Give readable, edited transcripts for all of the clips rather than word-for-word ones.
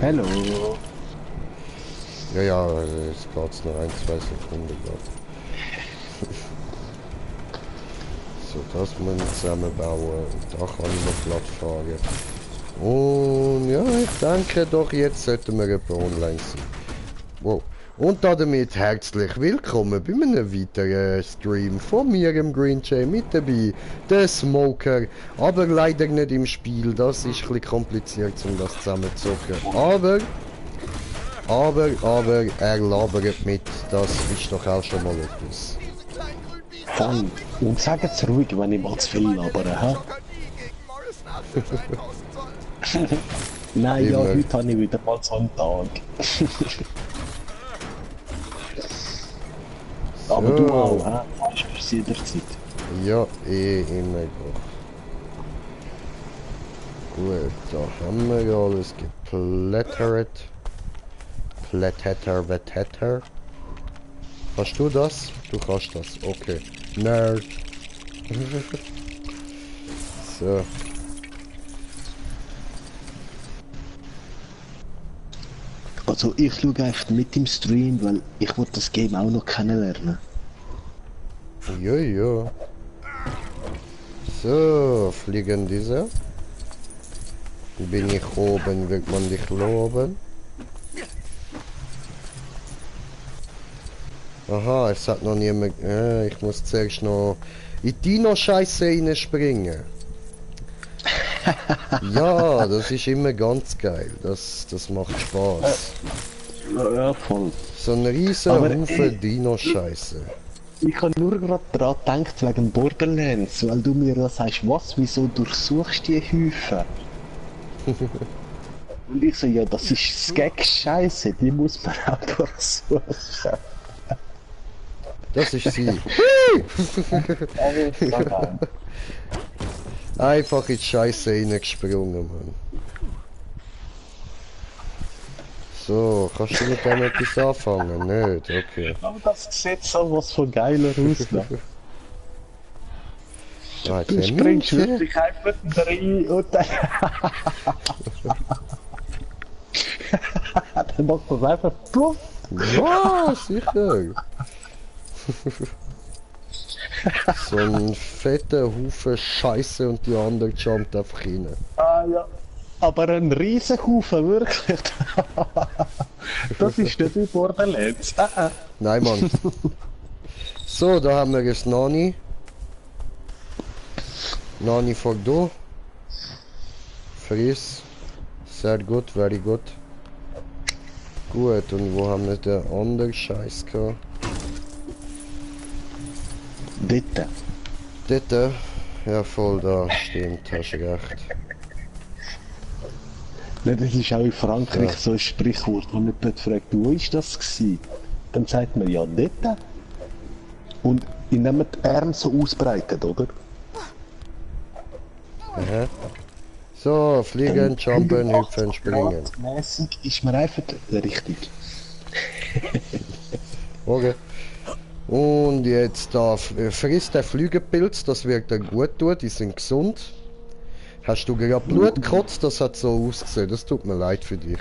Hallo. Ja, ja, es geht noch 1, 2 Sekunden, glaube ich. So, das müssen wir zusammenbauen. Und da kann ich noch glatt fahren. Und ja, ich denke doch, jetzt sollten wir etwa online sein. Wow. Und damit herzlich willkommen bei einem weiteren Stream von mir im Green Jay mit dabei, der Smoker, aber leider nicht im Spiel, das ist ein bisschen kompliziert, um das zusammenzuzocken. Aber er labert mit, das ist doch auch schon mal etwas. Voll. Und sagt's ruhig, wenn ich mal zu viel labere, hä? Nein, ja, Immer. heute habe ich wieder mal so einen Tag. Aber du auch, hä? Fast bis jederzeit. Ja, immer doch. Gut, da haben wir ja alles geplättert. Wetter. Kannst du das? Du kannst das, okay. Nerd. So. Also ich schaue einfach mit im Stream, weil ich will das Game auch noch kennenlernen. Ja, ja. So, fliegen diese. Bin ich oben, wird man dich loben. Aha, es hat noch niemand... ich muss zuerst noch in die Dino-Scheiße reinspringen. Ja, das ist immer ganz geil. Das macht Spaß. Ja, voll. So ein riesen Haufen Dino-Scheiße. Ich habe nur gerade daran gedacht, wegen Borderlands, weil du mir da sagst, was, wieso durchsuchst du die Häufen? Und ich so, ja, das ist Skag-Scheiße, die muss man auch durchsuchen. Das ist sie. Einfach in die Scheiße reingesprungen, Mann. So, kannst du mit dem etwas anfangen? Nicht? Okay. Aber das sieht so was von geiler aus, ne? Du springst wirklich einfach rein und dann... dann macht das einfach pluff. Ja, sicher. So ein fetter Haufen Scheiße und die andere jumpt einfach rein. Ah ja. Aber ein Riesenhaufen, wirklich. Das ist nicht wie Borderlands. Nein, Mann. So, da haben wir das Nani. Nani vor du. Friss. Sehr gut, very good. Gut, und wo haben wir den anderen Scheiß gehabt? Bitte. Dort? Ja, voll da. Stimmt, hast recht. Ne, das ist auch in Frankreich Ja. so ein Sprichwort, wo jemand fragt, wo ist das gewesen? Dann sagt man ja dort. Und indem man die Arme so ausbreitet, oder? Aha. So, fliegen, jumpen, hüpfen, springen. Mäßig ist man einfach richtig. Okay. Und jetzt da frisst der Flügelpilz, das wird dir gut tun, die sind gesund. Hast du gerade Blut gekotzt? Das hat so ausgesehen, das tut mir leid für dich.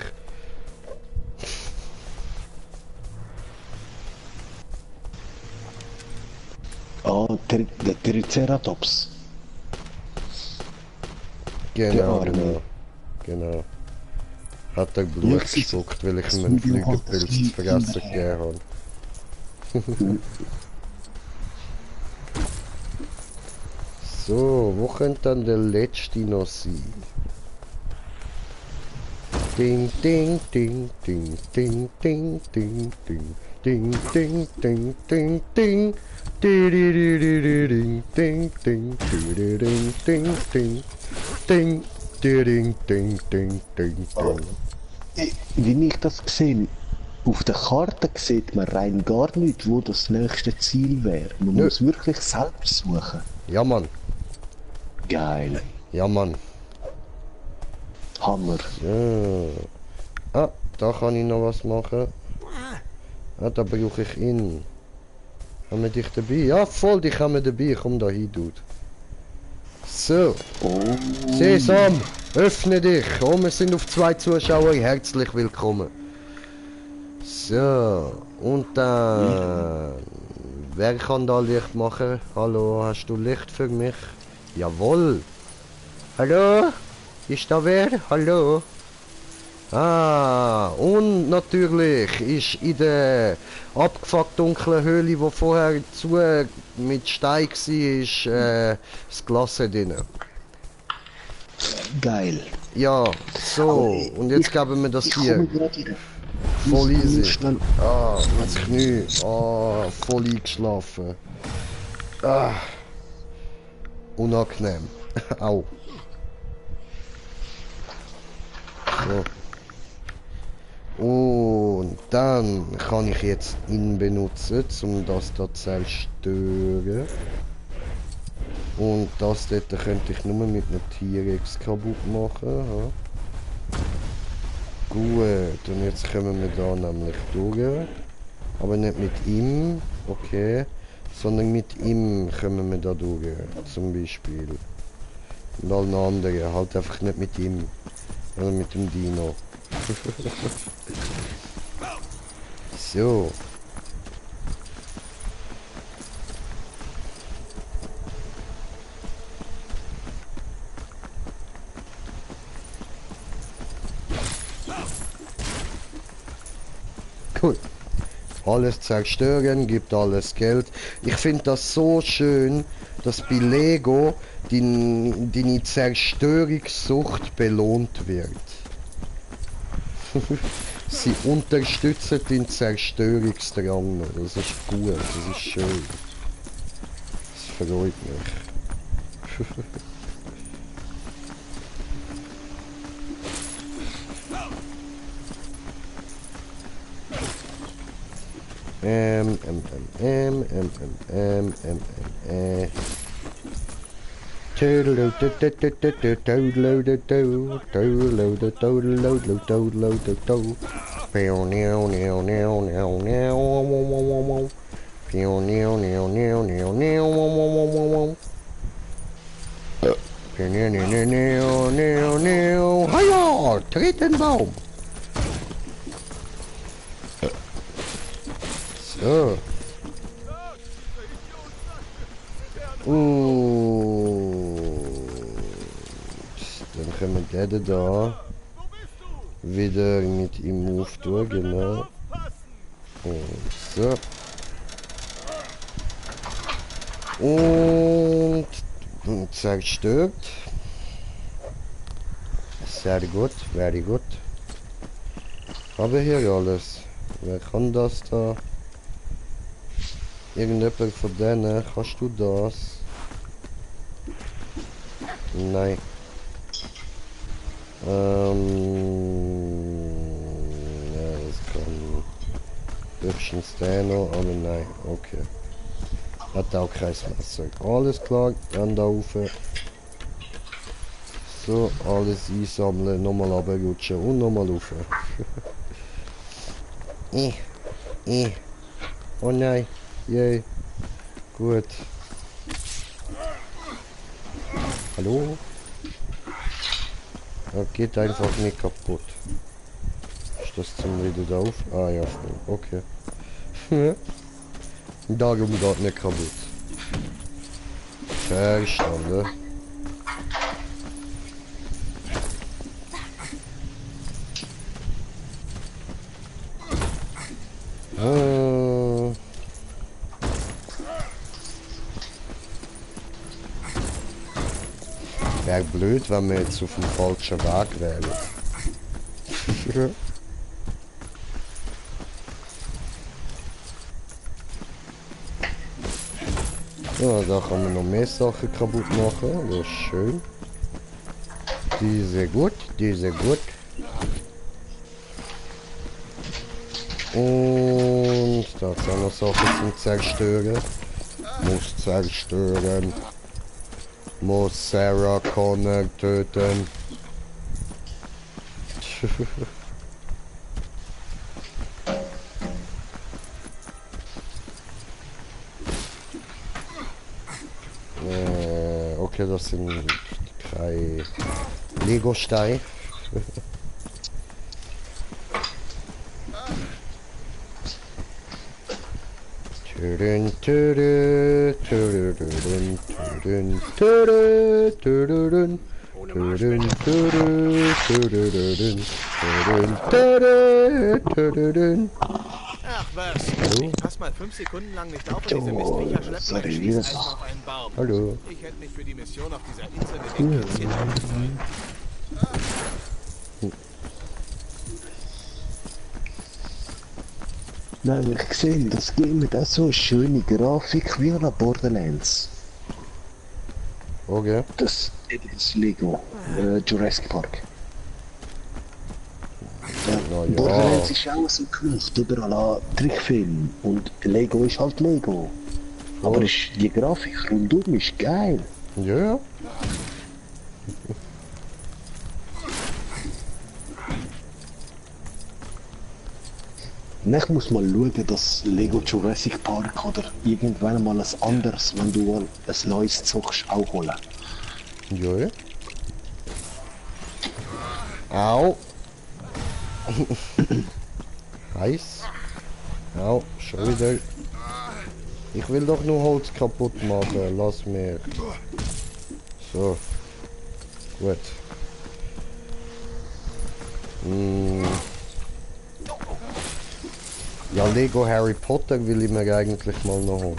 Ah, der Triceratops. Genau, Der Arme. genau. Hat er Blut gespuckt, weil ich ihm einen Flügelpilz zu fressen gegeben habe. So, wo könnte dann der letzte noch sein? Ding, ding, ding, ding, ding, ding, ding, ding, ding, ding, ding, ding, ding. Ding, ding, ding, ding, ding, ding, ding, ding, ding, ding, ding, ding, ding. Wie ich das sehe, auf der Karte sieht man rein gar nicht, wo das nächste Ziel wäre. Man Nö. muss wirklich selber suchen. Ja, Mann. Geil. Ja, Mann. Hammer. So. Ah, da kann ich noch was machen. Ah, da brauche ich ihn. Haben wir dich dabei? Ja, voll, dich haben wir dabei. Komm da hin, Dude. So. Oh. Sesam, öffne dich. Oh, wir sind auf 2 Zuschauer. Herzlich willkommen. So. Und dann... Wer kann da Licht machen? Hallo, hast du Licht für mich? Jawohl. Hallo? Ist da wer? Hallo? Ah, und natürlich ist in der abgefuckt dunklen Höhle, wo vorher zu mit Stein war, das Glas drin. Geil. Ja, so, und jetzt geben wir das Ich hier. komme gerade wieder. Voll Muss easy. schnell. Ah, ins Knie. Ah, voll eingeschlafen. Ah, unangenehm. Au. So. Und dann kann ich jetzt ihn benutzen, um das da zu zerstören. Und das dort könnte ich nur mit einem T-Rex kaputt machen. Ja. Gut, und jetzt kommen wir da nämlich durch. Aber nicht mit ihm, okay. Sondern mit ihm kommen wir da durch, zum Beispiel. Und allen anderen, halt einfach nicht mit ihm. Oder mit dem Dino. So. Cool. Alles zerstören, gibt alles Geld. Ich finde das so schön, dass bei Lego deine Zerstörungssucht belohnt wird. Sie unterstützen den Zerstörungsdrang. Das ist gut, das ist schön. Das freut mich. Hiya, tritt den Baum. So. Dann können wir den da wieder mit ihm Move durch, genau. Und so. Und zerstört. Sehr gut, very gut. Aber hier alles. Wer kann das da? Irgendjemand von denen, kannst du das? Nein. Ja, das kann höchstens der noch, aber nein, okay. Hat auch kein Messer. Alles klar, dann da rauf. So, alles einsammeln, nochmal runterrutschen und nochmal rauf. Oh nein, yay. Gut. Hallo? Er geht einfach nicht kaputt. Ist das zum wieder drauf? Ah ja, okay. Darum geht nicht kaputt. Verstanden. Wäre blöd, wenn wir jetzt auf dem falschen Weg wären. Ja, da kann man noch mehr Sachen kaputt machen, das ist schön. Diese gut, diese gut. Und da ist auch noch Sachen zum Zerstören. Muss zerstören. Muss Sarah Connor töten. Okay, das sind keine Lego-Steine. Tudun, tudun, tudun, tudun, tudun, tudun, tudun, tudun, tudun, tudun, tudun. Ach was, Hallo? ich pass mal 5 Sekunden lang nicht auf und diese Mistviecher schleppen sorry, mein wieder. Schießeisen auf einen Baum. Hallo. Ich hätte mich für die Mission auf dieser Insel mit den Kindchen aufgefallen. Nein, ich sehe, das Game hat auch so eine schöne Grafik wie an Borderlands. Okay. Das ist Lego, Jurassic Park. Na ja. Borderlands ist auch so gemacht, oder? À la Trickfilm. Und Lego ist halt Lego. Aber die Grafik rundum ist geil. Ja, ja. Und ich muss mal schauen, dass Lego Jurassic Park oder irgendwann mal ein anderes, wenn du mal ein neues zockst, auch holen. Ja, ja. Au. Heiß. Au, schon wieder. Ich will doch nur Holz kaputt machen, lass mir. So. Gut. Ja, Lego Harry Potter will ich mir eigentlich mal noch holen.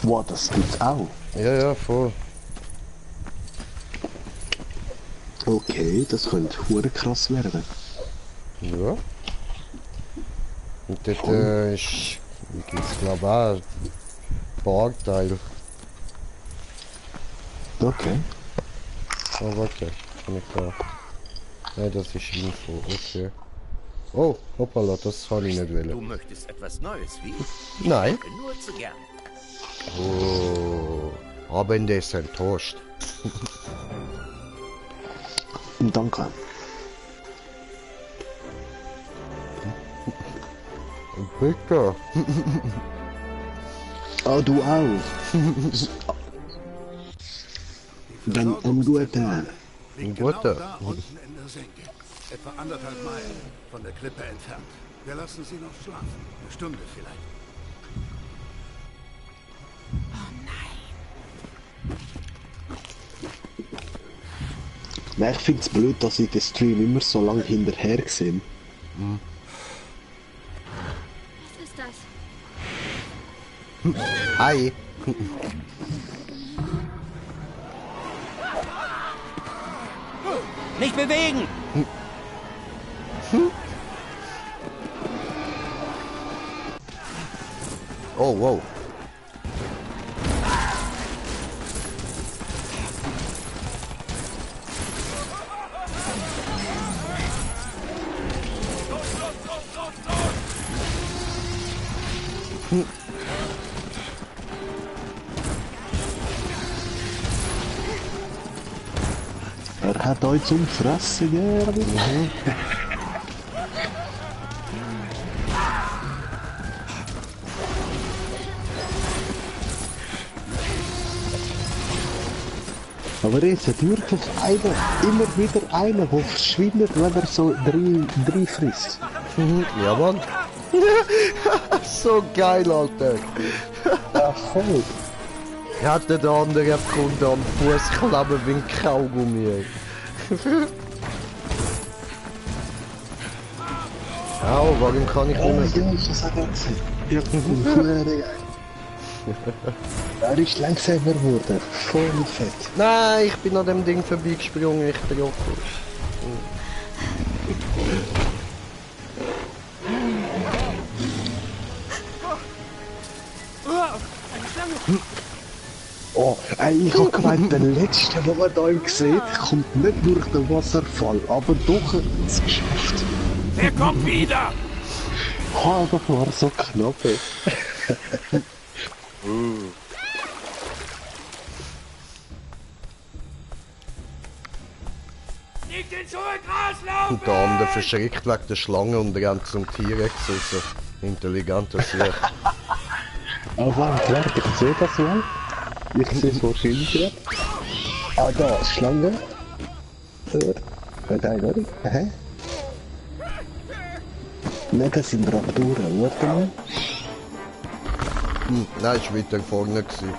Wow, das gibt's auch. Ja, ja, voll. Okay, das könnte hure krass werden. Ja. Und dort ist, gibt's glaube auch ein Parkteil. Okay. Oh, warte. Kann ich da... Nein, das ist Info. Okay. Oh, hoppala, das habe ich nicht Du wollen. möchtest etwas Neues, wie? Nein. Ich bin nur zu gern. Oh, Abend ist enttäuscht. Danke. Bitte. Ah, du auch. Dann ein guter. Ein Genau guter. da unten in der Senke. Etwa 1,5 Meilen von der Klippe entfernt. Wir lassen sie noch schlafen. Eine Stunde vielleicht. Nein, ich finde es blöd, dass ich den Stream immer so lange hinterher sehe. Was ist das? Hi. Nicht bewegen! Oh, wow. Er hat euch zum Fressen gegeben. Aber jetzt hat wirklich einer, immer wieder einer, der verschwindet, wenn er so drei frisst. Ja, Mann. So geil, Alter. Ja, voll. Hätte der andere gefunden am Fuß kleben wie ein Kaugummi. Au, warum kann ich Oh, nicht mehr... ja, das hat er gesehen. Ja, cool. Er ist langsamer geworden. Voll fett. Nein, ich bin an dem Ding vorbeigesprungen, ich bin auch cool. Oh, ey, ich hab gemeint, der letzte, den man da sieht, kommt nicht durch den Wasserfall, aber doch ins Geschäft. Wer kommt wieder? Oh, das war so knapp. Ey. Nicht den Schuhe rauslaufen! Und der andere verschreckt wegen der Schlange und rennt zum T-Rex raus. Intelligenter Sieg. Aber warte, ich sehe das mal. Ich sehe es wahrscheinlich gerade. Ah, da, Schlange. Nein, oder? Hä? Nein, das sind Raptoren, warte mal. Nein, ist weiter vorne gewesen.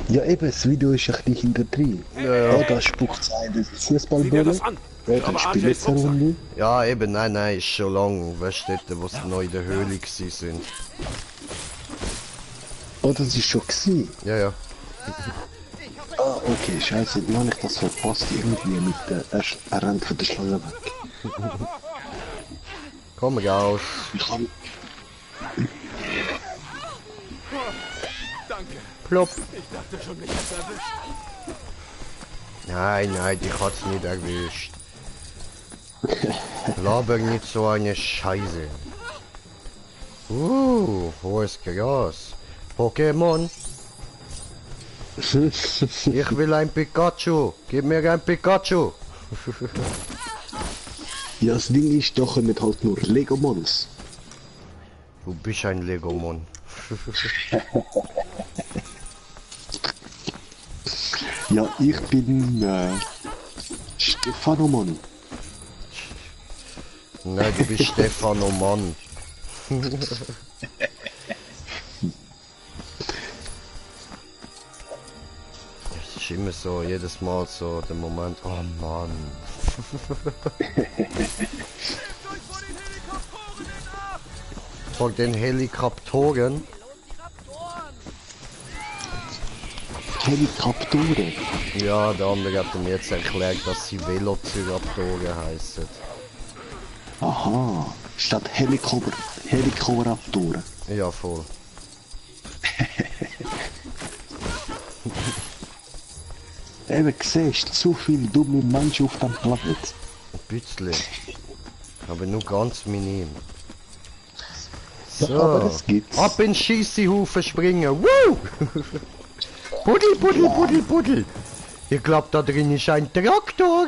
Ja eben, das Video ist ein bisschen hinter drin. Ja. Oh, da spuckt einer Sieh dir Fußballball. das an. Ja, Aber dann AJ spielt jetzt eine Rucksack. Runde. Ja, eben, nein, ist schon lang. Weißt du, dort, wo sie neu in der Höhle gewesen sind. Oh, das ist schon gewesen. Ja. Ah, okay, scheiße, wie habe ich das verpasst? Irgendwie mit der... Er rennt von der Schlange weg. Komm raus. Ich kann... Danke. Plopp. Ich dachte schon, mich hat's erwischt. Nein, dich hat's nicht erwischt. Laber nicht so eine Scheiße. Hohes Gras. Pokémon. Ich will ein Pikachu. Gib mir ein Pikachu. Ja, das Ding ist, da kommen halt nur Lego-Mons. Du bist ein Legomon. Ja, ich bin Stefano-Mann. Nein, du bist Stefano Mann. Es ist immer so, jedes Mal so der Moment, oh Mann. Vor den Helikoptoren? Helikoptore. Ja, der andere hat mir jetzt erklärt, dass sie Velociraptoren heißen. Aha, statt Helikopteraptoren. Ja, voll. Eben, siehst du, zu viele dumme Menschen auf dem Planet. Ein bisschen. Aber nur ganz minim. Ja, So. aber es gibt's. Ab in den Schießhaufen springen. Woo! Buddel. Ich glaub, da drin ist ein Traktor.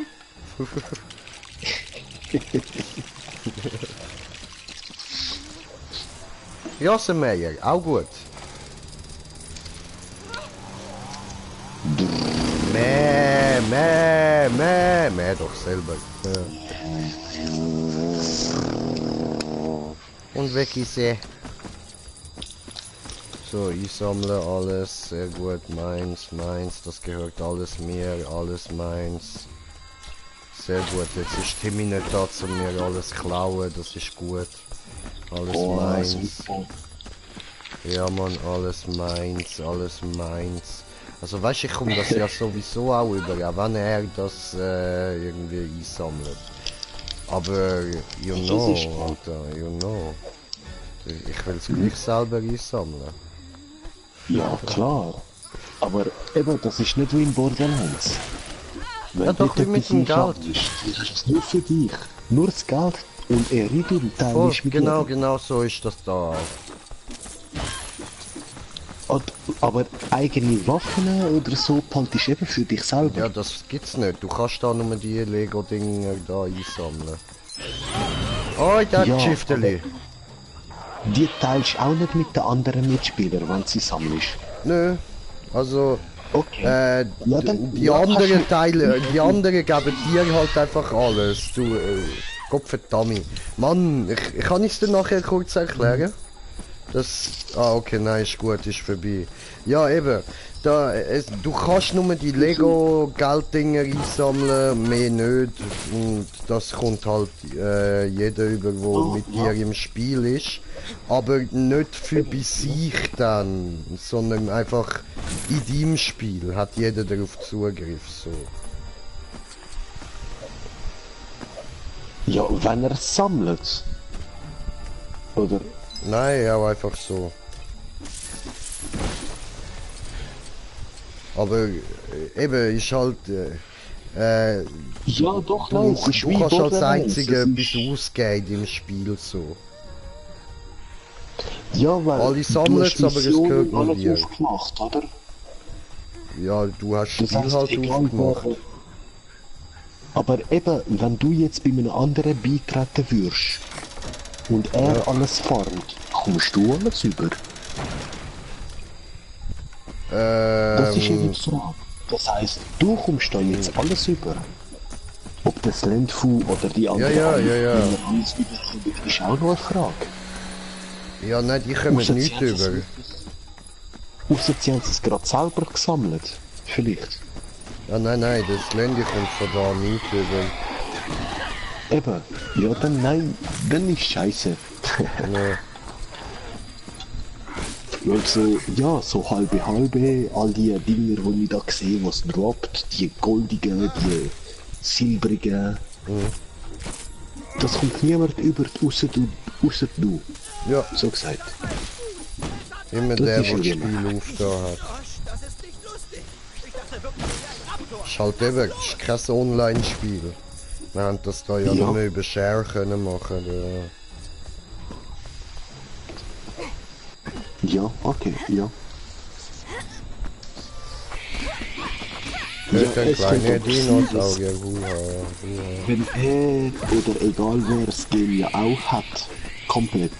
Rasenmäher, auch gut. Mäh doch selber. Ja. Und weg ist er. So, ich sammle alles, sehr gut, meins, das gehört alles mir, alles meins. Sehr gut, jetzt ist Timmy nicht da, um mir alles klauen, das ist gut. Alles meins. Super. Ja Mann, alles meins. Also weißt du, ich komme das ja sowieso auch über, auch wenn er das irgendwie einsammelt. Aber, you know, Alter, you know. Ich will es gleich selber einsammeln. Ja, klar. Aber eben, das ist nicht wie in Borderlands. Wenn Ja, doch, dort wie mit etwas dem Geld. einsammelst, dann ist es nur für dich. Nur das Geld und er und Teil Oh, ist mit jedem. genau so ist das da auch. Aber eigene Waffen oder so behaltest du eben für dich selber. Ja, das gibt's nicht. Du kannst da nur die Lego-Dinger da einsammeln. Oh, das Ja, Schifteli. Die teilst du auch nicht mit den anderen Mitspielern, wenn sie sammelst. Nö. Also, Okay. Ja, die ja, anderen kannst du- Teile, die anderen geben dir halt einfach alles. Du, Gottverdammt. Mann, ich kann es dir nachher kurz erklären. Das, okay, nein, ist gut, ist vorbei. Ja, eben, du kannst nur die Lego-Gelddinger einsammeln, mehr nicht. Und das kommt halt jeder über, wo mit dir im Spiel ist. Aber nicht für bei sich dann, sondern einfach in deinem Spiel hat jeder darauf Zugriff, so. Ja, wenn er es sammelt. Oder? Nein, auch einfach so. Aber eben, ist halt, Ja, doch, du, nein, es ist du wie kannst als Borderlands. Einziger Es etwas ist- ausgeben im Spiel, so. Ja, weil Alle du sammeln hast es, aber es Missionen gehört nur alles dir. aufgemacht, oder? Ja, du hast das Das Spiel heisst, halt egal aufgemacht. wer- Aber eben, wenn du jetzt bei einem anderen beitreten würdest und er alles farmt, kommst du alles über. Das ist eben die Frage. Das heisst, du kommst da jetzt alles über. Ob das Landfu oder die anderen ja. wenn wir alles überkommen, ist auch noch eine Frage. Ja, nein, die kommen nicht über. Ausser sie haben es gerade selber gesammelt. Vielleicht. Ja, nein, das Ländchen kommt von da nicht über. Eben. Ja, dann nein. Dann ist scheiße. Ja. Also, ja, so halbe, all die Dinger, die ich da sehe, was droppt, die goldigen, die silbrigen, das kommt niemand über, ausser du. Ja, So gesagt. immer Das der, ist der das ja Spiel aufgetan hat. Ist halt eben, das ist kein Online-Spiel. Wir haben das da ja nur über Share können machen. Ja, okay, ja. Hört ein es könnte kleiner aber sein, dass Dinosaurier, wenn er oder egal wer das Game ja auch hat, komplett,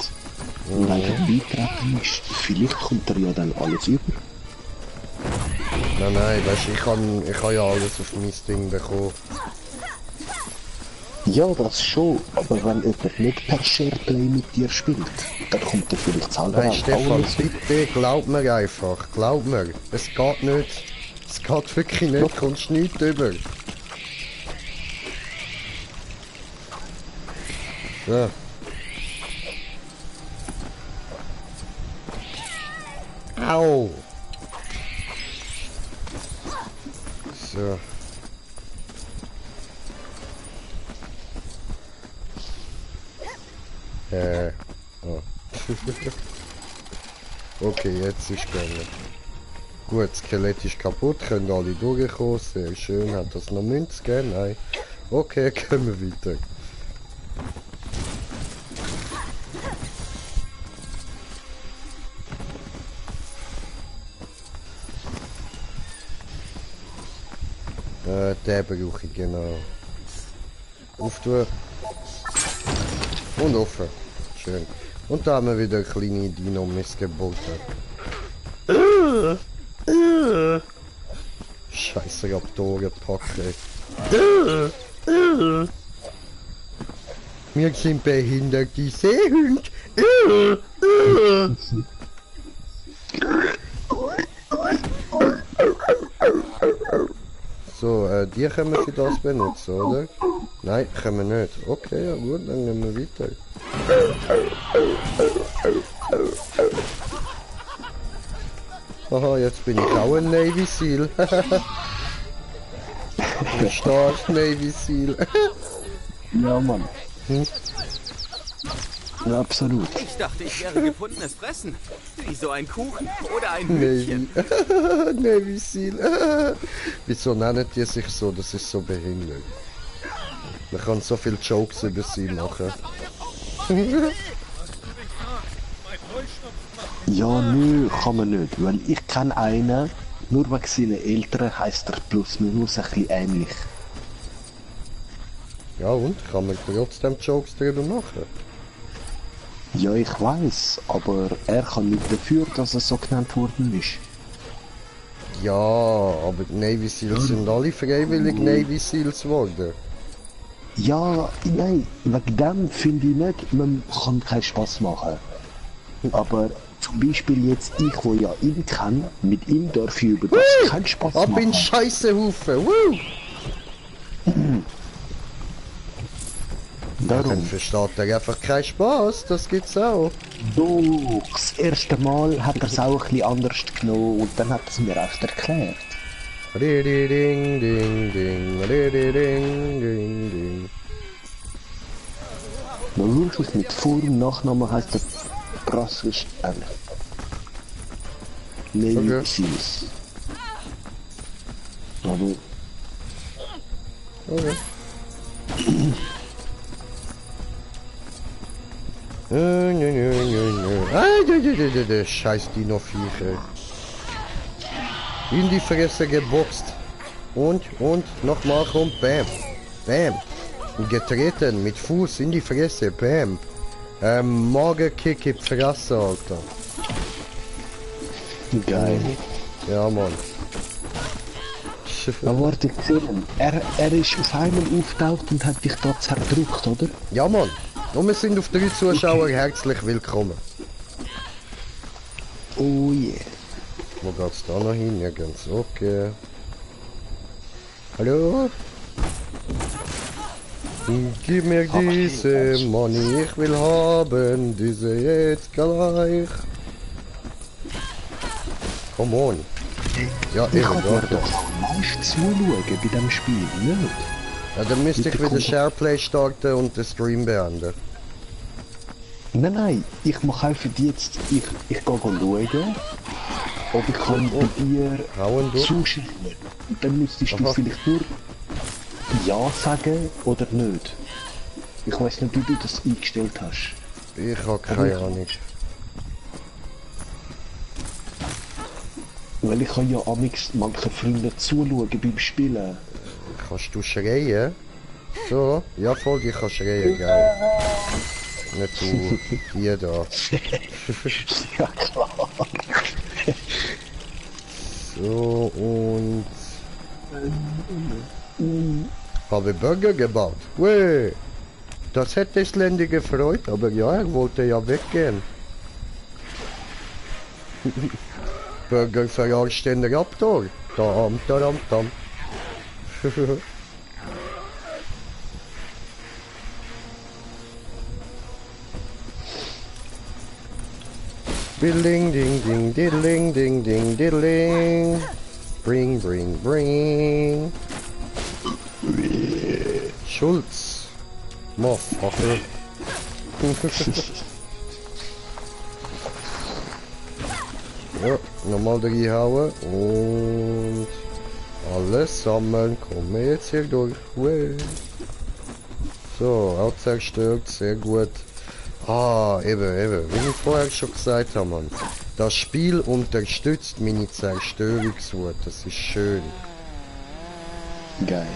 und einfach beitreten ist, vielleicht kommt er ja dann alles über. Nein, weißt du, ich kann ja alles auf mein Ding bekommen. Ja, das schon, aber wenn jemand nicht per Shareplay mit dir spielt, dann kommt er vielleicht selber Nein, auch Stefan, alles. bitte, glaub mir einfach, glaub mir, es geht nicht. Es geht wirklich nicht, du kommst nicht über. So. Au! So. Oh. Okay, jetzt ist gegangen. Gut, das Skelett ist kaputt, können alle durchkommen, sehr schön. Hat das noch Münz gegeben? Nein. Okay, können wir weiter. Den brauche ich genau. Auftun. Und offen. Schön. Und da haben wir wieder kleine Dino-Missgebote. Scheiße, Raptoren packen. Wir sind behinderte Seehunde. So, die können wir für das benutzen, oder? Nein, können wir nicht. Okay, ja gut, dann nehmen wir weiter. Aha, jetzt bin ich auch ein Navy Seal. Stark Navy Seal. Ja, Mann. Ja, absolut. Ich dachte, ich wäre gefundenes Fressen. Wie so ein Kuchen oder ein Hühnchen. Navy Seal. Wieso nennen die sich so? Das ist so behindert. Man kann so viele Jokes über sie machen. Ja, nö, kann man nicht, weil ich kenne einen, nur wegen seinen Eltern heisst er plus minus ein bisschen ähnlich. Ja und? Kann man trotzdem Jokes darüber machen? Ja, ich weiß, aber er kann nicht dafür, dass er so genannt worden ist. Ja, aber die Navy Seals sind alle freiwillig Navy Seals geworden. Ja, nein, wegen dem finde ich nicht, man kann keinen Spaß machen. Aber zum Beispiel jetzt ich, wo ja ihn kenne, mit ihm darf ich über das keinen Spaß Ab machen. in Scheissehaufen, woo! Dann Darum, versteht er einfach keinen Spaß, das gibt's auch. doch, das erste Mal hat er es auch ein bisschen anders genommen und dann hat er es mir erst erklärt. Ding, ding, ding, ding, ding, ding, ding. Man schaut es mit Vor- und Nachnamen heisst er Prassisch Navy Okay. Seals. Aber Okay. Scheiß Dino-Viecher. In die Fresse geboxt. Und, nochmal kommt, bam. Bam. Und getreten, mit Fuß in die Fresse, bam. Magenkick in die Fresse, Alter. geil. Ja, Mann. Da warte ich gesehen. Er ist auf einmal auftaucht und hat dich da zerdrückt, oder? Ja, Mann. Und wir sind auf 3 Zuschauer herzlich willkommen. Oh yeah. Wo geht's da noch hin? Nirgends. Okay. Hallo? Gib mir diese Money, ich will haben diese jetzt gleich. Come on. Ja, Ich eben, kann mir da. doch live zuschauen bei dem Spiel, nicht? Ja, dann müsste ich Bitte wieder komm. Shareplay starten und den Stream beenden. Nein, ich mache einfach jetzt, ich gehe schauen, ob ich kann bei dir Hauen durch. zuschauen. Und dann müsstest du Aha. vielleicht nur Ja sagen oder nicht. Ich weiß nicht, wie du das eingestellt hast. Ich habe keine Ahnung. Weil ich kann ja amix manchen Freunden zuschauen beim Spielen. Kannst du schreien? So? Ja, voll, ich kann schreien, geil. Nicht du, hier da. Ja klar. So, und... Habe Burger gebaut. Weh! Das hätte Slendy gefreut, aber ja, er wollte ja weggehen. Burger verarscht den Raptor. Dam, dam, dam. Diddling, ding, ding, diddling, ding, ding, diddling. Bring, bring, bring. Schulz. Motherfucker. Ja, nochmal reinhauen und alles sammeln. Kommen wir jetzt hier durch. Way. So, auch zerstört, sehr gut. Ah, eben, wie ich vorher schon gesagt habe, Mann. Das Spiel unterstützt meine Zerstörungswut, das ist schön. Geil.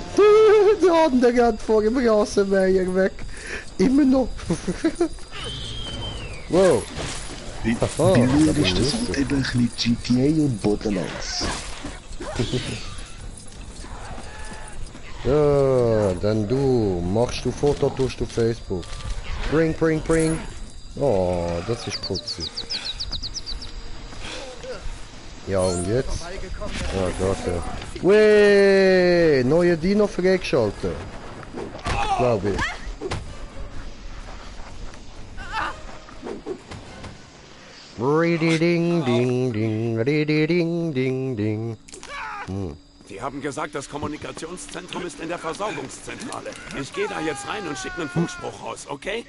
Der andere hat vor dem Rasenmäher weg. Immer noch. Wow. Wie Aha, mir das ist das ist halt eben ein bisschen GTA und Borderlands. Ja, dann du. Machst du Foto, tust du Facebook. Bring, bring, bring. Oh, das ist putzig. Ja, und jetzt? Ja, danke. Weh, neue Dino freigeschaltet. Glaube ich. Ding, ding, ding, ding, ding, ding. Sie haben gesagt, das Kommunikationszentrum ist in der Versorgungszentrale. Ich gehe da jetzt rein und schicke einen Funkspruch raus, okay?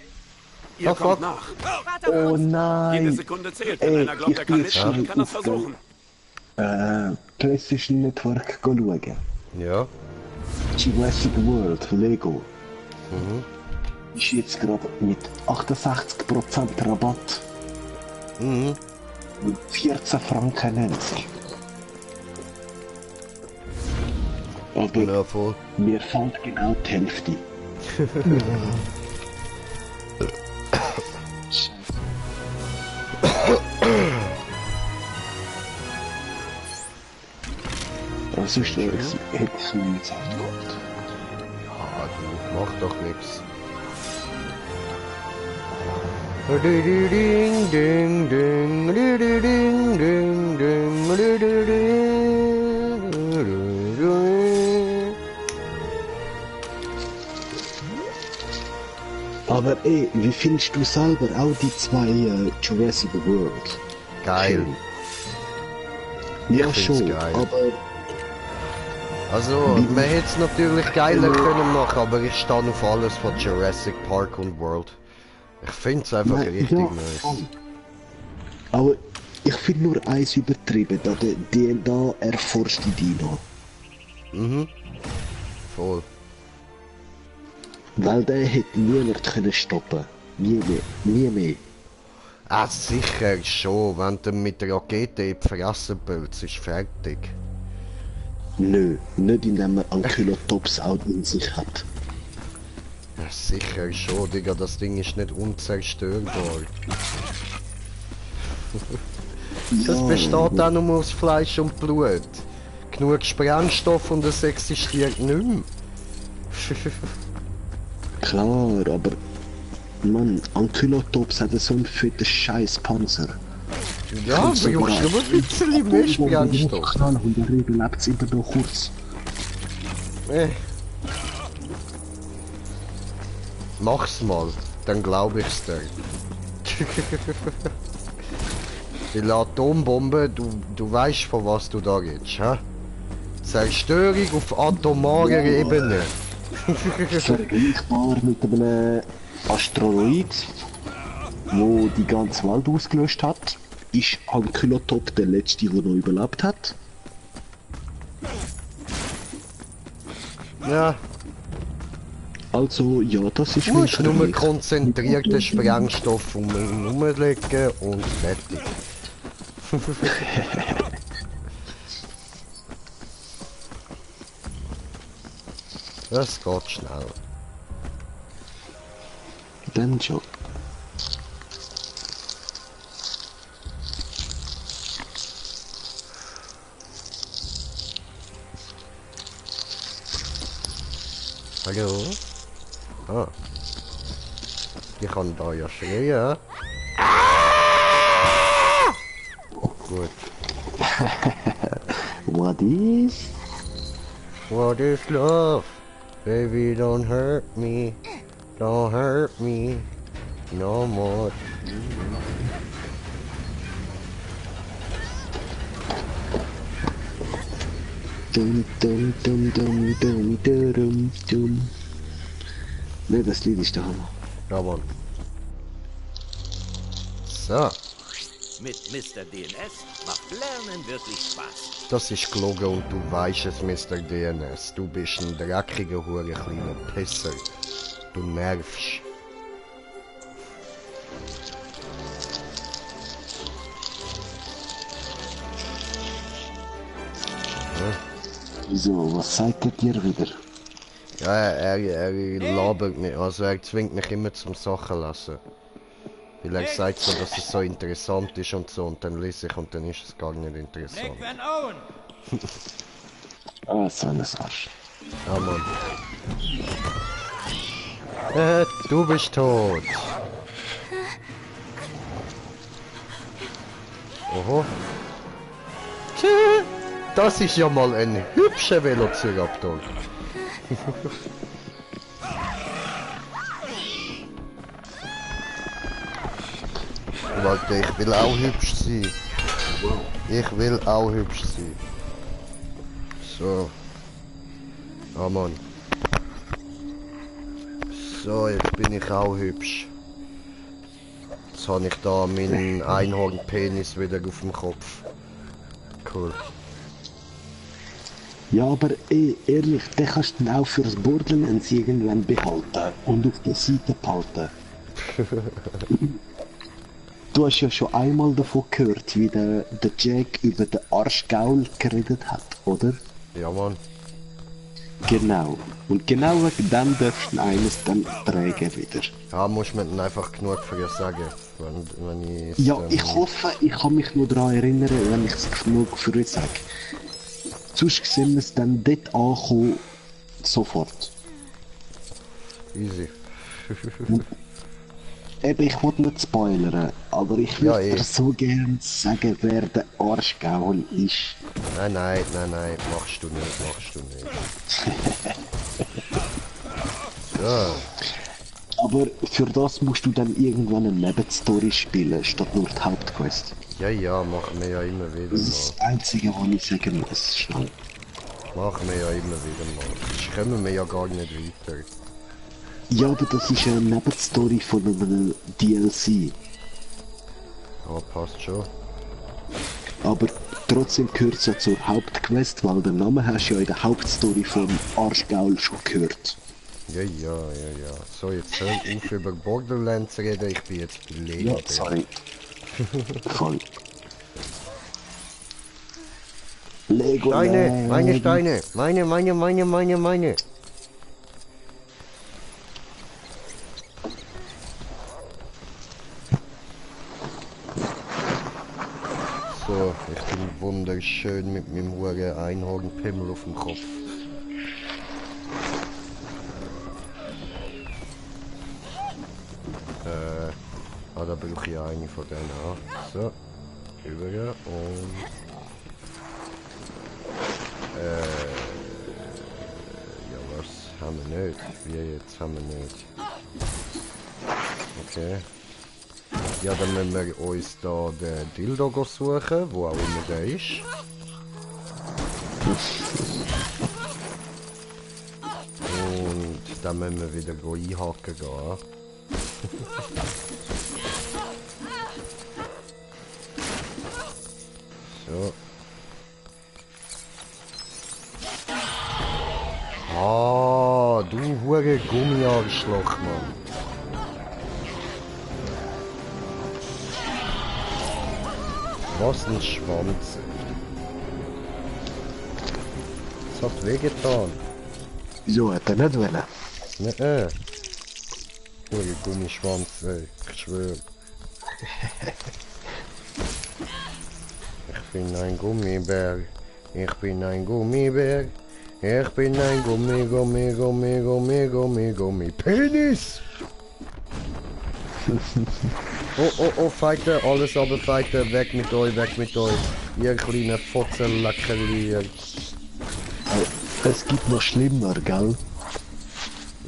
Ihr Fuck, kommt fuck. nach. Oh Jede nein. Sekunde zählt. Wenn einer glaubt, er kann mitspielen, kann das versuchen. PlayStation Network schauen. Ja. Jurassic World Lego. Ist jetzt gerade mit 68% Rabatt. Mhm. Mit 14 Franken 90. Aber Ja, voll. mir fehlt genau die Hälfte. Was ist das? Hätte ich mir Zeit gehabt. Ah, du, mach doch nix. Ding, ding, ding, ding, ding, ding, ding. Aber wie findest du selber auch die zwei Jurassic World? Geil. Ja find's schon, geil. aber Also, man hätte es natürlich geiler können machen, aber ich stehe auf alles von Jurassic Park und World. Ich finde es einfach richtig nice. voll. Aber ich finde nur eins übertrieben, da da erforscht die Dino. Mhm. Voll. Weil der hätte niemand können stoppen. Nie mehr. Nie mehr. Ah, sicher schon, wenn du mit der Rakete in die Fresse pölzt, ist fertig. Nö, nicht indem man Ankylotops auch in sich hat. Ja, sicher schon, Digga, das Ding ist nicht unzerstörbar. Das Ja, besteht auch nur aus Fleisch und Blut. Genug Sprengstoff und es existiert nicht mehr. klar, aber Mann, Ankylotops hat so einen fetten Scheiß-Panzer. Ja, brauchst du nur ein bisschen mehr Sprengstoff. Und in der Regel lebt es immer noch kurz. Mach's mal, dann glaube ich's dir. Die Atombombe, du weißt, von was du da redest, hä? Zerstörung auf atomarer Ebene. Vergleichbar mit einem Asteroid, wo die ganze Welt ausgelöscht hat, ist Ankylotop der letzte, der noch überlebt hat. Ja, Also ja, das ist du musst nur Vergleich. konzentrierten Sprengstoff rumlegen und fertig. Das geht schnell. Dann schon. Hallo? Ah. Ich kann da ja schreien. Gut. What is? What is love? Baby, don't hurt me. Don't hurt me. No more. Dum dum dum dum dum dum dum. Ne, das Lied ist der Hammer. Ja, Mann. So, Mit Mr. DNS macht Lernen wirklich Spaß. das ist gelogen und du weißt es, Mr. DNS. Du bist ein dreckiger, hure kleiner Pisser. Du nervst. Wieso, was sagt er dir wieder? Ja, er labert mich, also er zwingt mich immer zum Sachen lassen. Weil er sagt so, dass es so interessant ist und so, und dann lese ich und dann ist es gar nicht interessant. Ah, so ein Arsch. Ja, Mann. Du bist tot. Oho. Tja, das ist ja mal ein hübscher Velociraptor. Warte, ich will auch hübsch sein. Ich will auch hübsch sein. So. Ah, Mann. So, jetzt bin ich auch hübsch. Jetzt habe ich da meinen Einhornpenis wieder auf dem Kopf. Cool. Ja, aber ehrlich, den kannst du dann auch fürs Borderlands irgendwann behalten und auf der Seite behalten. Du hast ja schon einmal davon gehört, wie der Jack über den Arschgaul geredet hat, oder? Ja, Mann. Genau. Und genau wegen dem darfst du eines dann tragen wieder. Ja, muss man dann einfach genug für sagen, wenn ich... Ja, ich hoffe, ich kann mich nur daran erinnern, wenn ich es genug für sage. Sonst sehen wir es dann dort ankommen, sofort. Easy. Eben, ich wollte nicht spoilern, aber ich Ja, würde dir so gern sagen, wer der Arschgaul ist. Nein, machst du nicht. So, Aber für das musst du dann irgendwann eine Nebenstory spielen, statt nur die Hauptquest. ja, machen wir ja immer wieder Das ist mal. das Einzige, was ich sagen muss. Schnell. Machen wir ja immer wieder mal. Sonst kommen wir ja gar nicht weiter. Ja, aber das ist eine Nebenstory von einem DLC. Ja, passt schon. Aber trotzdem gehört es ja zur Hauptquest, weil den Namen hast du ja in der Hauptstory von Arschgaul schon gehört. Ja. So, jetzt hör auf über Borderlands zu reden, ich bin jetzt Lego. Sorry. Voll. Lego. Steine, meine Steine, meine. So, ich bin wunderschön mit meinem hohen Einhornpimmel auf dem Kopf. Da brauche ich eine von denen auch. So, rüber und... ja, was haben wir nicht? Wie jetzt haben wir nicht? Okay. Ja, dann müssen wir uns da den Dildo suchen, wo auch immer der ist. Und dann müssen wir wieder einhaken gehen. So. Ah, du hure Gummiarschloch, Mann. Was ein Schwanz. Das hat wehgetan. Wieso hat er nicht wollen? Ne, hure Gummischwanz, ey. Ich schwöre. Ich bin ein Gummibär. Ich bin ein Gummibär. Ich bin ein Gummi, Penis! Oh, Fighter, alles aber Fighter, weg mit euch, ihr kleine Fotzenlackerlier. Es gibt noch schlimmer, gell?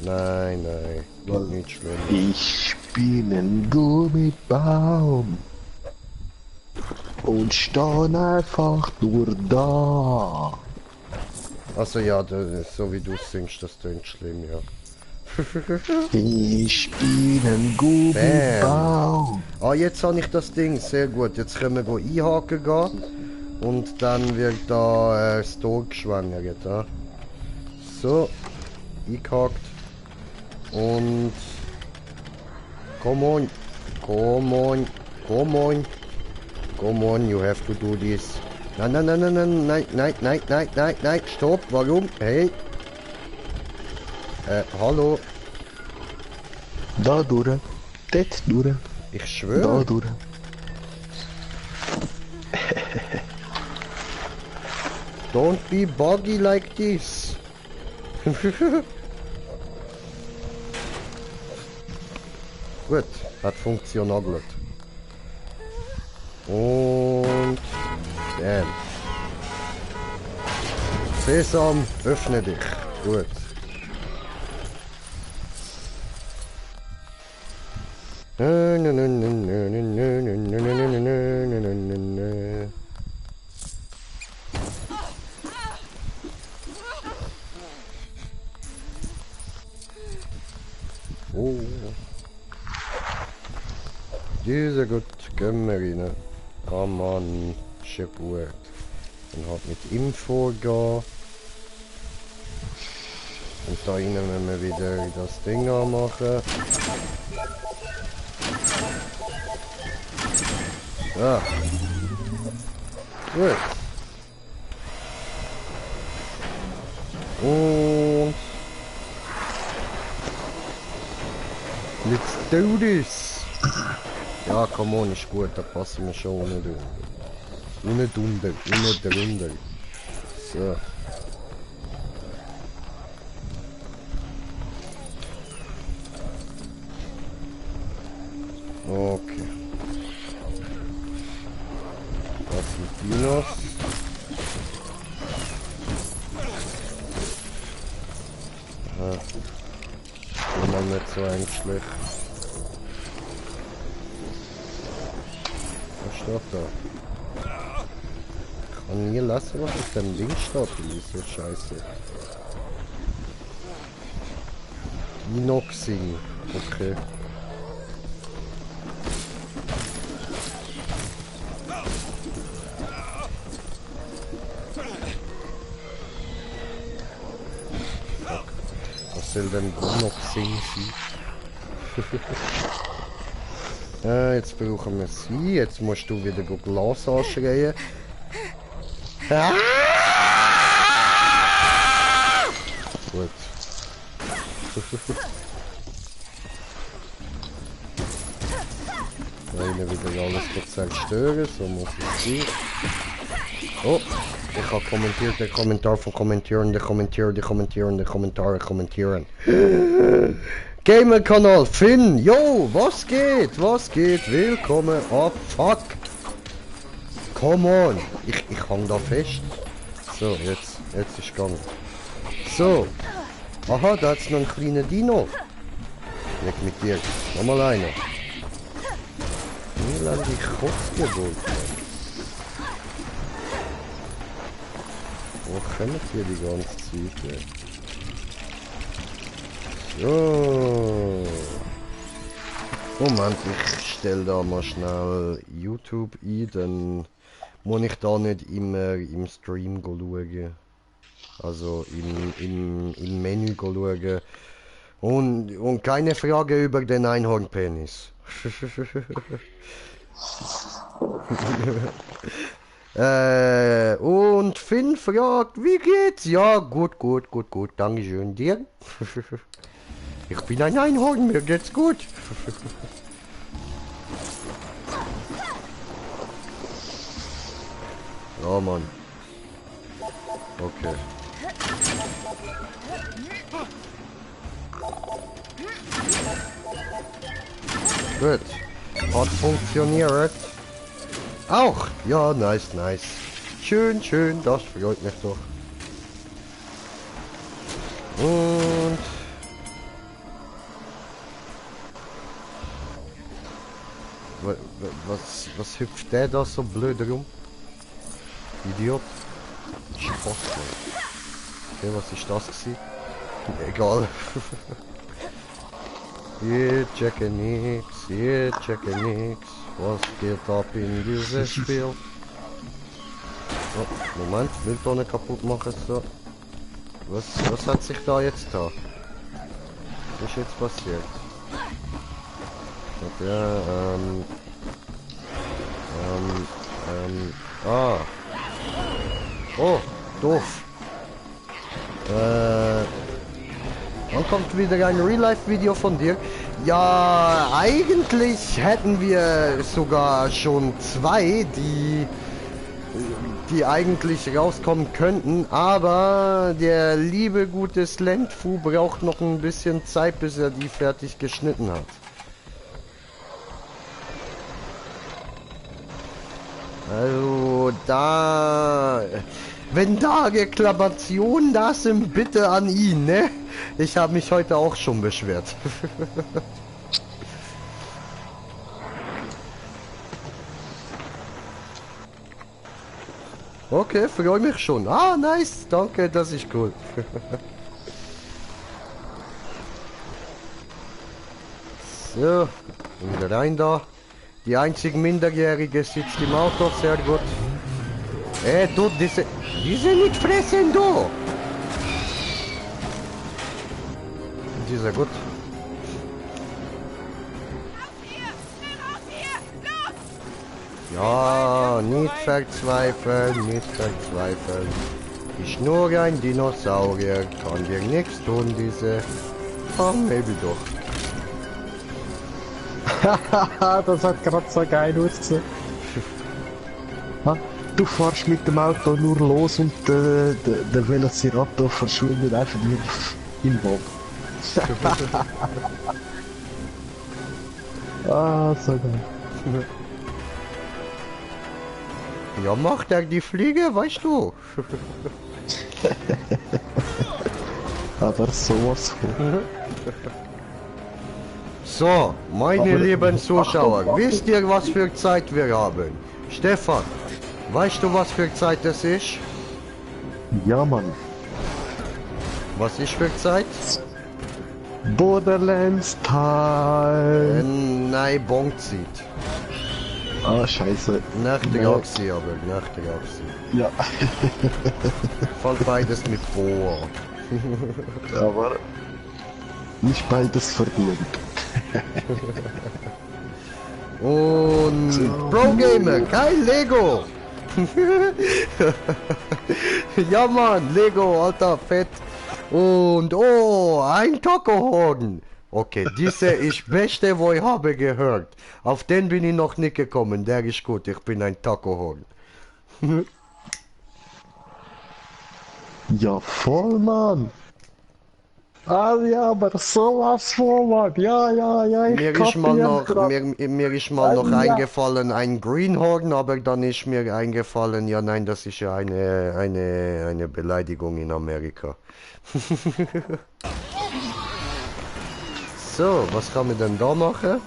Nein, gibt nicht schlimm. Ich bin ein Gummibaum und stehe einfach nur da. Also ja, so wie du singst, das klingt schlimm, ja. Ich bin ein Gummibaum. Ah, jetzt habe ich das Ding, sehr gut. Jetzt können wir einhaken gehen und dann wird da das Tor geschwängert. Ja? So, eingehakt und come on, you have to do this. Nein, stopp, warum? Hey. Hallo. Da durch. Dort durch. Ich schwöre. Da durch. Don't be buggy like this. Gut, hat funktioniert. Und... Damn. Sesam, öffne dich. Gut. Oh. Diese gut, gehen wir rein. Oh Mann, schon gut. Dann halt mit Info gehen. Und da rein müssen wir wieder das Ding anmachen. Ja. Gut. Und... Let's do this! Ja, come on, ist gut, da passen wir schon unten drunter. Unten drunter. So. Okay. Das sind Dinos. Aha. Immer nicht so ängstlich. Was steht da? Ich kann nie lesen, was auf dem Ding steht. Das ist so scheiße. Dinoxing. Okay. Was soll denn Dinoxing sein? Jetzt brauchen wir sie. Jetzt musst du wieder Glas anschreien. Gut. Meine wieder alles zerstören, so muss es sein. Oh, ich habe kommentiert, der Kommentar von kommentieren, Kommentare kommentieren. Gamer-Kanal, Finn, yo, was geht, willkommen, oh fuck. Come on, ich hang da fest. So, jetzt ist gegangen. So, aha, da hat's noch einen kleinen Dino. Weg mit dir, nochmal einer. Wie lange die Kotzgeburt? Wo kommen die ganze Zeit? So. Moment, ich stelle da mal schnell YouTube ein, dann muss ich da nicht immer im Stream schauen. Also im Menü schauen. Und keine Frage über den Einhornpenis. Und Finn fragt, wie geht's? Ja, gut, dankeschön dir. Ich bin ein Einhorn, mir geht's gut. Oh Mann. Okay. Gut. Hat funktioniert. Auch. Ja, nice. Schön, das freut mich doch. Und... Was hüpft der da so blöd rum? Idiot. Spaß. Okay, was ist das gewesen? Egal. Wir checken nix. Was geht ab in dieses Spiel? Oh, Moment, Mülltonne kaputt machen so. Was hat sich da jetzt da? Was ist jetzt passiert? Okay, Oh, doof. Dann kommt wieder ein Real-Life-Video von dir. Ja, eigentlich hätten wir sogar schon 2, die eigentlich rauskommen könnten, aber der liebe gute Slentfu braucht noch ein bisschen Zeit, bis er die fertig geschnitten hat. Also wenn da Reklamationen da sind, bitte an ihn, ne? Ich habe mich heute auch schon beschwert. Okay, freue mich schon. Ah, nice, danke, das ist cool. So, und rein da. Die einzig Minderjährige sitzt im Auto, sehr gut. Du, diese nicht fressen, du! Dieser gut. Ja, nicht verzweifeln. Ist nur ein Dinosaurier, kann dir nichts tun, diese... Oh, maybe doch. Das hat gerade so geil ausgesehen. Du fährst mit dem Auto nur los und der Velociraptor verschwindet einfach wieder im Wald. So geil. Ja, macht er die Fliege, weißt du? Aber sowas von. So, meine lieben Zuschauer, wisst ihr, was für Zeit wir haben? Stefan, weißt du, was für Zeit es ist? Ja, Mann. Was ist für Zeit? Borderlands Time. Nein, Bonzeit. Ah, scheiße. Nach der Galaxie, aber nach der Galaxie. Ja. Fällt beides mit vor. Aber nicht beides verdient. Und Pro Gamer, kein Lego. Ja Mann, Lego, alter Fett. Und oh, ein Tokohorn. Okay, diese ist beste, wo ich habe gehört. Auf den bin ich noch nicht gekommen. Der ist gut. Ich bin ein Taco-Horn. Ja, voll, Mann. Ah, ja, aber sowas von, Mann. Ja, ich Mir ist mal kapier noch, grad. mir ist mal noch Ja. eingefallen, ein Greenhorn, aber dann ist mir eingefallen, ja nein, das ist ja eine Beleidigung in Amerika. So, was kann man denn da machen?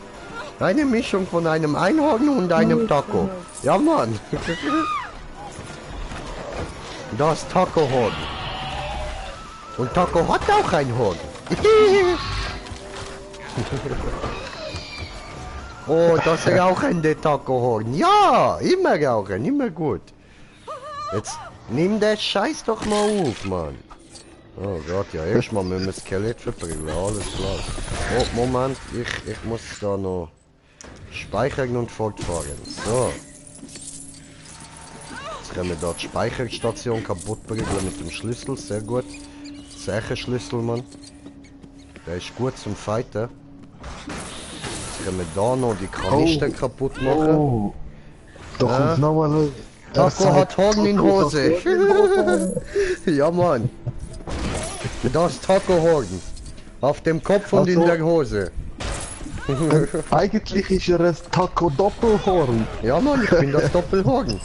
Eine Mischung von einem Einhorn und einem Taco. Ja, Mann. Das Taco-Horn. Und Taco hat auch ein Horn. Oh, das rauchende Taco-Horn. Ja, immer rauchen, immer gut. Jetzt nimm den Scheiß doch mal auf, Mann. Oh Gott, ja, erstmal mit dem Skelett verprügeln, alles klar. Oh, Moment, ich muss da noch speichern und fortfahren. So. Jetzt können wir da die Speicherstation kaputt prügeln mit dem Schlüssel, sehr gut. Schlüssel, Mann. Der ist gut zum Fighten. Jetzt können wir da noch die Kanister kaputt machen. Oh. Da kommt noch mal... Taco hat Horn in Hose. Ja, Mann. Das Taco-Horn. Auf dem Kopf und in Also- der Hose. Eigentlich ist er ein Taco-Doppelhorn. Ja, Mann, ich bin das Doppelhorn.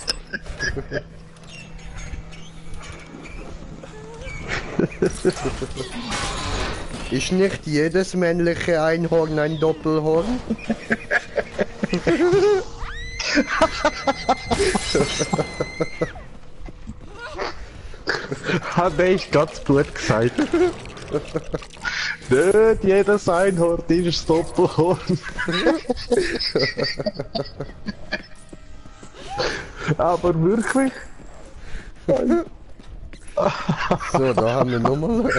Ist nicht jedes männliche Einhorn ein Doppelhorn? Hat echt ganz gut gesagt. Nicht jedes Einhorn ist ein Doppelhorn. Aber wirklich? So, da haben wir nochmal.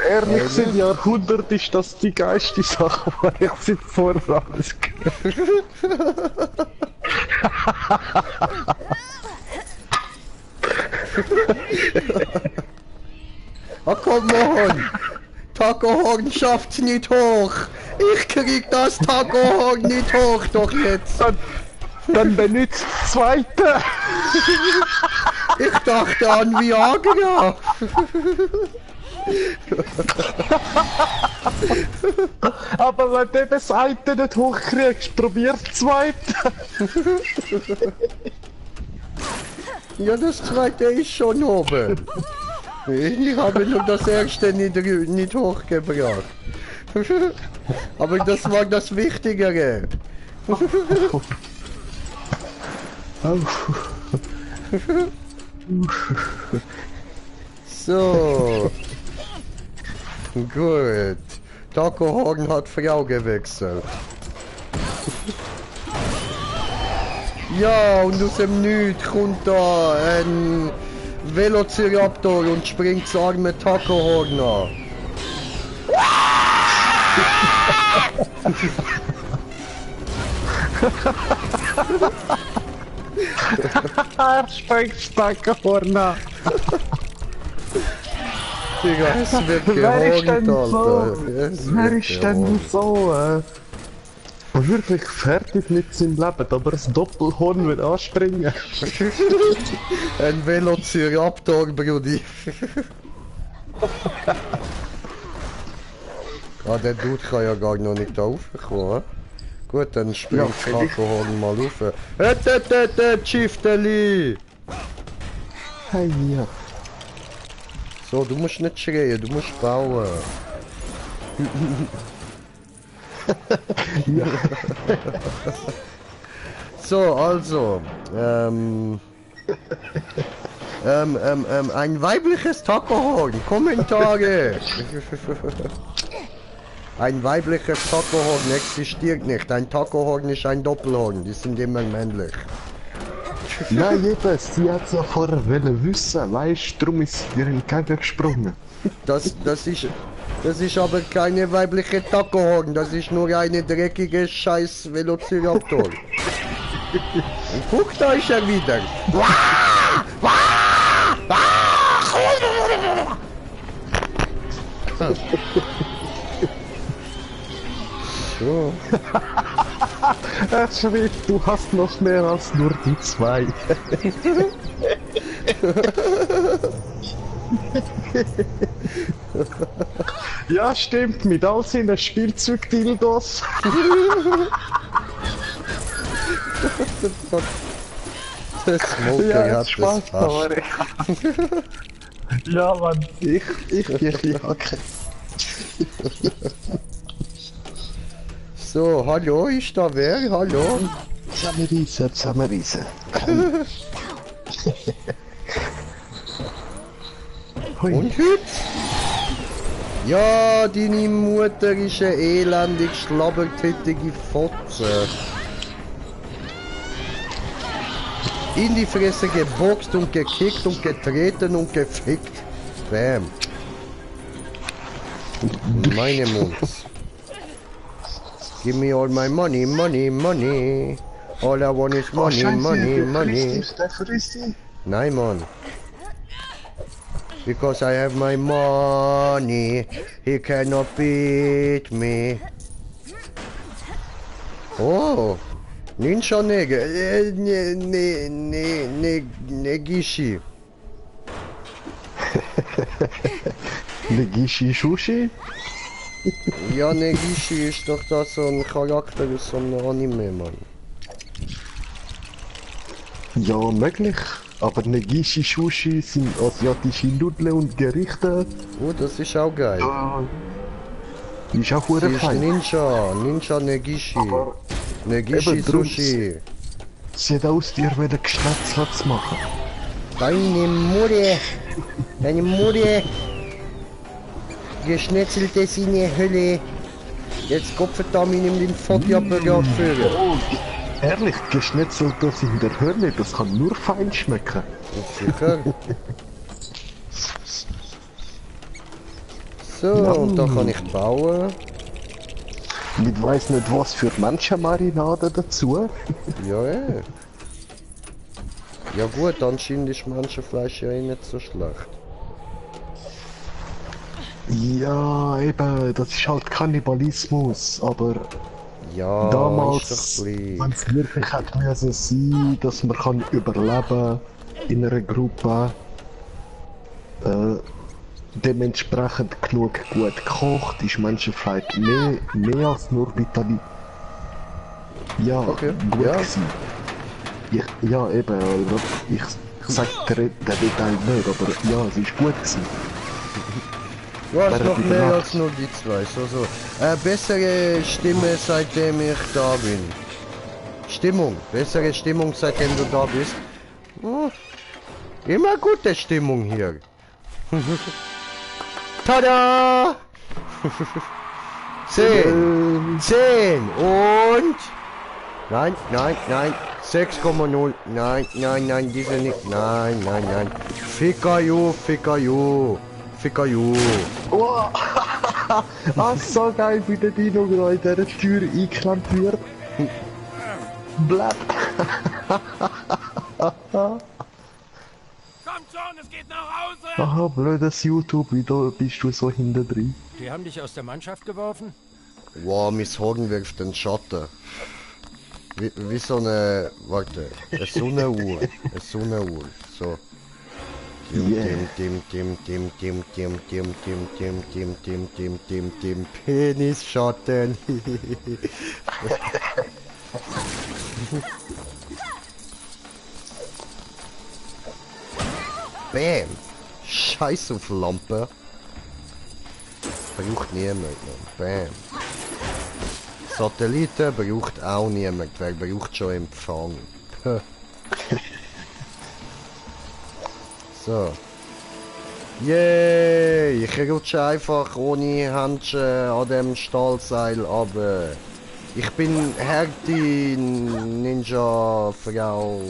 Ehrlich sind Jahrhundert ist das die geilste Sache, die ich seit vorher alles gehört. Ah, komm on! Taco-Horn schafft's nicht hoch! Ich krieg das Taco-Horn nicht hoch, doch jetzt! Dann benutzt das zweite. Ich dachte an Viagra! Aber wenn du das eine nicht hochkriegst, probier das zweite. Ja, das zweite ist schon oben. Ich habe nur das erste nicht hochgebracht. Aber das war das Wichtigere. So. Gut. Taco-Horn hat Frau gewechselt. Ja, und aus dem Nichts kommt da ein Velociraptor und springt das arme Taco-Horn an. Er springt Stackenhorn an. Digga, es wird Wer ist denn gehornt, so? Alter. Es Wer wird ist denn gehornt. so wirklich fertig mit seinem Leben, aber ein Doppelhorn will anspringen? Ein Velociraptor, Brudi. Ah, der Dude kann ja gar noch nicht da raufkommen. Gut, dann springt Ja, Taco-Horn mal rauf. Chieftainly! Hey, ja. So, du musst nicht schreien, du musst bauen. So, also, ein weibliches Taco-Horn, Kommentare. Ein weibliches Taco-Horn existiert nicht, ein Taco-Horn ist ein Doppelhorn, die sind immer männlich. Nein, eben, sie hat es ja vorher wissen, weißt du, darum ist sie dir entgegengesprungen. Das ist aber keine weibliche Taco-Horn, das ist nur eine dreckige scheiß Velociraptor. Und guckt euch ja wieder. So. Er schreibt, du hast noch mehr als nur die 2. Ja, stimmt, mit all seinen Spielzeug-Dildos. Der Smoker Ja, hat Spaß, das fast. aber ja, Mann, ich die Hacke. So, hallo, ist da wer? Hallo? Zusammenreißen. Und heute? Ja, deine Mutter ist eine elendig schlabbertätige Fotze. In die Fresse geboxt und gekickt und getreten und gefickt. Bam. Meine Munds. Give me all my money, money, money. All I want is money, money, money. Nein, Mann. Because I have my money, he cannot beat me. Oh, Ninja Negishi. Negishi Shushi? Ja, Negishi ist doch da so ein Charakter aus so einem Anime, Mann. Ja, möglich. Aber Negishi Shushi sind asiatische Nudeln und Gerichte. Oh, das ist auch geil. Ist auch Sie hure ist fein. Ninja Negishi. Aber Negishi eben drum- Sushi. Sieht aus, dir wieder Geschnetzler zu machen. Deine Mutter, geschnetzeltes in die Hölle. Jetzt Gottverdammt, ich nimm den Fotja-Burger führen. Oh, ehrlich, geschnetzeltes in der Hölle, das kann nur fein schmecken. Sicher. So, und da kann ich bauen. Mit weiss nicht was für Menschenmarinade dazu. Ja, ja. Ja gut, anscheinend ist Menschenfleisch ja eh nicht so schlecht. Ja, eben, das ist halt Kannibalismus, aber Ja, damals, ist doch lieb. wenn es wirklich hätte müssen sein, dass man kann überleben in einer Gruppe, dementsprechend genug gut gekocht, ist Menschenfleisch mehr als nur Vitamin. Ja, Okay, gut ja. gewesen. Ja, eben, also ich sag den Detail nicht, aber ja, es ist gut gewesen. Du hast Wäre noch wieder mehr nach. als nur die zwei. So. Bessere Stimme seitdem ich da bin. Stimmung. Bessere Stimmung seitdem du da bist. Hm. Immer gute Stimmung hier. Tada! 10. 10 und... Nein, 6,0. Nein, diese nicht. Nein. Ficker you. Oh, ah, so geil, wie der Dino gerade in dieser Tür eingeklemmt wird. Blab. Kommt schon, es geht nach Hause! Aha, blödes YouTube, wieso bist du so hinten drin? Die haben dich aus der Mannschaft geworfen? Wow, Miss Hogan wirft den Schatten. Wie so eine... Warte. Eine Sonnenuhr. So. Dem Penisschatten. Bam. Scheiß auf Lampe. Braucht niemand noch. Bam. Satelliten braucht auch niemand. Wer braucht schon Empfang? So. Yay! Ich rutsche einfach ohne Händchen an dem Stahlseil aber ich bin Härte Ninja Frau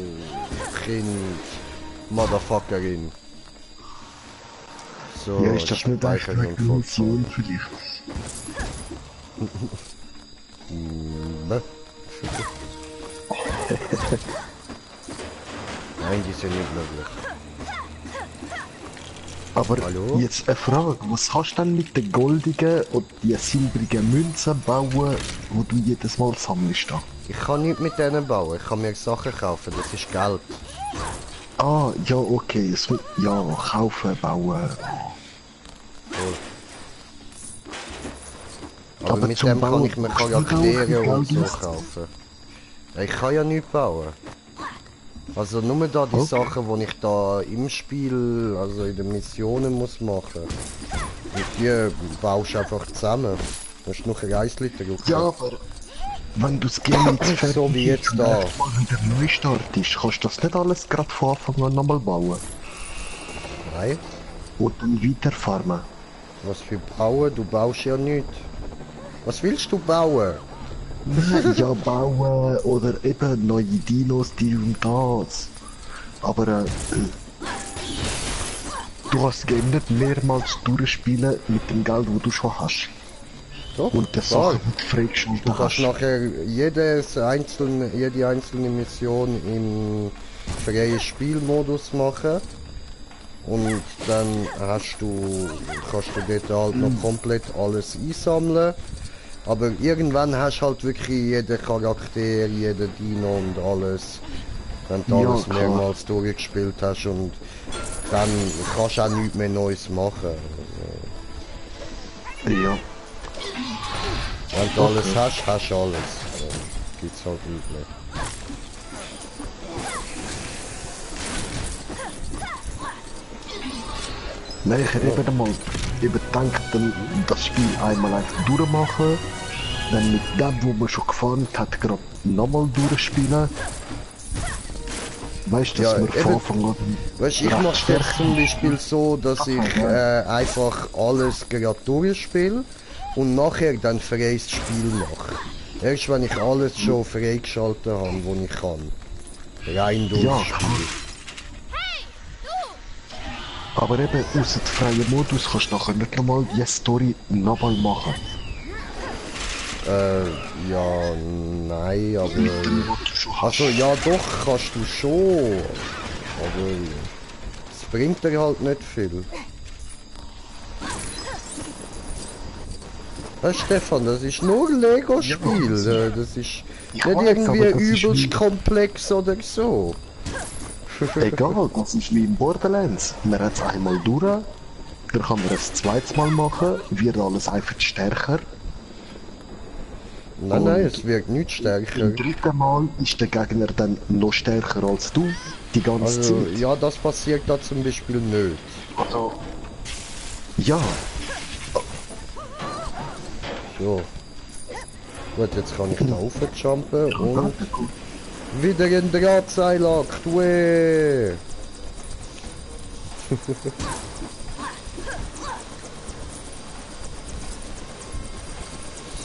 Kind Motherfuckerin. So, Ja, ist das nicht echt Speichern eine und Mission vielleicht? Ne? Nein, die sind nicht möglich. Aber Hallo? jetzt eine Frage, was kannst du denn mit den goldigen und die silbrigen Münzen bauen, wo du jedes Mal sammelst? Da? Ich kann nicht mit denen bauen, ich kann mir Sachen kaufen, das ist Geld. Ah, ja, okay, ja, kaufen, bauen. Aber mit zum dem kann Bauen ich mir brauchst du Charaktere auch und so Geld. kaufen. Ich kann ja nichts bauen. Also nur da die Okay. Sachen, die ich da im Spiel, also in den Missionen muss machen. Und die baust du einfach zusammen. Du musst noch ein Reisli drücken. Ja, aber wenn du das Game jetzt fertig So wie jetzt da. mal wieder neu startest, kannst du das nicht alles gerade von Anfang an nochmal bauen. Nein. Und dann weiter farmen. Was für bauen? Du baust ja nichts. Was willst du bauen? Ja, bauen oder eben neue Dinos, die und das. Aber du kannst das Game nicht mehrmals durchspielen mit dem Geld, das du schon hast. Doch, Und das klar. Sachen, die du freigeschaltet Du kannst hast. nachher jede einzelne Mission im freien Spielmodus machen. Und dann kannst du dort halt noch komplett alles einsammeln. Aber irgendwann hast du halt wirklich jeden Charakter, jeden Dino und alles. Wenn du Ja, alles klar. mehrmals durchgespielt hast und dann kannst du auch nichts mehr Neues machen. Ja. Wenn du alles hast, hast du alles. Gibt's halt nicht mehr. Nein, ich hätte eben mal gedacht, dann das Spiel einmal einfach durchmachen, dann mit dem, wo man schon gefahren hat, gerade nochmal durchspielen. Weißt du, dass Ja, wir von eben. Anfang an Weißt du, ich recht mache stark das zum Beispiel so, dass ich einfach alles gerade durchspiele und nachher dann freies Spiel mache. Erst wenn ich alles schon freigeschaltet habe, wo ich kann. Rein durchs Ja, Spiel. Aber eben, außer dem freien Modus kannst du nachher nicht nochmal die Story nochmal machen. Ja, nein, aber... Mit dem, was du schon hast. Also ja doch, kannst du schon. Aber es bringt dir halt nicht viel. Stefan, das ist nur ein Lego-Spiel. Das ist Ich nicht weiß, irgendwie aber das ist übelst wie- komplex oder so. Egal, das ist wie im Borderlands. Man hat es einmal durch, dann kann man es zweites Mal machen, wird alles einfach stärker. Nein, Und nein, es wird nicht stärker. Im dritten Mal ist der Gegner dann noch stärker als du, die ganze Also Zeit. ja, das passiert da zum Beispiel nicht. Also, ja, So. Gut, jetzt kann ich da raufjumpen und warte, gut. wieder ein Drahtseilakt. Weh.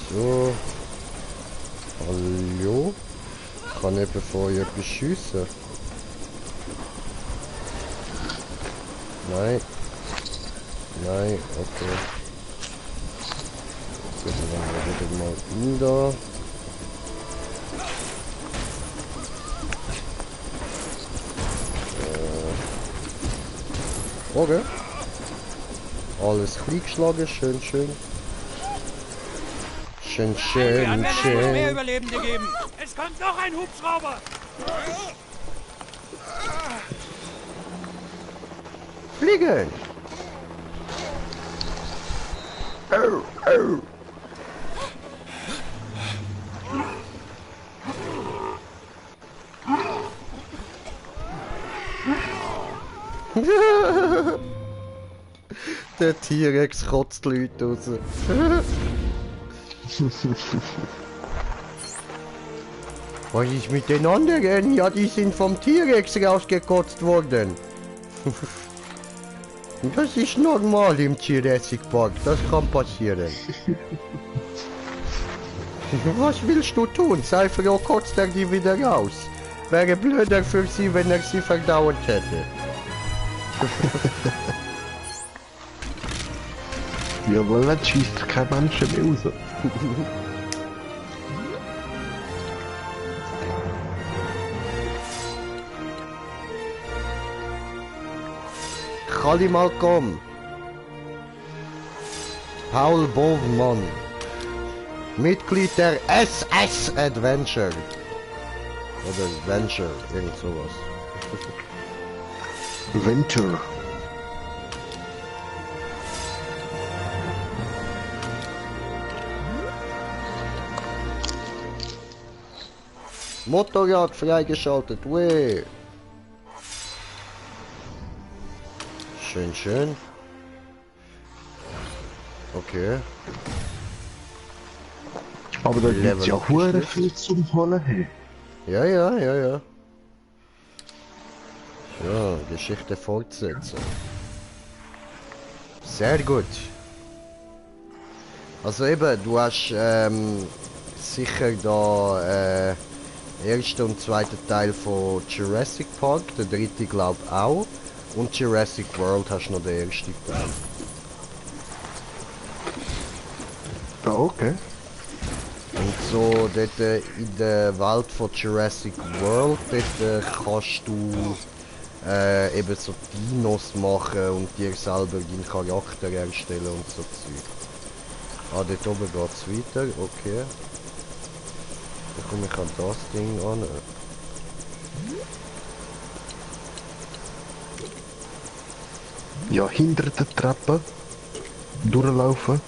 So. Hallo? Kann eben vorher etwas schiessen? Nein. Nein, okay. Gut, dann wieder mal in da. Okay. Alles klein geschlagen, schön, schön. Schön, schön, schön. Überlebende geben. Es kommt noch ein Hubschrauber. Fliegen! Oh, oh. Der T-Rex kotzt die Leute raus. Was ist mit den anderen? Ja, die sind vom T-Rex rausgekotzt worden. Das ist normal im Jurassic Park, das kann passieren. Was willst du tun? Sei froh, kotzt er die wieder raus. Wäre blöder für sie, wenn er sie verdauert hätte. Ja, weil dann schießt kein Mensch mehr raus. Kali Malcolm. Paul Bovmann. Mitglied der SS Adventure. Oder Adventure, irgend sowas. Venture. Motorrad freigeschaltet, weh. Schön, schön. Okay. Aber da gibt's ja Level hure viel zum Holen, hey. Ja, ja, ja, ja. Ja, Geschichte fortsetzen. Sehr gut. Also eben, du hast sicher da ersten und zweiten Teil von Jurassic Park, der dritte glaub auch. Und Jurassic World hast du noch den ersten Teil. Ja, okay. Und so dort in der Welt von Jurassic World, dort kannst du eben so Dinos machen und dir selber deinen Charakter erstellen und so Zeug. Ah, dort oben geht's weiter, okay. Dann komme ich an das Ding an. Ja, hinter der Treppe durchlaufen.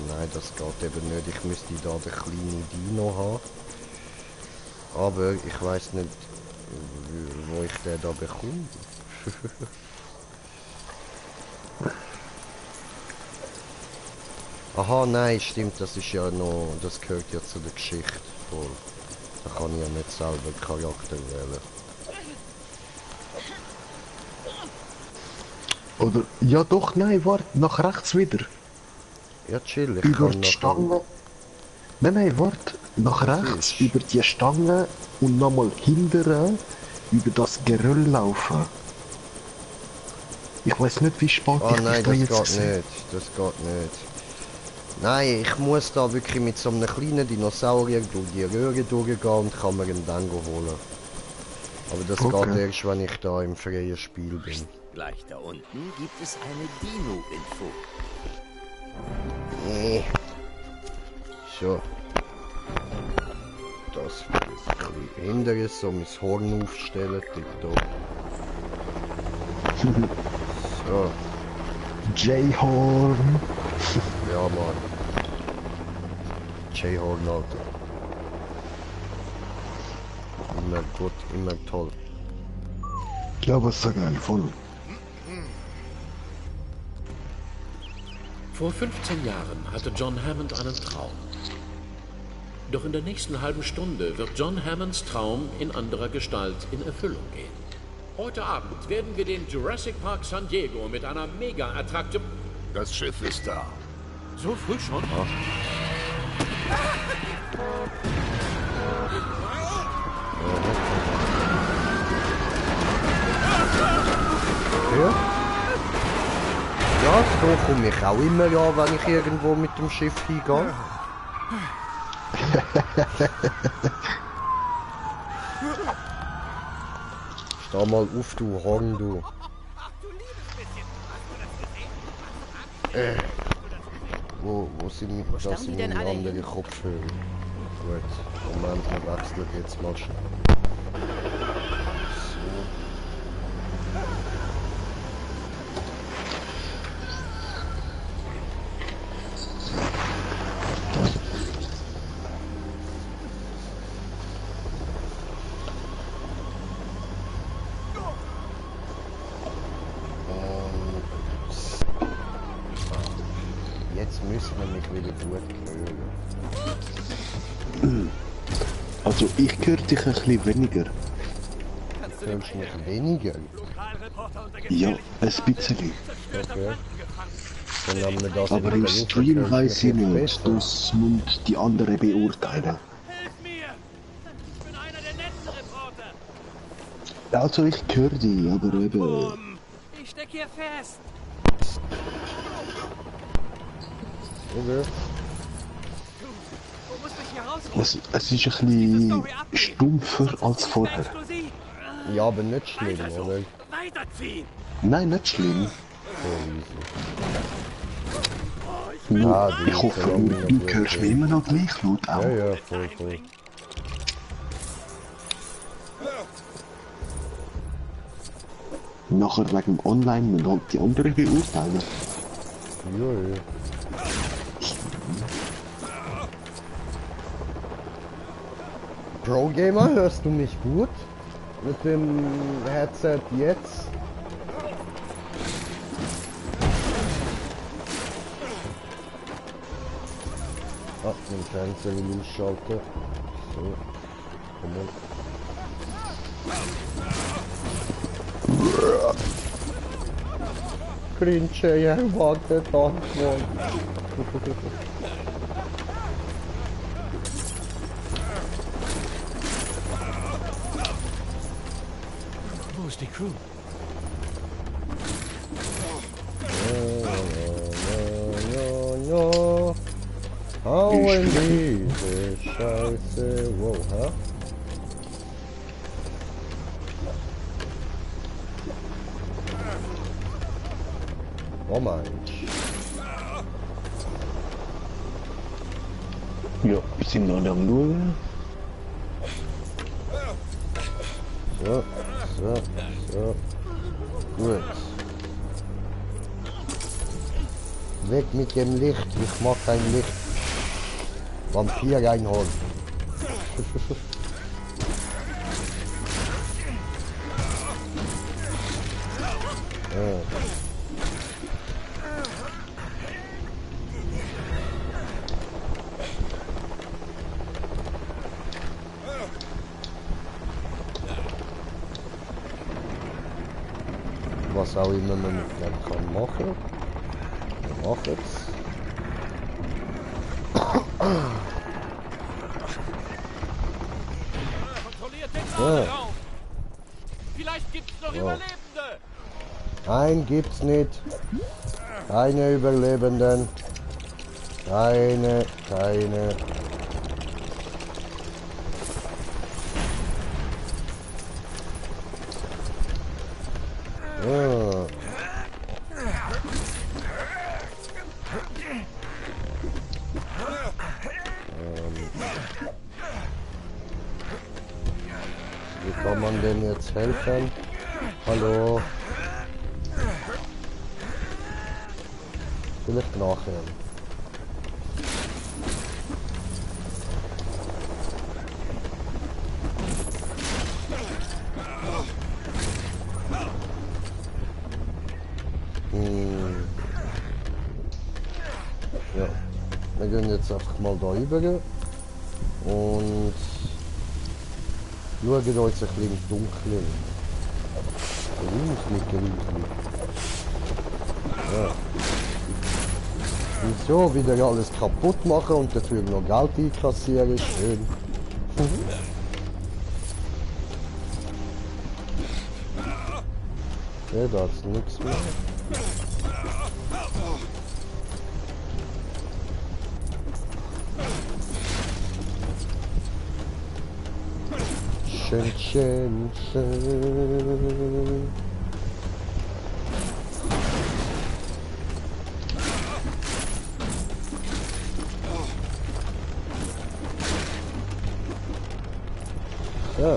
Nein, das geht eben nicht. Ich müsste da den kleinen Dino haben. Aber ich weiß nicht, wo ich den da bekomme. Aha, nein, stimmt, das ist ja noch, das gehört ja zu der Geschichte. Voll. Da kann ich ja nicht selber Charakter wählen. Oder, ja doch, nein, warte, nach rechts wieder. Ja, chill, ich Über kann die nachher... Stange. Nein, warte, nach rechts, Ist. über die Stange und nochmal hinterher über das Geröll laufen. Ich weiß nicht, wie spät Ah ich nein, da das jetzt geht gesehen. nicht, das geht nicht. Nein, ich muss da wirklich mit so einem kleinen Dinosaurier durch die Röhre durchgehen und kann mir einen Dango holen. Aber das Okay. geht erst, wenn ich da im freien Spiel bin. Gleich da unten gibt es eine Dino-Info. Nee. So. Das wird jetzt ein bisschen hinterher, so mein Horn aufstellen, tipptopp. So, J-Horn. ja Mann. J-Horn, Alter. Immer gut, immer toll. Ja, was so geil, voll. Vor 15 Jahren hatte John Hammond einen Traum. Doch in der nächsten halben Stunde wird John Hammonds Traum in anderer Gestalt in Erfüllung gehen. Heute Abend werden wir den Jurassic Park San Diego mit einer Mega-Attraktion... Das Schiff ist da. So früh schon? Ja? Ja, so komme ich auch immer an, wenn ich irgendwo mit dem Schiff hingehe. Steh mal auf, du Horn, du. Wo sind das stammen sind die denn meine alle anderen hin? Kopfhörer? Gut, Moment, wir wechseln jetzt mal schnell. So. Jetzt müssen wir mich wieder gut hören. Also ich höre dich ein bisschen weniger. Hörst du mich weniger? Ja, ein bisschen. Okay. Dann haben wir das Aber in im der Stream Luft, weiss ich hörst du mich nicht. besser. Das muss die anderen beurteilen. Ich bin einer der letzten Reporter. Also ich höre dich, aber eben... Ich steck hier fest. Okay. Du musst mich hier rausholen. Es ist ein bisschen stumpfer als vorher. Explosiv. Ja, aber nicht schlimm, Weiter so. oder? Weiterziehen. Nein, nicht schlimm. Ah, die Ich hoffe, verlangen du noch hörst Blut. mich immer noch gleich laut auch. Ja, ja, voll, voll. Nachher wegen dem Online müssen halt die anderen beurteilen. Ja, ja. Pro Gamer, hörst du mich gut? Mit dem Headset jetzt? Ah, den Fernseher will ich schalten. So. Komm mal. Cringe, ja, warte, da. Wo ist die Crew? Ja. Hauen diese Scheiße. Wow, hä? Oh mein. Ja, wir sind alle am Schauen. So, so. Gut. Weg mit dem Licht, ich mag kein Licht. Vampir reinholen. Was auch immer man mit dem kann machen. Wir machen es. Kontrolliert den Laderaum. Vielleicht gibt's noch Überlebende. Nein, gibt's nicht. Keine Überlebenden. Keine. Ja. Wie kann man denn jetzt helfen? Hallo? Vielleicht nachher. Ja, wir gehen jetzt einfach mal da rüber und schauen uns ein bisschen im Dunkeln. Gruselig. Ja. Wieso wieder alles kaputt machen und dafür noch Geld einkassieren? Schön. Ja, da ist nichts mehr. Schön. Ja.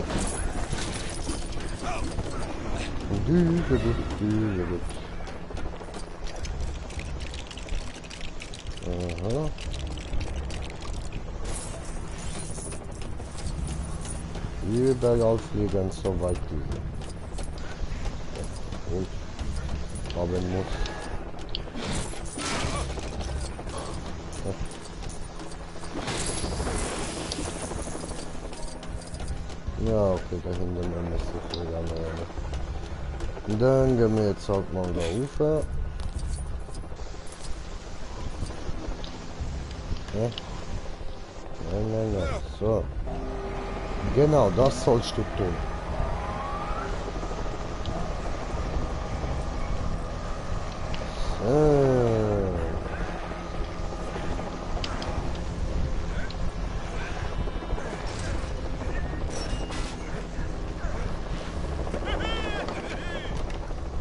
Aha. Überall fliegen so weit diese. Und haben muss. Ja, okay, da hinten müsste ich wieder mehr. Und dann gehen wir jetzt halt mal da rauf. Ja. Nein. So. Genau, das sollst du tun. So.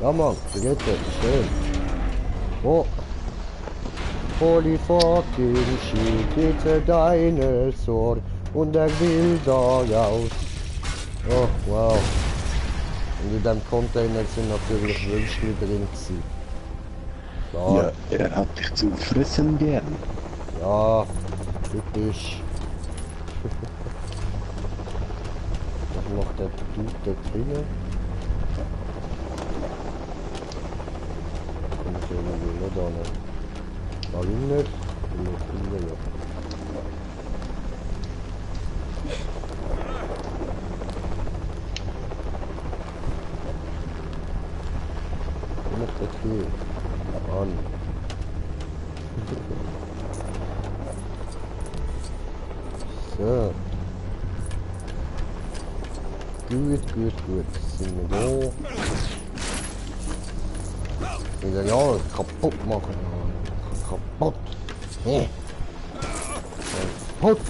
Ja, Mann, gerettet, schön. Oh. Holy fucking shit, it's a dinosaur und er will da raus. Oh, wow. Und in dem Container sind natürlich Würstchen drin gewesen. Klar. Ja, er hat dich zu fressen gern. Ja, typisch. Was macht der Dude da drinnen? Kann ich irgendwie nicht an. Warum nicht? Ja. Komm ich das hier an? So. Gut. Sind wir da? Wieder ja, kaputt machen. Kaputt. Kaputt.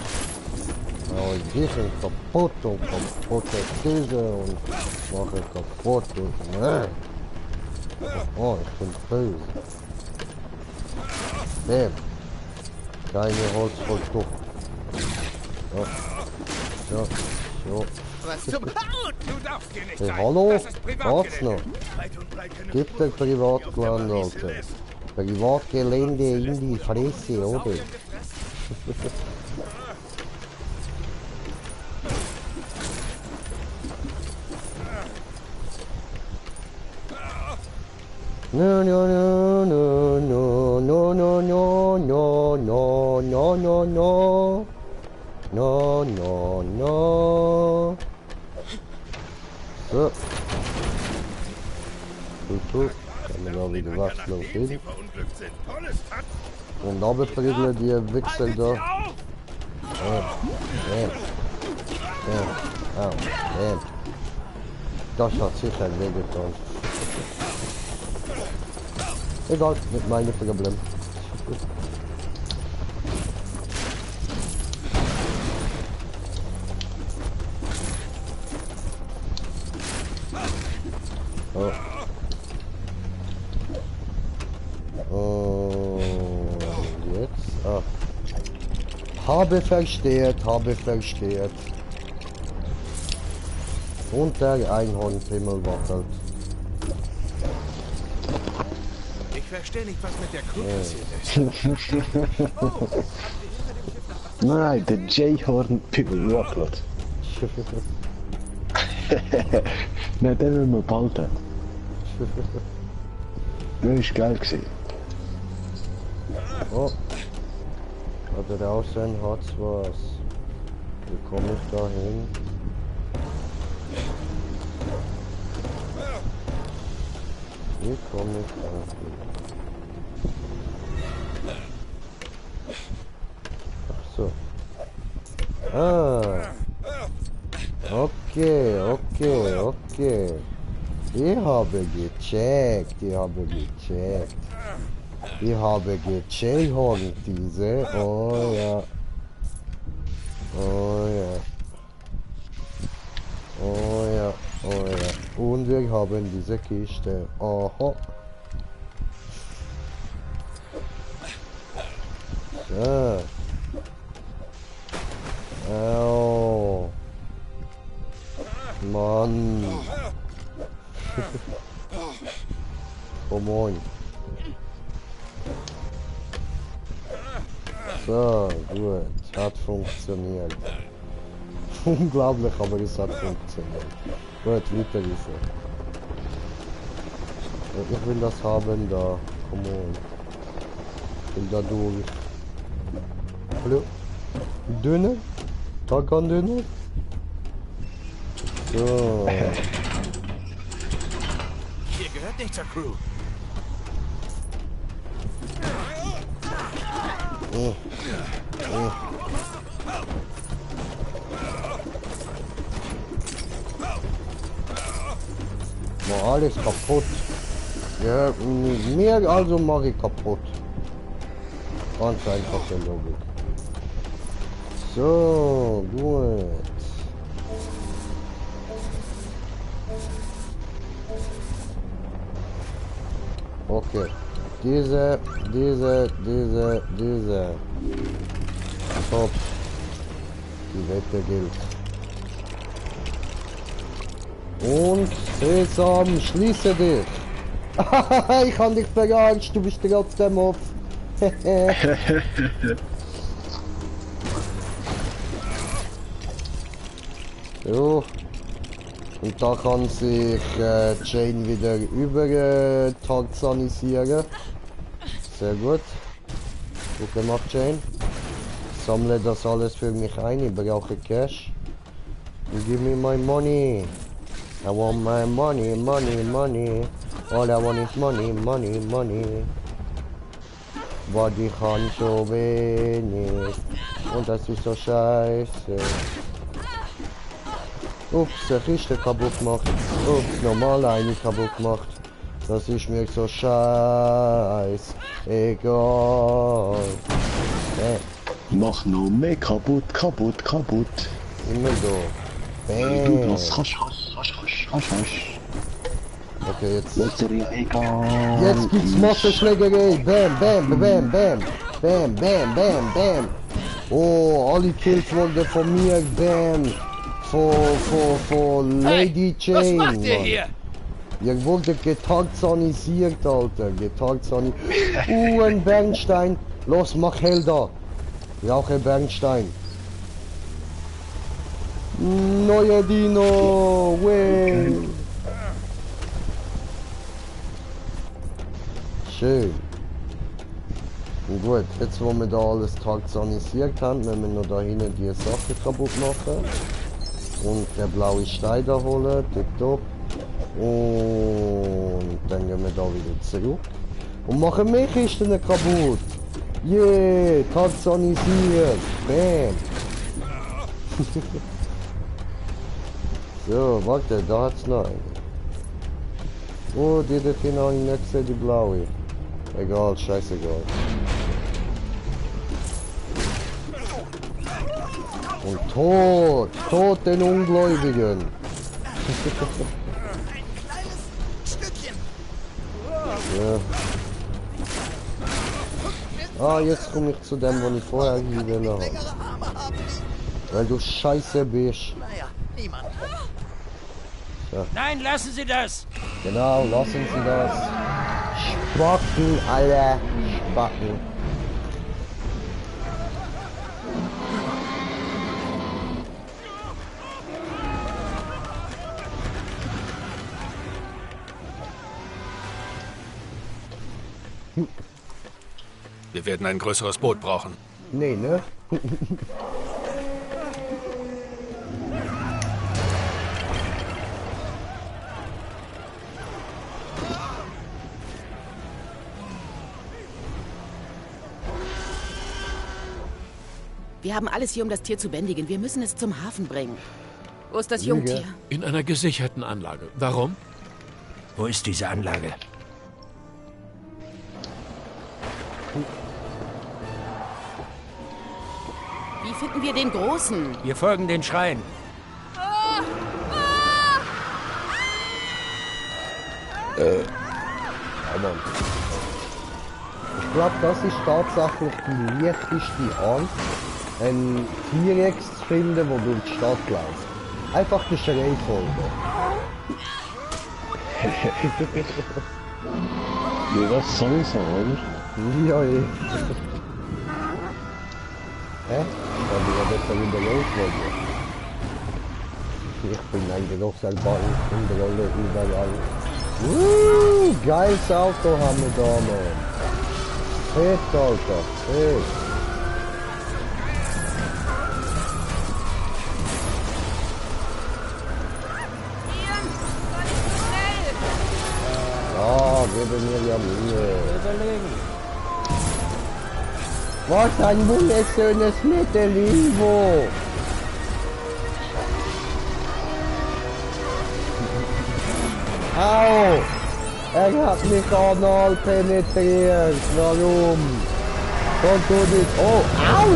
Ja, die sind kaputt und kaputte Käse und mache kaputt und oh, ich bin böse. Bäm. Keine Holz voll Tuch. Ja. Was zum Du darfst hier nicht Hey, sein. hallo? Das ist Wart's noch. Gibt ein Privatgelände, Alter. Privatgelände in die Fresse, oder? No. So. Gut. Kann man da wieder wachslos hin. Und runterprügeln die Wichser da. Bam. Das hat sicher wehgetan. Egal, nicht meine Problem. Oh. Und jetzt? Ah. Habe versteht. Und der Einhornpimmel wackelt. Ich verstehe nicht, was mit der Crew passiert ist. Nein, der J-Horn-Pimmel wackelt. Nein, den will man behalten. Das war geil gewesen. Oh. Da draußen hat's was. Wie komme ich da hin? Wie komme ich da hin? Ach so. Ah. Okay. Ich habe gecheckt. Ich habe gecheckt, diese. Oh ja. Und wir haben diese Kiste. Aha. So. Au. Mann. Oh moin. So, gut. Hat funktioniert. Unglaublich, aber es hat funktioniert. Gut, weiter ist er. Ich will das haben da. Come on. Ich will da durch. Hallo? Döner? Takan-Döner? So. Hier gehört nicht zur Crew. Mach alles kaputt. Ja, mir also mache ich kaputt. Ganz einfache Logik. So, gut. Okay. Diese. Top. Die Wette gilt. Und Sesam, schließe dich. Ich kann dich verarscht, du bist trotzdem auf. So. Und da kann sich Jane wieder über tarzanisieren. Sehr gut. Gut gemacht, Jane. Ich sammle das alles für mich ein, ich brauche Cash. You give me my money. I want my money, money, money. All I want is money, money, money. Aber ich kann so wenig. Und das ist so scheiße. Ups, eine Kiste kaputt gemacht. Ups, normal eine kaputt gemacht. Das ist mir so scheiß. Egal. Mach noch mehr kaputt. Immer so. Du das hasch. Okay, jetzt. Ist dir ja egal. Jetzt gibt's Massenschlägerei. Bam, bam, bam, bam. Bam, bam, bam, bam. Oh, alle Kills wurden von mir. Bam. Von Lady Jane. Was macht ihr Mann. hier? Ihr wurde getarzanisiert, Alter. Getarzanisiert. Ein Bernstein. Los, mach hell da. Rauche Bernstein. Neuer Dino. Way. Schön. Und gut, jetzt wo wir da alles tarzanisiert haben, wenn wir noch da hinten die Sache kaputt machen. Und der blaue Stein da holen, tipptopp. Und dann gehen wir da wieder zurück. Und machen mehr Kisten kaputt. Yeah, tarzanisiert. Bam. So, warte, da hat's noch eine. Oh, die da hinten habe ich nicht gesehen, die blaue. Egal, scheißegal. Und tot den Ungläubigen. Ja. Ah, jetzt komme ich zu dem, was ich vorher gegeben habe. Weil du scheiße bist. Ja. Nein, lassen Sie das! Genau, lassen Sie das. Spacken, alle Spacken. Wir werden ein größeres Boot brauchen. Nee, ne? Wir haben alles hier, um das Tier zu bändigen. Wir müssen es zum Hafen bringen. Wo ist das Jungtier? In einer gesicherten Anlage. Warum? Wo ist diese Anlage? Wie finden wir den Großen? Wir folgen den Schreien. Ich glaube, das ist tatsächlich die leichteste Art, einen T-Rex zu finden, der durch die Stadt läuft. Einfach den Schrei folgen. Ja, was soll ich sagen? Ja, eh. Hä? Ja, wie das da wieder los wollte. Ich bin eigentlich doch selber in der Rolle überall. Geiles Auto haben wir da, Mann. Fett, Alter, fett. Ja, gebe mir ja Mühe. Was ein wunderschönes Mittellivo. Au! Er hat mich anal penetriert. Warum? Kommt du nicht? Oh, au!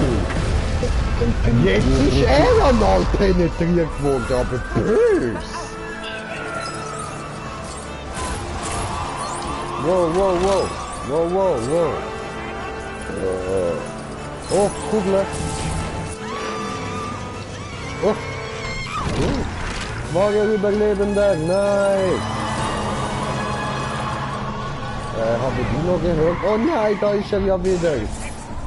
Jetzt ist er anal penetriert worden, aber böse. Wow. Oh, Kugel. Oh. Überlebender, nice. Habe ich die noch gehört? Oh nein, da ist er ja wieder.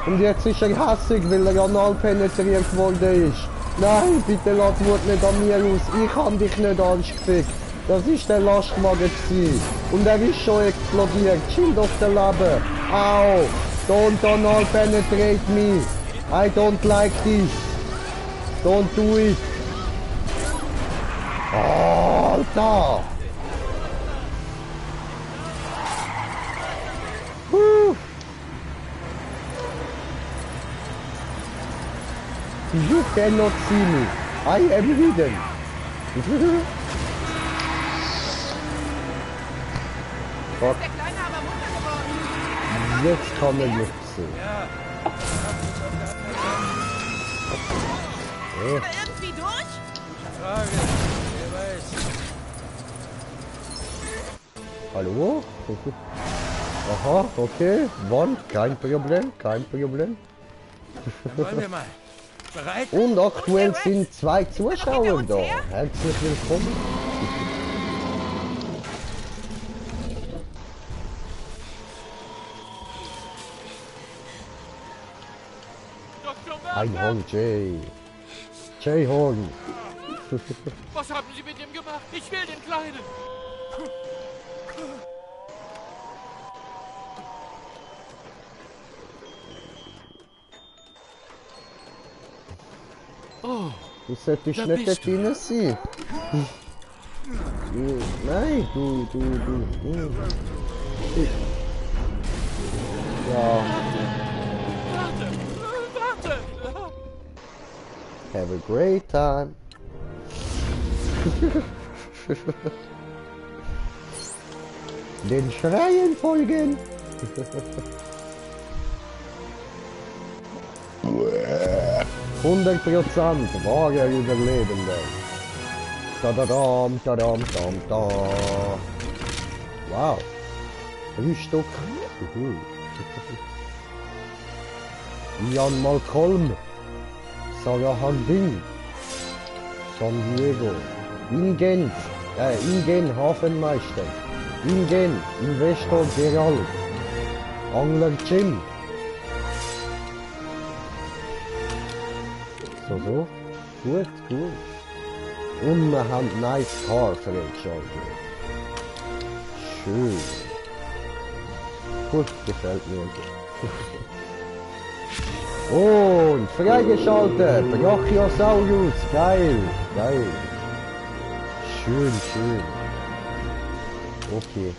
Und jetzt ist er hassig, weil er anal penetriert worden ist. Nein, bitte lass Wut nicht an mir aus. Ich habe dich nicht angefickt. Das ist der Lastwagen gewesen. Und er ist schon explodiert. Chill auf der Leben. Au! Don't anal penetrate me. I don't like this. Don't do it. Alter! You cannot see me. I am hidden. Fuck. Jetzt kann er nicht sehen. Irgendwie durch? Frage. Wer weiß. Hallo? Aha, okay. Wand, kein Problem. Dann wollen wir mal. Bereit? Und aktuell sind 2 Zuschauer da. Herzlich willkommen. Einhorn Jay. Jayhorn. Was haben Sie mit ihm gemacht? Ich will den Kleinen. Oh, Du solltest nicht dort drinnen sein. Nein, du. Ja. Warte. Have a great time. Den Schreien folgen. 100% wahre Überlebende. Da. Wow. 3 Stück. Ian Malcolm. Sarah Harding. San Diego. Ingen Hafenmeister. Ingen Investor Gerald. Angler Jim. So. Gut. Und wir haben nice Car freigeschaltet. Schön. Gut, gefällt mir. Und freigeschaltet. Brachiosaurus. Geil. Schön. Okay.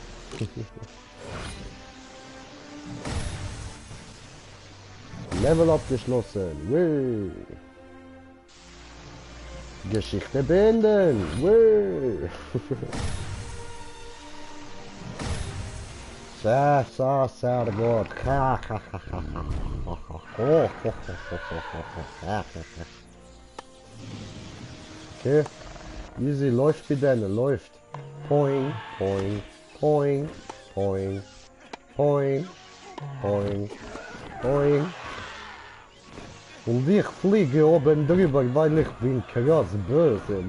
Level abgeschlossen. Wee. Geschichte beenden. Wee. Sehr gut. Okay. Easy, läuft bei denen, läuft. Poing. Und ich fliege oben drüber, weil ich bin krass böse.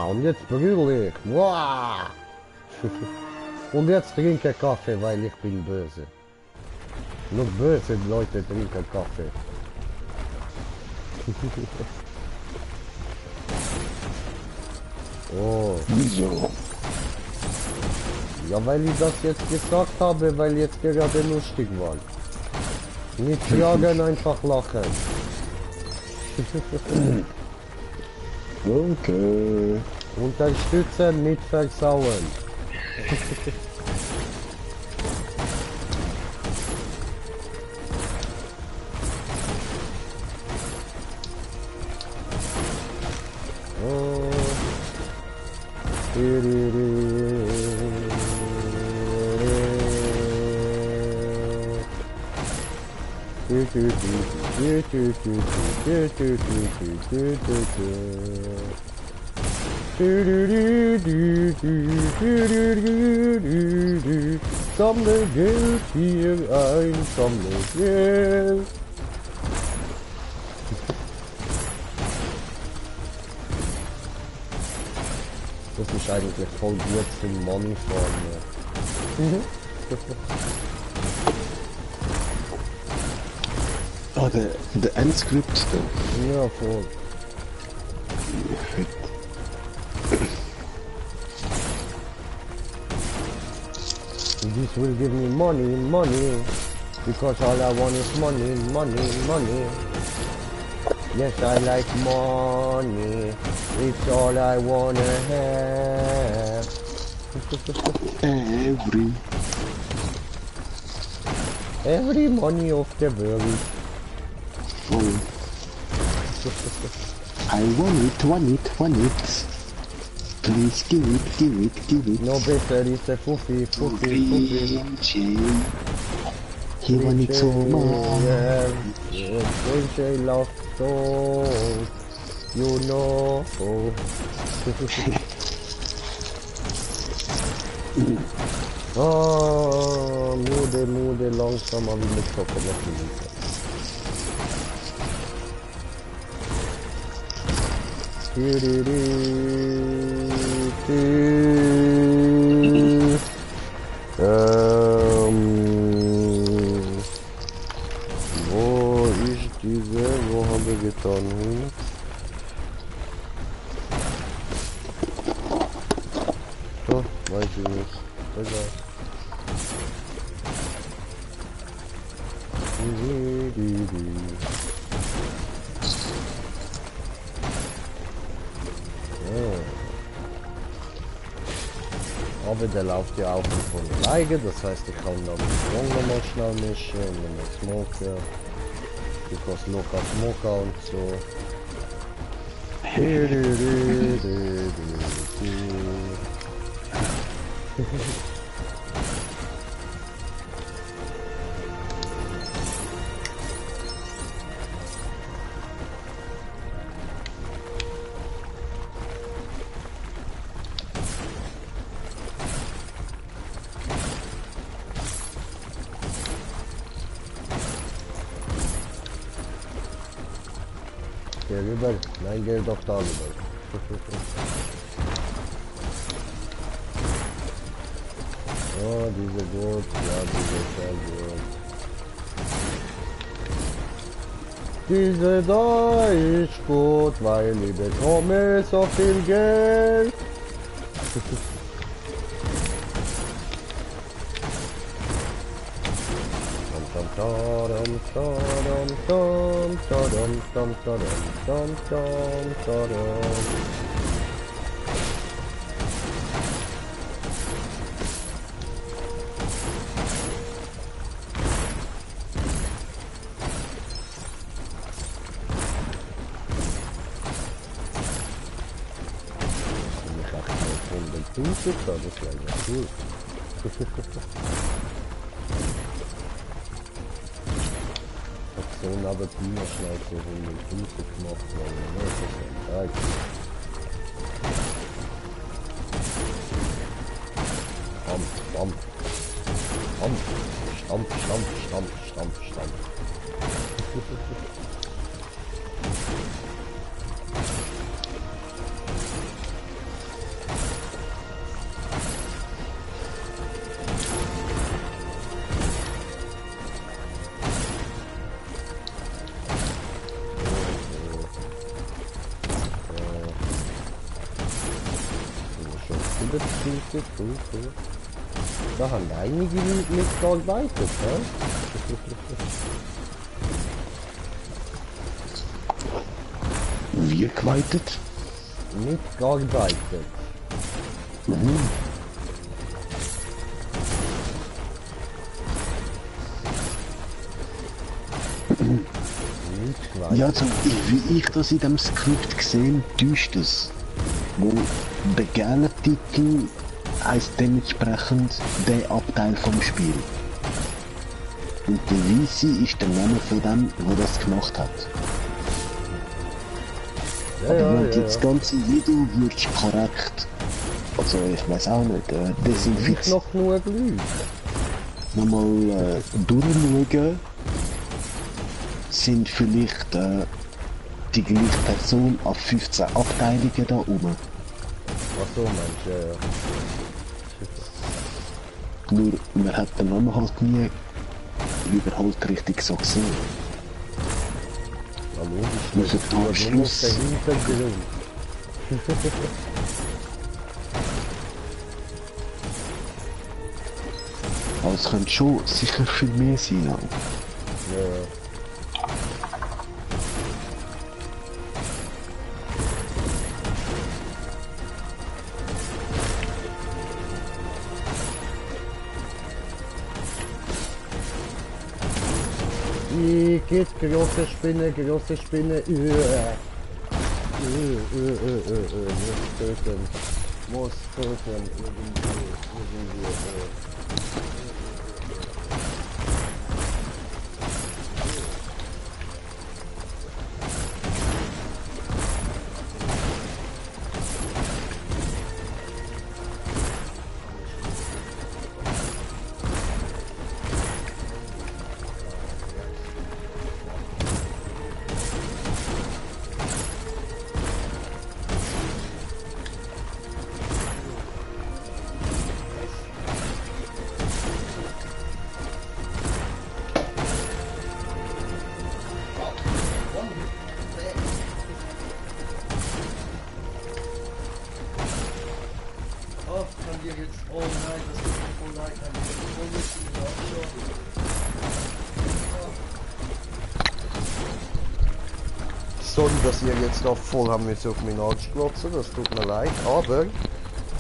Und jetzt brülle ich. Und jetzt trinke ich Kaffee, weil ich bin böse. Nur böse Leute trinken Kaffee. Oh. Wieso? Ja, weil ich das jetzt gesagt habe, weil jetzt gerade lustig war. Nicht jagen, einfach lachen. Okay. Unterstützen, nicht versauen. Sammle Geld hier ein, sammle Geld. Das ist eigentlich voll gut zum Money farmen. Ah, der Endscript da. Ja, voll. This will give me money, money. Because all I want is money, money, money. Yes, I like money. It's all I wanna have. Every money of the world. Oh. I want it. Please give it. No better is a fuffy. He want it so much. Don't I love so, you know. Moeder, langzaam, maar wie moet stoppen met genieten. Wo ist diese? Wo haben wir getan? Oh, weiß ich nicht. Egal. Aber der läuft ja auch von alleine, das heißt ich kann dann den Strong nochmal schnell mischen und dann den Smoker. Because look at Smoker und so. Gel rüber. Nein, gel doch da rüber. Oh, diese gut. Ja, diese sehr gut. Diese da ist gut, weil ich bekomme so viel Geld. Das wäre ja cool. So eine Arbeitsmienerschleife von den Füßen gemacht worden, ne? Das ist ein Teig. Stampf. Da haben einige nicht gearbeitet, ne? Wir geweitet? Nicht gearbeitet. Ja, also, wie ich das in dem Skript gesehen, täuscht es. Wo der gelbe Titel heisst dementsprechend der Abteil vom Spiel. Und der Weiße ist der Name von dem, der das gemacht hat. Aber wenn du jetzt das ganze Video würdest korrekt, also ich weiß auch nicht, desinfizieren. Noch genug Leute. Nochmal durchschauen, sind vielleicht die gleiche Person auf 15 Abteilungen da oben. Ach so, Mensch, ja. Nur, man hat den Namen halt nie überhaupt richtig so gesehen. Ja, logisch, Muss ich da am Schluss... Aber es könnte schon sicher viel mehr sein auch. Ja. Geht, große Spinne, große Spinne. Muss töten. Muss töten. Irgendwie. Sorry, dass ihr jetzt auch voll haben müssen auf meinen Arsch glotzen, das tut mir leid, aber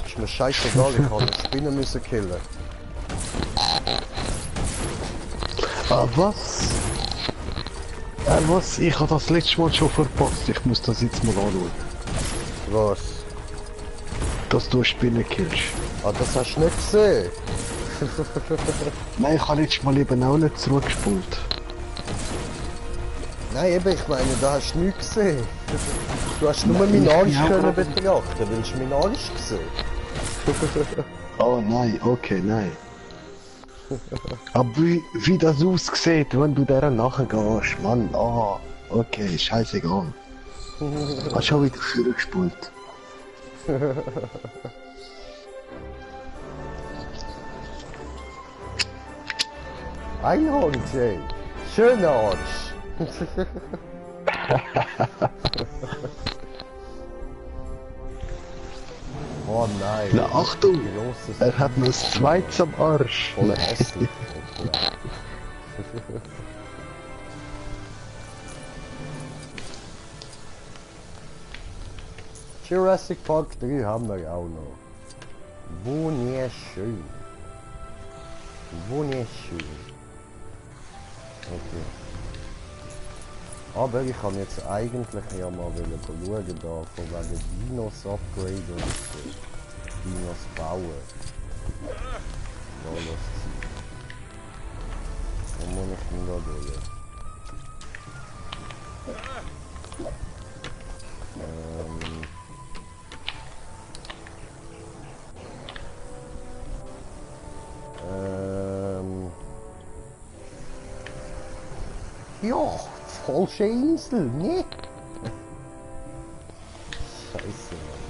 ist mir scheißegal, ich habe eine Spinne müssen killen. Ah, was? Was? Ich habe das letzte Mal schon verpasst, ich muss das jetzt mal anschauen. Was? Dass du eine Spinne killst. Ah, das hast du nicht gesehen? Nein, ich habe letztes Mal eben auch nicht zurückgespult. Nein, eben, ich meine, da hast du nichts gesehen. Du hast nur meinen Arsch können betrachten, willst du meinen Arsch gesehen? Oh nein, okay, nein. Aber wie das aussieht, wenn du der nachgehst, Mann, ah, okay, scheißegal. Hast schon wieder zurückgespult. Einhorn, ey. Schöner Arsch. Oh nein. Na Achtung! Er hat nur das Zweite am Arsch. Voll hässlich. Jurassic Park 3 haben wir auch noch. Wunderschön. Wunderschön. Okay. Aber ich kann jetzt eigentlich ja mal schauen, da von wegen Dinos Upgrade und Dinos bauen. Da lässt sie. Wo muss ich denn da durch? Ja, falsche Insel, ne? Scheiße, Mann.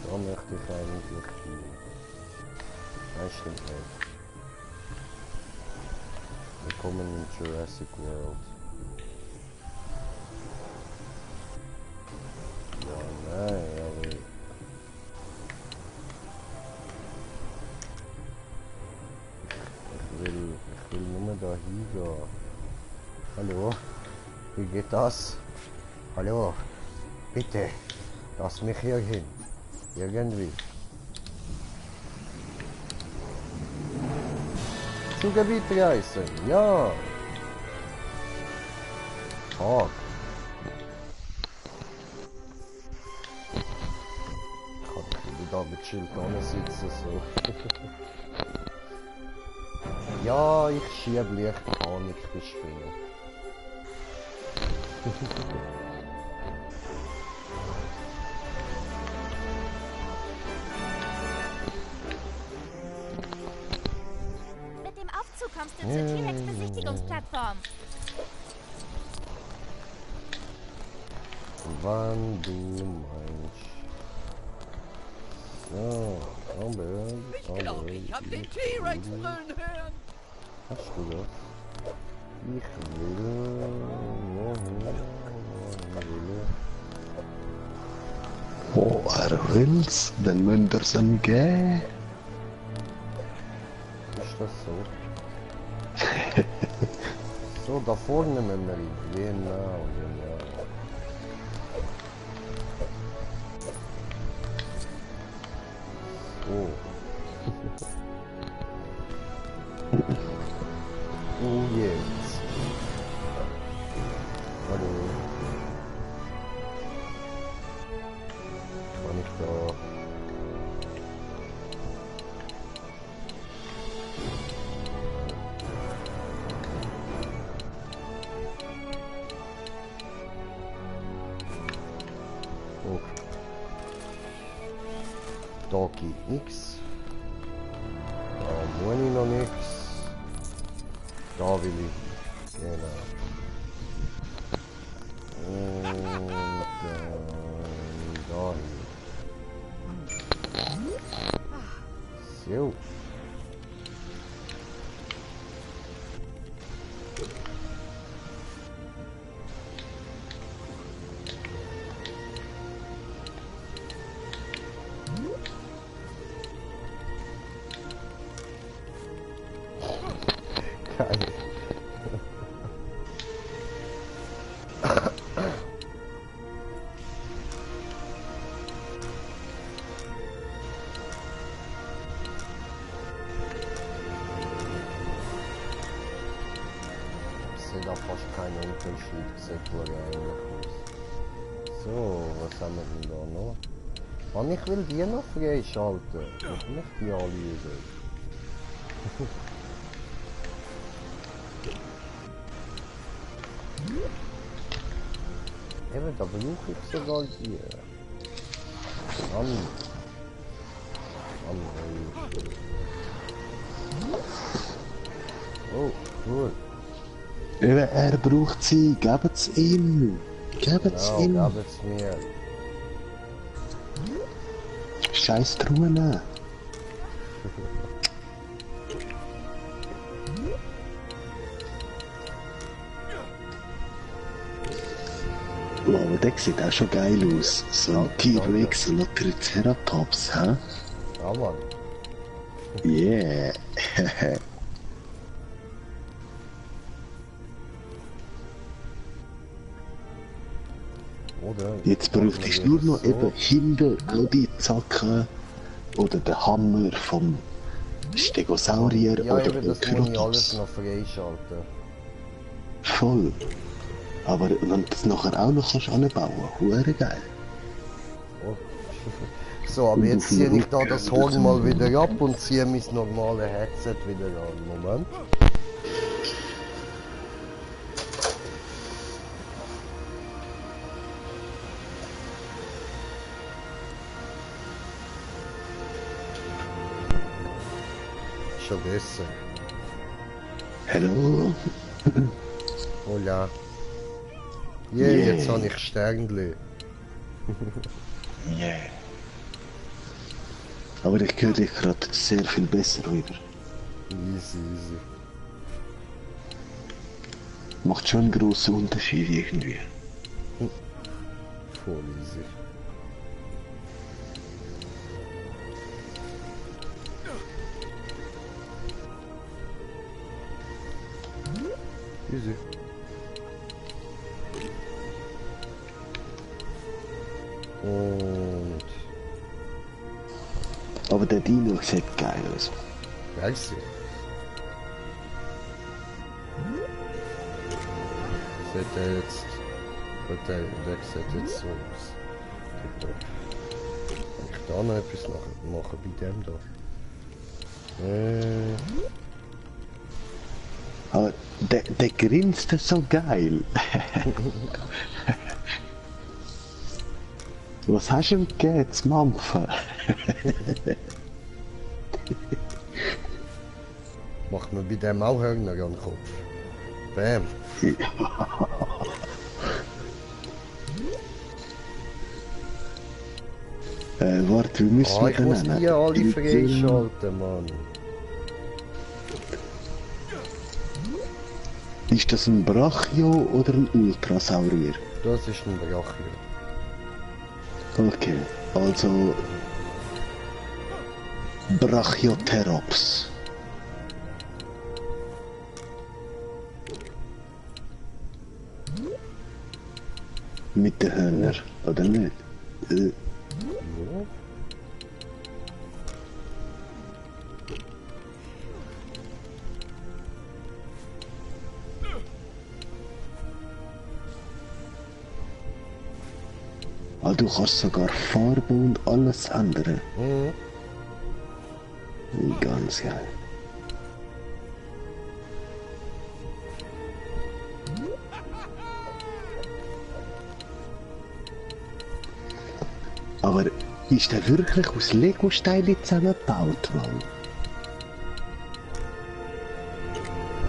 Da möchte ich eigentlich hin. Nein, stimmt nicht. Willkommen in Jurassic World. Ja, nein, aber... Ich will nur da hingehen. Hallo? Wie geht das? Hallo? Bitte, lass mich hier hin. Irgendwie. Zu Gebiet reisen, ja. Tag. Ich kann da mit Schild sitzen, so. Ja, ich schieb leicht Panik bei Spinnen. Mit dem Aufzug kommst du zur T-Rex-Besichtigungsplattform. Wann du meinst. So, Ich glaube, ich hab den T-Rex brüllen hören. Hast du das? Ich will. Wo er will's, dann müsst ihr's ihm geben. Ist das so? So, da vorne müssen wir rein. Genau, genau. So. Oh, jetzt. Hallo. Kann ich da... Oh. Da geht nix. Da muss ich noch nix. Da will ich. Genau. Und dann dahin. So. Geil. Ich sehe da fast keinen Unterschied, sieht wohl ähnlich aus. So, was haben wir denn da noch? Und ich will die noch freischalten. Ich möchte die alle üben. Eben, da brauche ich sogar die. Oh, cool. Er braucht sie, gebt's ihm. Gebt's ihm. Gebt's mir. Scheiß Truhe. Wow, der sieht auch schon geil aus. So ein T-Rex und ein Triceratops, hä? Ja, Mann. Yeah. Oder? Jetzt bräuchtest du nur noch eben hinter all die Zacken oder den Hammer vom Stegosaurier ja, oder eben, das muss ich alles Kryptops. noch freischalten. Voll. Aber wenn du das nachher auch noch kannst anbauen, hure geil. Oh. So, aber jetzt ziehe ich da das Horn mal wieder ab und ziehe mein normale Headset wieder an. Moment. Schon besser. Hallo? Hola. Yeah, jetzt habe ich Sternli. Yeah. Aber ich höre dich gerade sehr viel besser wieder. Easy, easy. Macht schon einen grossen Unterschied irgendwie. Voll easy. Easy. Und... Aber der Dino sieht geil aus. Weißt du? Sieht der jetzt... Der sieht jetzt so aus. Kann ich da noch etwas machen bei dem da? Aber der grinst so geil. Was hast du ihm gegeben zu mampfen? Macht man bei dem auch Hörner an den Kopf. Bam. Warte, wir müssen ich muss die alle freischalten, Mann. Ist das ein Brachio oder ein Ultrasaurier? Das ist ein Brachio. Okay, also Brachiotherops. Mit den Hörnern, oder nicht? Ja. Ah, du kannst sogar Farbe und alles ändern. Mhm. Ganz geil. Aber ist der wirklich aus Lego-Steinen zusammengebaut, Mann?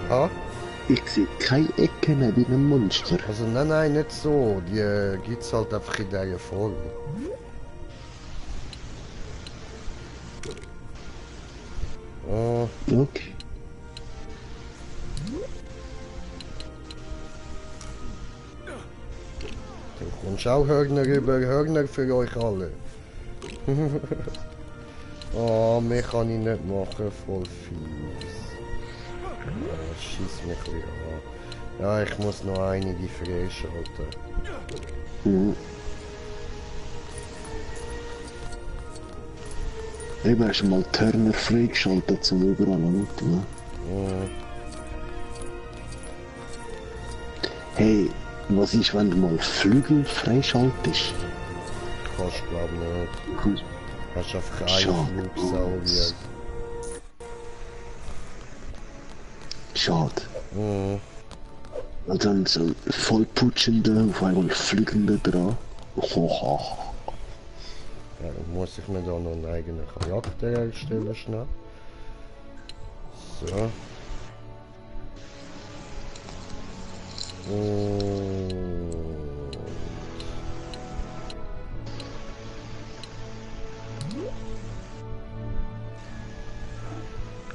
Ah? Ich sehe keine Ecken wie ein Monster. Also nein, nicht so. Die gibt's halt einfach in dieser Form. Oh. Okay. Du kommst auch Hörner über Hörner für euch alle. Oh, mehr kann ich nicht machen, voll fies. Oh, schieß mich wieder an. Ja, ich muss noch einige freischalten. Mhm. Eben hast du mal Turner freigeschaltet zum überall Minuten, ne? Mhm. Hey, was ist, wenn du mal Flügel freischaltest? Kannst glaub nicht. Gut. Hast einfach einen Flugsaurier. Schade. Mhm. Und dann so vollputschende, auf einmal fliegende dran. Hoha. Ja, dann muss ich mir da noch einen eigenen Charakter erstellen schnell. So.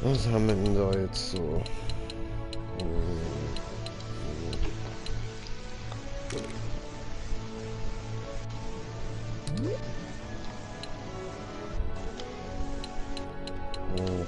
Was haben wir denn da jetzt so? Und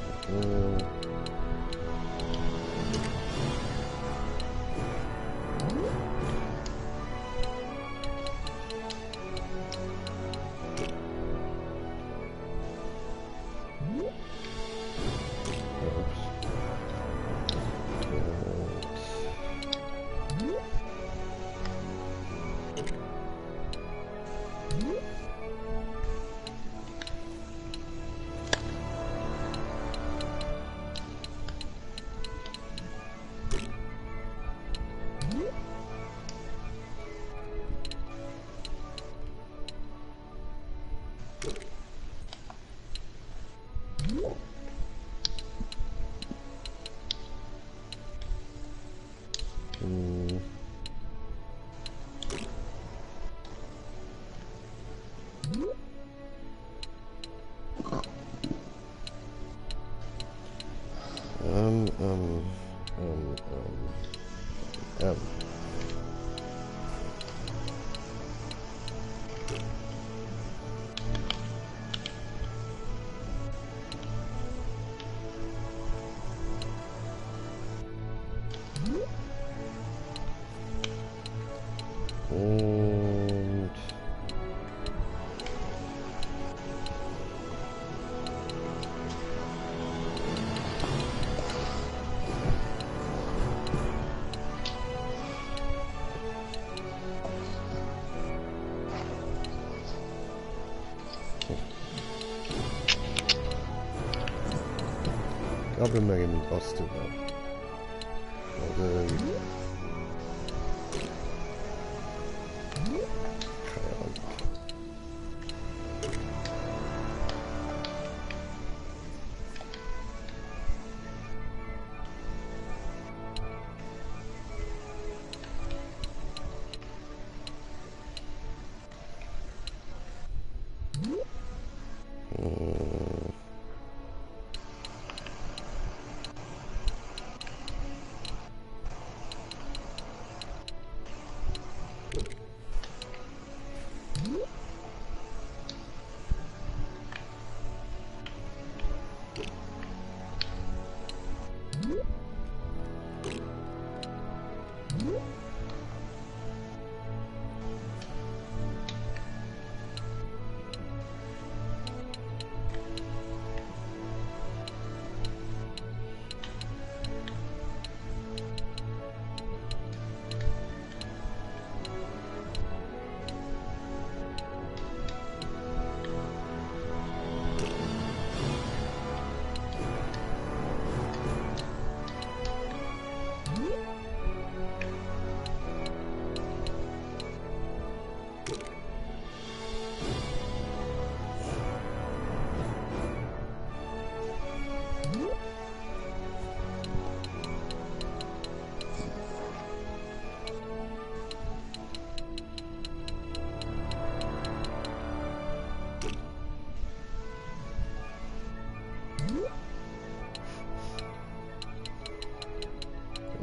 ich glaube, wir gehen was drüber. Oder... Keine Ahnung.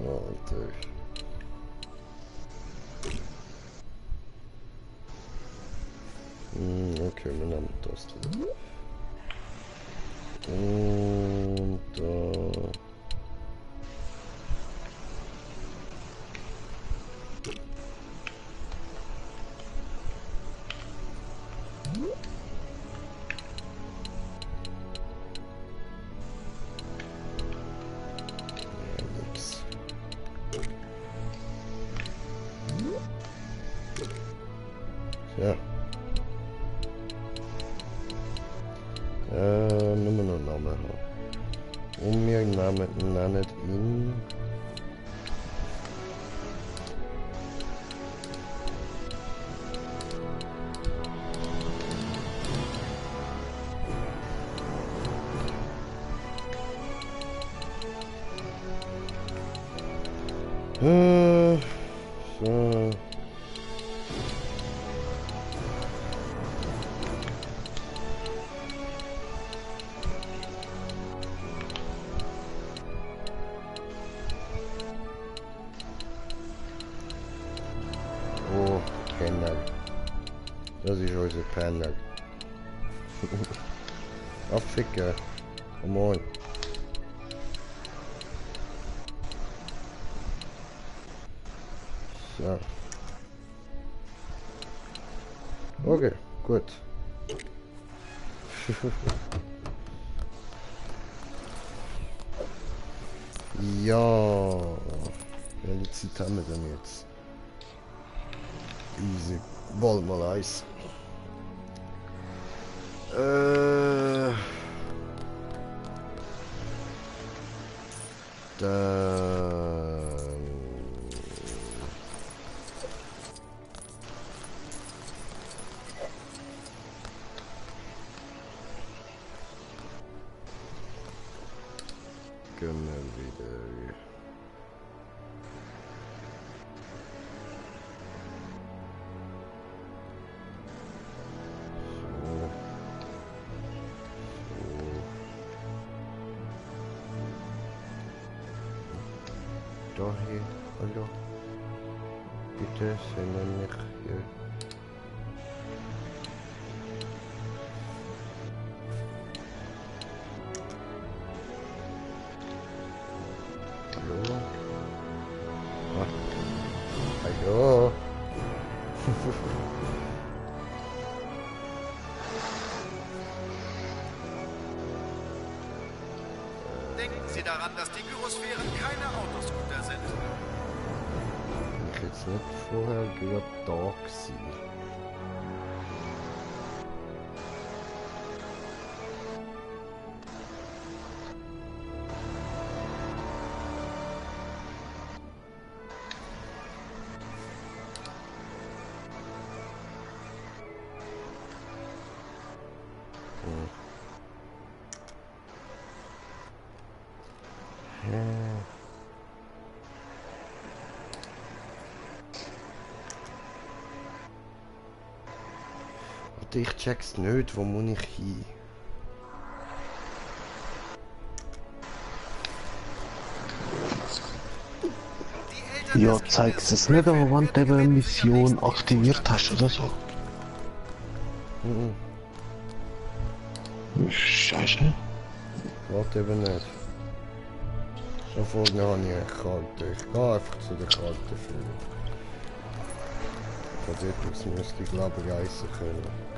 Alter. Okay, wir nehmen das da. Und ja. Nummer noch Namen haben. Und wir nennen ihn. So. Oh, Kenner. Das ist unser Kenner. Abficken. Come on. So. Okay, gut. Ja. Welche Zeit haben wir denn jetzt? Easy. Wollen mal Eis. Dann... Gehen wir wieder... Daher, hallo. Bitte senden mich hier. Hallo? Ah. Hallo? Denken Sie daran, dass die Gyrosphären keine Autoscooter sind. Ich jetzt nicht vorher gerade da gewesen. Warte, ich check's nicht, wo muss ich hin? Ja, zeigst es nicht, aber wenn du eben eine Mission aktiviert hast oder so. Scheiße. Warte eben nicht. Schon vorne habe ich eine Karte. Ich gehe einfach zu der Karte führen. Von dort aus müsste ich glaube ich reisen können.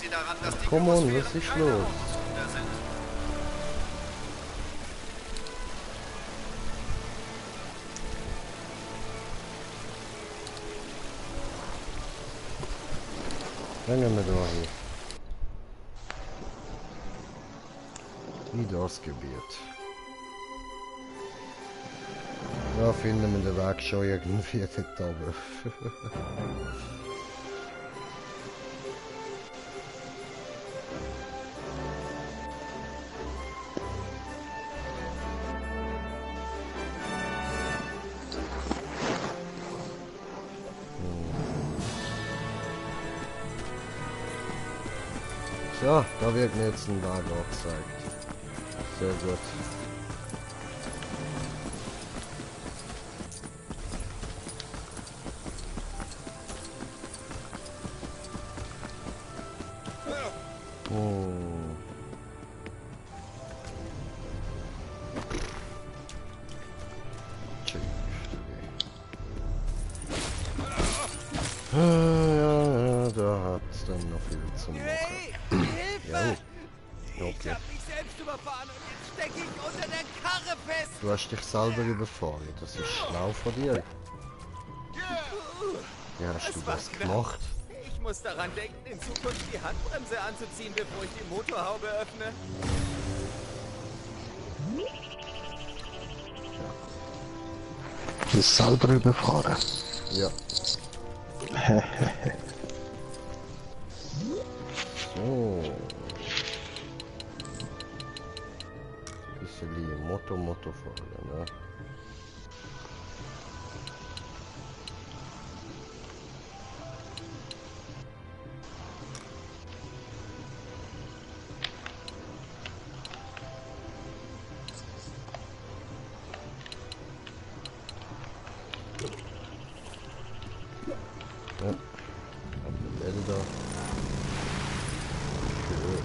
Daran, dass die Komm on, was Gyrosphere ist keine los? Autoscooter sind. Hängen wir da hin. Wie das Gebiet. Da finden wir den Weg schon irgendwie dort oben. So, da wird mir jetzt ein Weg angezeigt. Sehr gut. Ja, da hat's dann noch viel zu machen. Hey, Hilfe! Okay. Ich hab mich selbst überfahren und jetzt stecke ich unter der Karre fest. Du hast dich selber überfahren, das ist schlau von dir. Wie hast du das gemacht? Ich muss daran denken, in Zukunft die Handbremse anzuziehen, bevor ich die Motorhaube öffne. Du bist selber überfahren. Ja. So. Bisschen Motto fahren, ne? Ja. Wälder. Schön.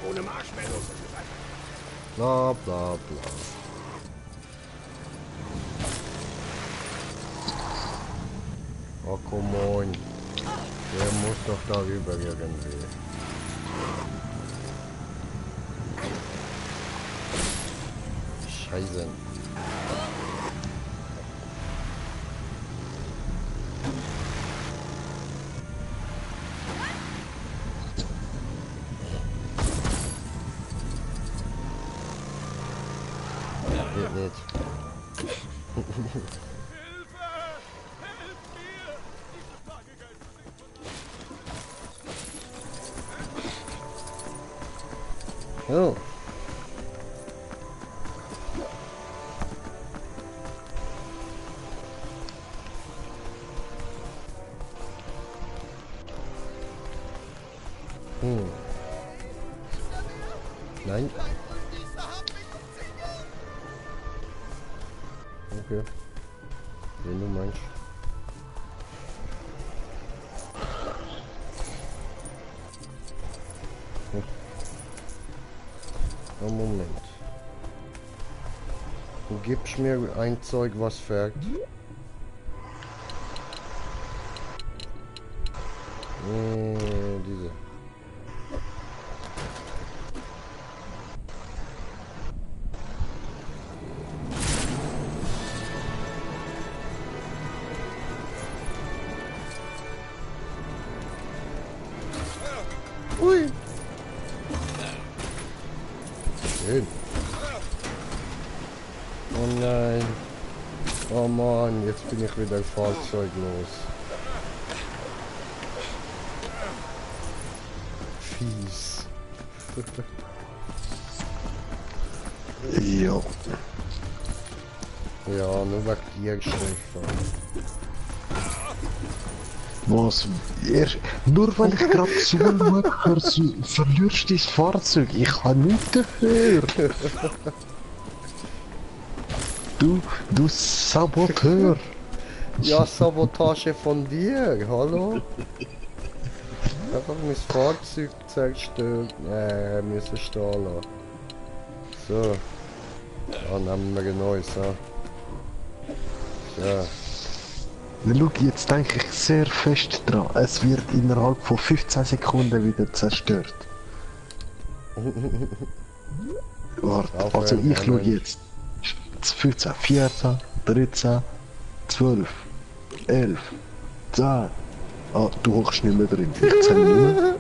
Ohne Marshmallows. Bla bla bla. Oh, come on. Der muss doch darüber irgendwie. Scheiße. Geht nicht. Oh. Nein. Okay. Wenn du meinst. Moment. Du gibst mir ein Zeug, was fährt. Ui. Schön. Oh nein. Oh Mann, jetzt bin ich wieder fahrzeuglos. Fies. Ja. Ja, nur wegen dir, Stefan. Was? Nur weil ich gerade zuschaue, verlierst du das Fahrzeug. Ich habe nichts dafür. Du Saboteur. Ja, Sabotage von dir, hallo? Einfach mein Fahrzeug zerstört. Müssen stehen lassen. So. Ja, nehmen wir ein neues, ja. So. Na, schau, jetzt denke ich sehr fest dran. Es wird innerhalb von 15 Sekunden wieder zerstört. Warte, also ich schaue jetzt. 15, 14, 13, 12, 11, 10. Ah, du hockst nicht mehr drin. Ich zähle nicht mehr.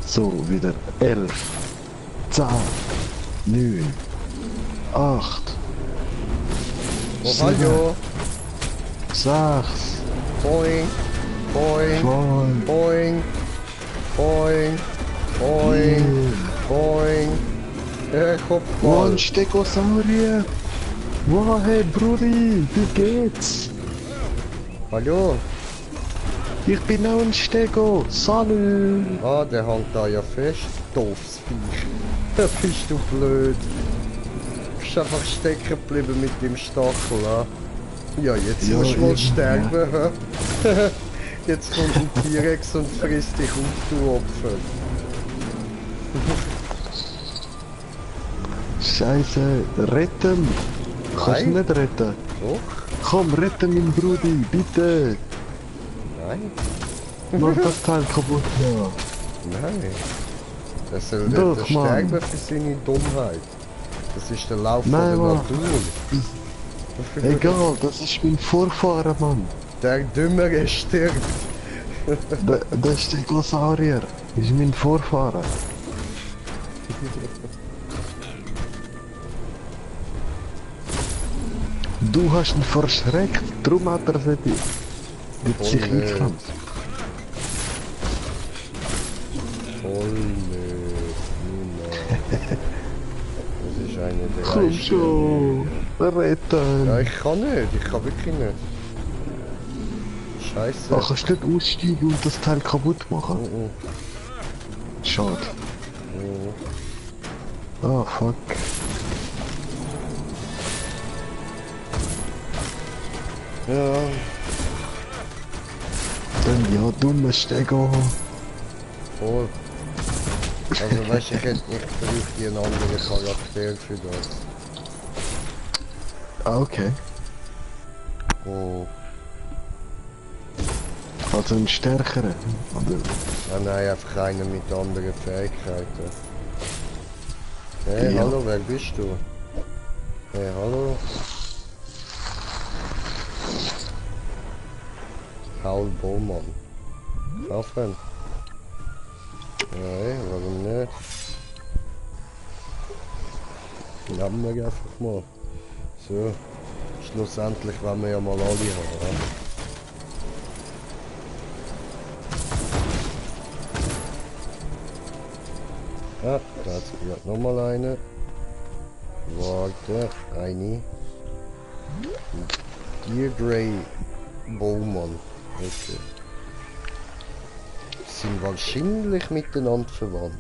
So, wieder 11, 10, 9, 8, Oh, hallo. 6, Boing. Boing. 5, Boing. Boing. Boing. Boing. Kopfball. Mann, Stegosaurier! Wow, hey Brudi, wie geht's? Hallo. Ich bin auch ein Stego, salü! Ah, der hängt da ja fest. Doofes Viech. Da bist du blöd. Du bist einfach stecken geblieben mit dem Stachel, ah. Ja, jetzt Ja, musst du wohl eben, sterben, hä? Jetzt kommt ein T-Rex und frisst dich auf, du Opfer. Scheiße, retten! Kannst du Nein. nicht retten? Doch? Komm, retten meinen Brudi, bitte! Nein. Mach das Teil kaputt, ja. Nein. Der soll Doch, nicht Mann. sterben für seine Dummheit. Das ist der Lauf Nein, von der Mann. Natur. Egal, das ist mein Vorfahrer, Mann. Der Dümmere stirbt. Der Stegosaurier ist mein Vorfahrer. Du hast ihn verschreckt, darum hat er sich eingeklemmt. Voll nicht. Niemand. Das ist eine der Komm schon, retten! Ja, ich kann nicht. Ich kann wirklich nicht. Scheiße. Ach, kannst du nicht aussteigen und das Teil kaputt machen? Schade. Ah, fuck. Ja. Dann ja, dummer Stego. Voll. Also weißt du, ich bräuchte einen anderen Charakter für das. Ah, okay. Oh. Also einen stärkeren. Oder? Ah nein, einfach einer mit anderen Fähigkeiten. Hey, Ja. hallo, wer bist du? Hey, hallo. Paul Bowman. Kaufen. Nein, warum nicht? Nehmen wir einfach mal. So. Schlussendlich wollen wir ja mal alle haben. Ja, da hat es nochmal eine. Warte, eine. Deirdre Bowman. Okay. Sind wahrscheinlich miteinander verwandt.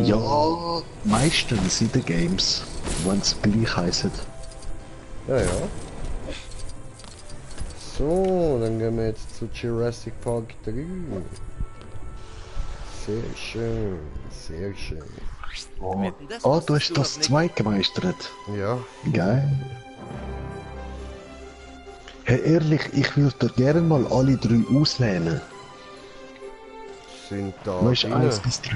Ja, meistens in den Games, wenn es gleich heisst. Ja, ja. So, dann gehen wir jetzt zu Jurassic Park 3. Sehr schön, sehr schön. Oh, du hast das 2 gemeistert. Ja. Geil. Hey, ehrlich, ich würde gerne mal alle 3 auslehnen. Sind da Weißt du, drinnen? 1 bis 3.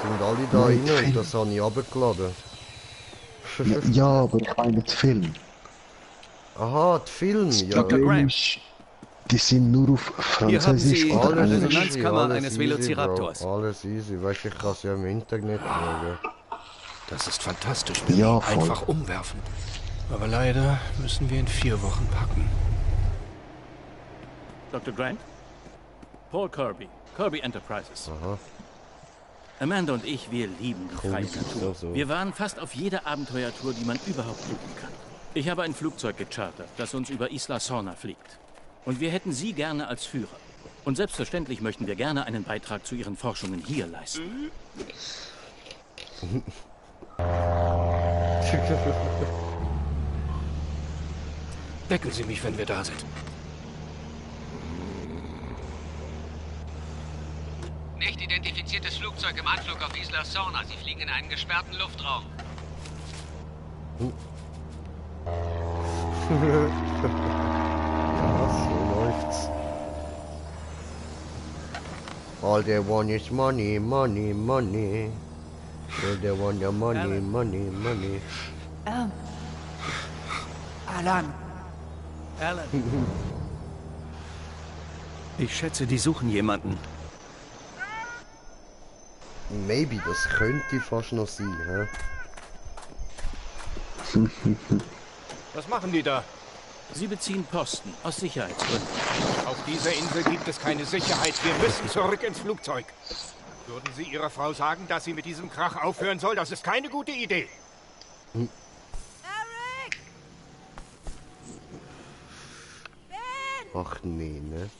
sind alle da rein und das habe ich runtergeladen. Ja, aber ich meine den Film. Aha, die Film, Das ja. Problem ist, die sind nur auf Französisch Hier oder haben Sie Englisch. Resonanzkammer eines easy, Velociraptors. Bro. Alles easy, weißt du, ich kann es ja im Internet schauen. Das ist fantastisch. Ja, voll. Einfach umwerfen. Aber leider müssen wir in 4 Wochen packen. Dr. Grant? Paul Kirby. Kirby Enterprises. Aha. Amanda und ich, wir lieben die freie Natur. so. Wir waren fast auf jeder Abenteuertour, die man überhaupt buchen kann. Ich habe ein Flugzeug gechartert, das uns über Isla Sorna fliegt. Und wir hätten Sie gerne als Führer. Und selbstverständlich möchten wir gerne einen Beitrag zu Ihren Forschungen hier leisten. Deckeln Sie mich, wenn wir da sind. Nicht identifiziertes Flugzeug im Anflug auf Isla Sorna. Sie fliegen in einen gesperrten Luftraum. Ja, so läuft's. All they want is money, money, money. All they want is money, money, money. Alan. Alan. Ich schätze, die suchen jemanden. Maybe, das könnte fast noch sein, hä? Was machen die da? Sie beziehen Posten aus Sicherheitsgründen. Auf dieser Insel gibt es keine Sicherheit. Wir müssen zurück ins Flugzeug. Würden Sie Ihrer Frau sagen, dass sie mit diesem Krach aufhören soll? Das ist keine gute Idee. Eric! Ach nee, ne?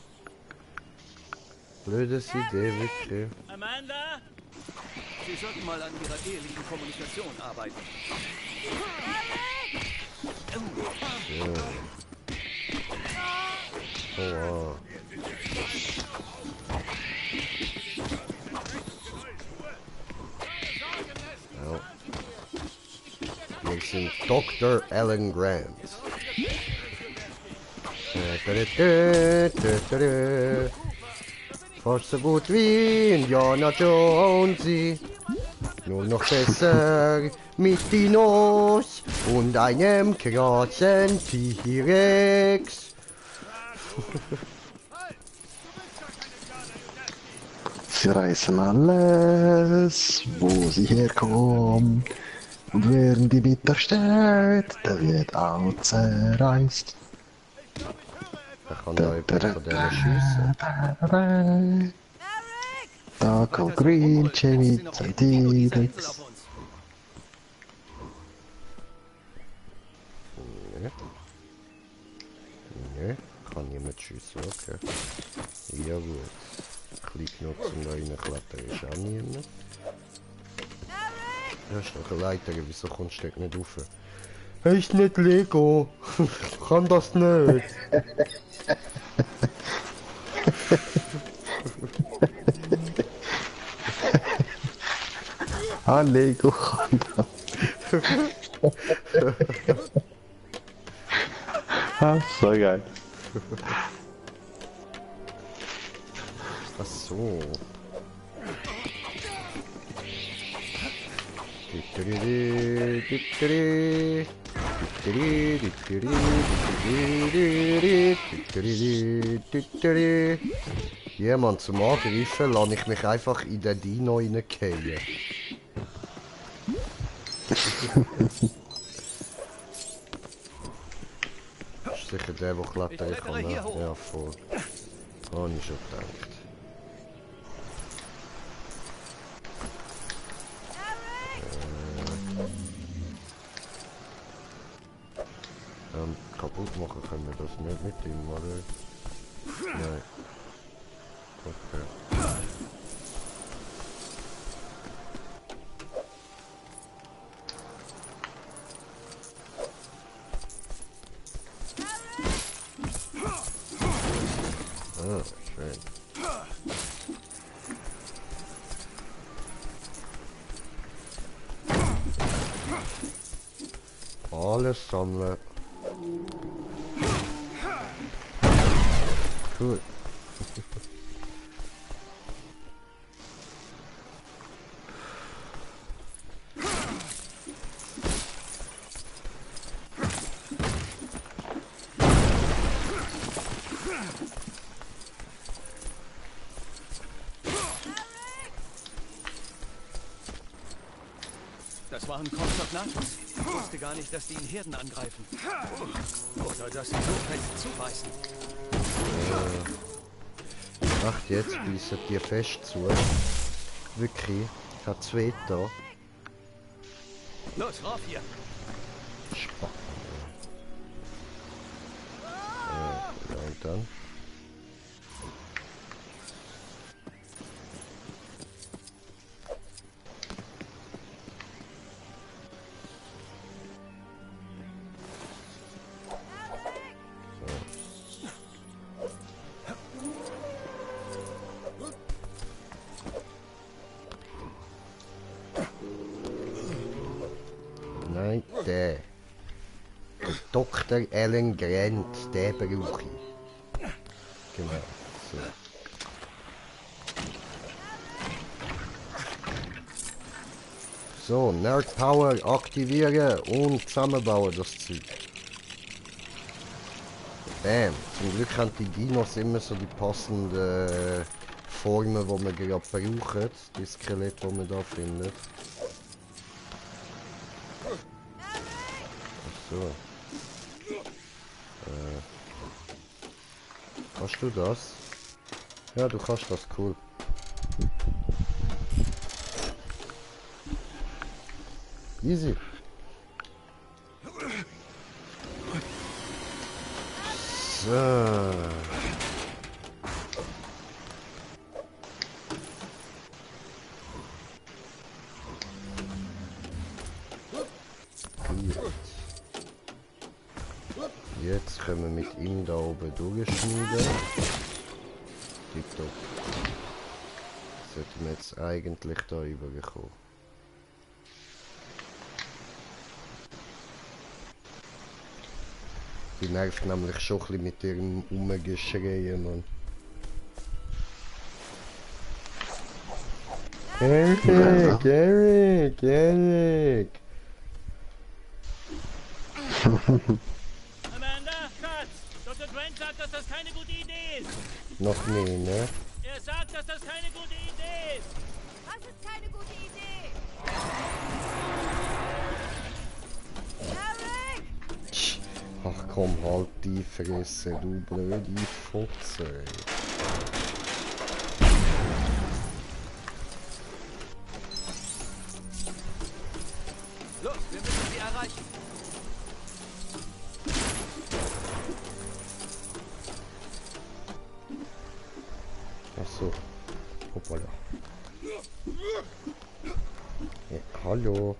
Blödes Idee, wirklich. Amanda? Sie sollten mal an Ihrer ehelichen Kommunikation arbeiten. Ja. Oh wow. Ja. Wir sind Dr. Alan Grant. Fast so gut wie Indiana Jones. Nur noch besser mit Dinos und einem krassen T-Rex. Sie reißen alles, wo sie herkommen. Und während die Witter steht, da wird auch zerreißt. Da kann da jemand von denen schiessen. Da kommt Green, Jamie, T-Rex. Ne, kann niemand schiessen, okay. Ja gut. Klein genug zum da reinklettern ist auch niemand. Ja, ist noch eine Leiter, wieso kommst du nicht rauf? Ist nicht Lego! Ich kann das nicht! Ah, Lego kann das. Ah, so geil. Ach so. Jemand zum Angreifen, lasse ich mich einfach in den Dino reingehen. Das ist sicher der, der klettern kann. Ne? Ja, voll. Habe ich schon gedacht. Kaputt machen können wir das nicht mit ihm, oder? Nein. Okay. Ah, schön. Alles sammeln. Gut. Das waren Konsognatus. Ich wusste gar nicht, dass die in Herden angreifen. Oder dass sie so fest zubeißen. Ach, jetzt beißen die fest zu. Wirklich. Ich habe 2 da. Los, rauf hier! Spacken. Ja, und dann? Nein, der. Dr. Alan Grant, den brauche ich. Genau, so. So, Nerd Power aktivieren und zusammenbauen das Zeug. Bam. Zum Glück haben die Dinos immer so die passenden Formen, die man gerade braucht. Die Skelette, die man da findet. So. Kannst du das? Ja, du kannst das, cool. Easy. So. Jetzt können wir mit ihm da oben durchschneiden. Tipptopp. Sollten wir jetzt eigentlich da rüberkommen. Die nervt nämlich schon ein bisschen mit ihrem Umgeschreien, Mann. Eric! Amanda, Schatz! Dr. Grant sagt, dass das keine gute Idee ist. Noch nie, ne? Er sagt, dass das keine gute Idee ist. Was ist keine gute Idee? Eric! Ach komm, halt die Fresse, du blöde Fotze. Los, wir müssen sie erreichen. Ach so. Hoppala. Ja, hallo.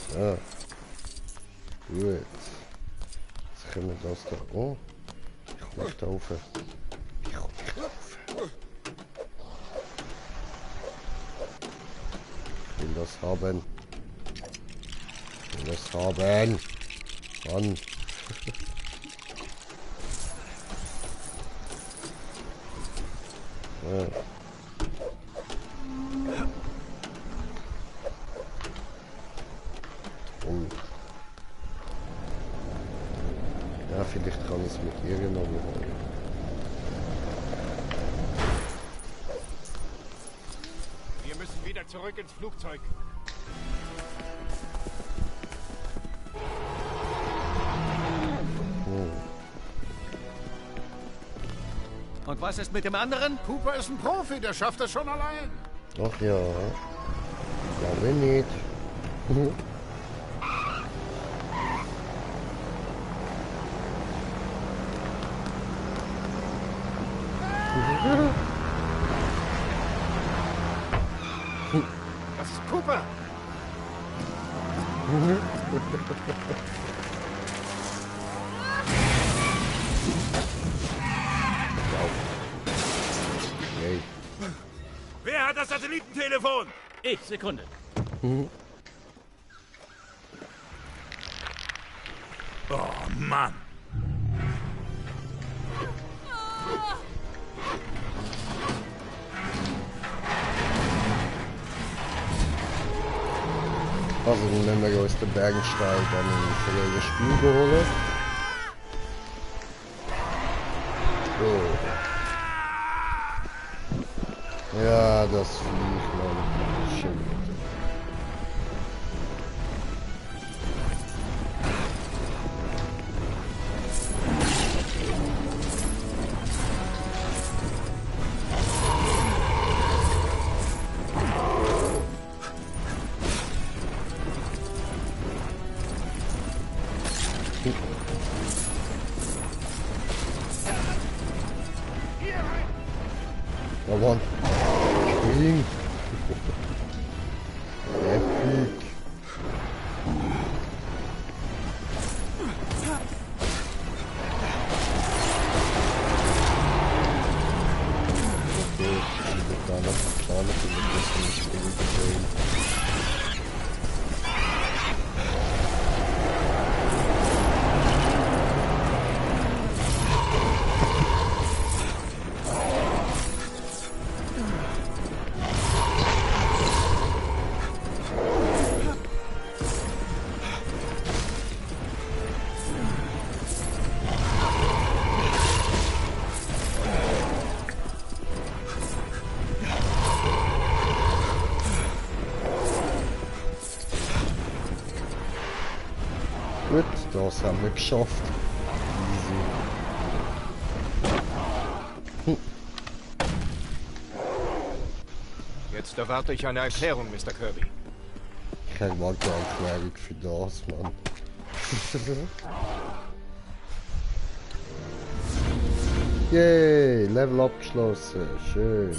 So. Gut. Jetzt können wir das da... Oh. Ich komme nicht da rauf. Ich komme nicht rauf. Ich will das haben. Ich will das haben. Mann. Ja. Oh. Ja, vielleicht kann ich es mit ihr noch holen. Wir müssen wieder zurück ins Flugzeug. Und was ist mit dem anderen? Cooper ist ein Profi, der schafft das schon allein. Ach ja. Glaube nicht. Das ist Cooper. Hey. Wer hat das Satellitentelefon? Ich, Sekunde. Oh Mann. Also wenn wir aus den Bergen steigen, dann ein das Spiel geholt. So. Ja, das fliegt man. Schön. Oh Mann. Spring. Epic. Okay, ich bin da noch vorne für die besten Spiele gesehen. Gut, das haben wir geschafft. Easy. Jetzt erwarte ich eine Erklärung, Mr. Kirby. Ich erwarte eine Erklärung für das, Mann. Yay, Level abgeschlossen. Schön.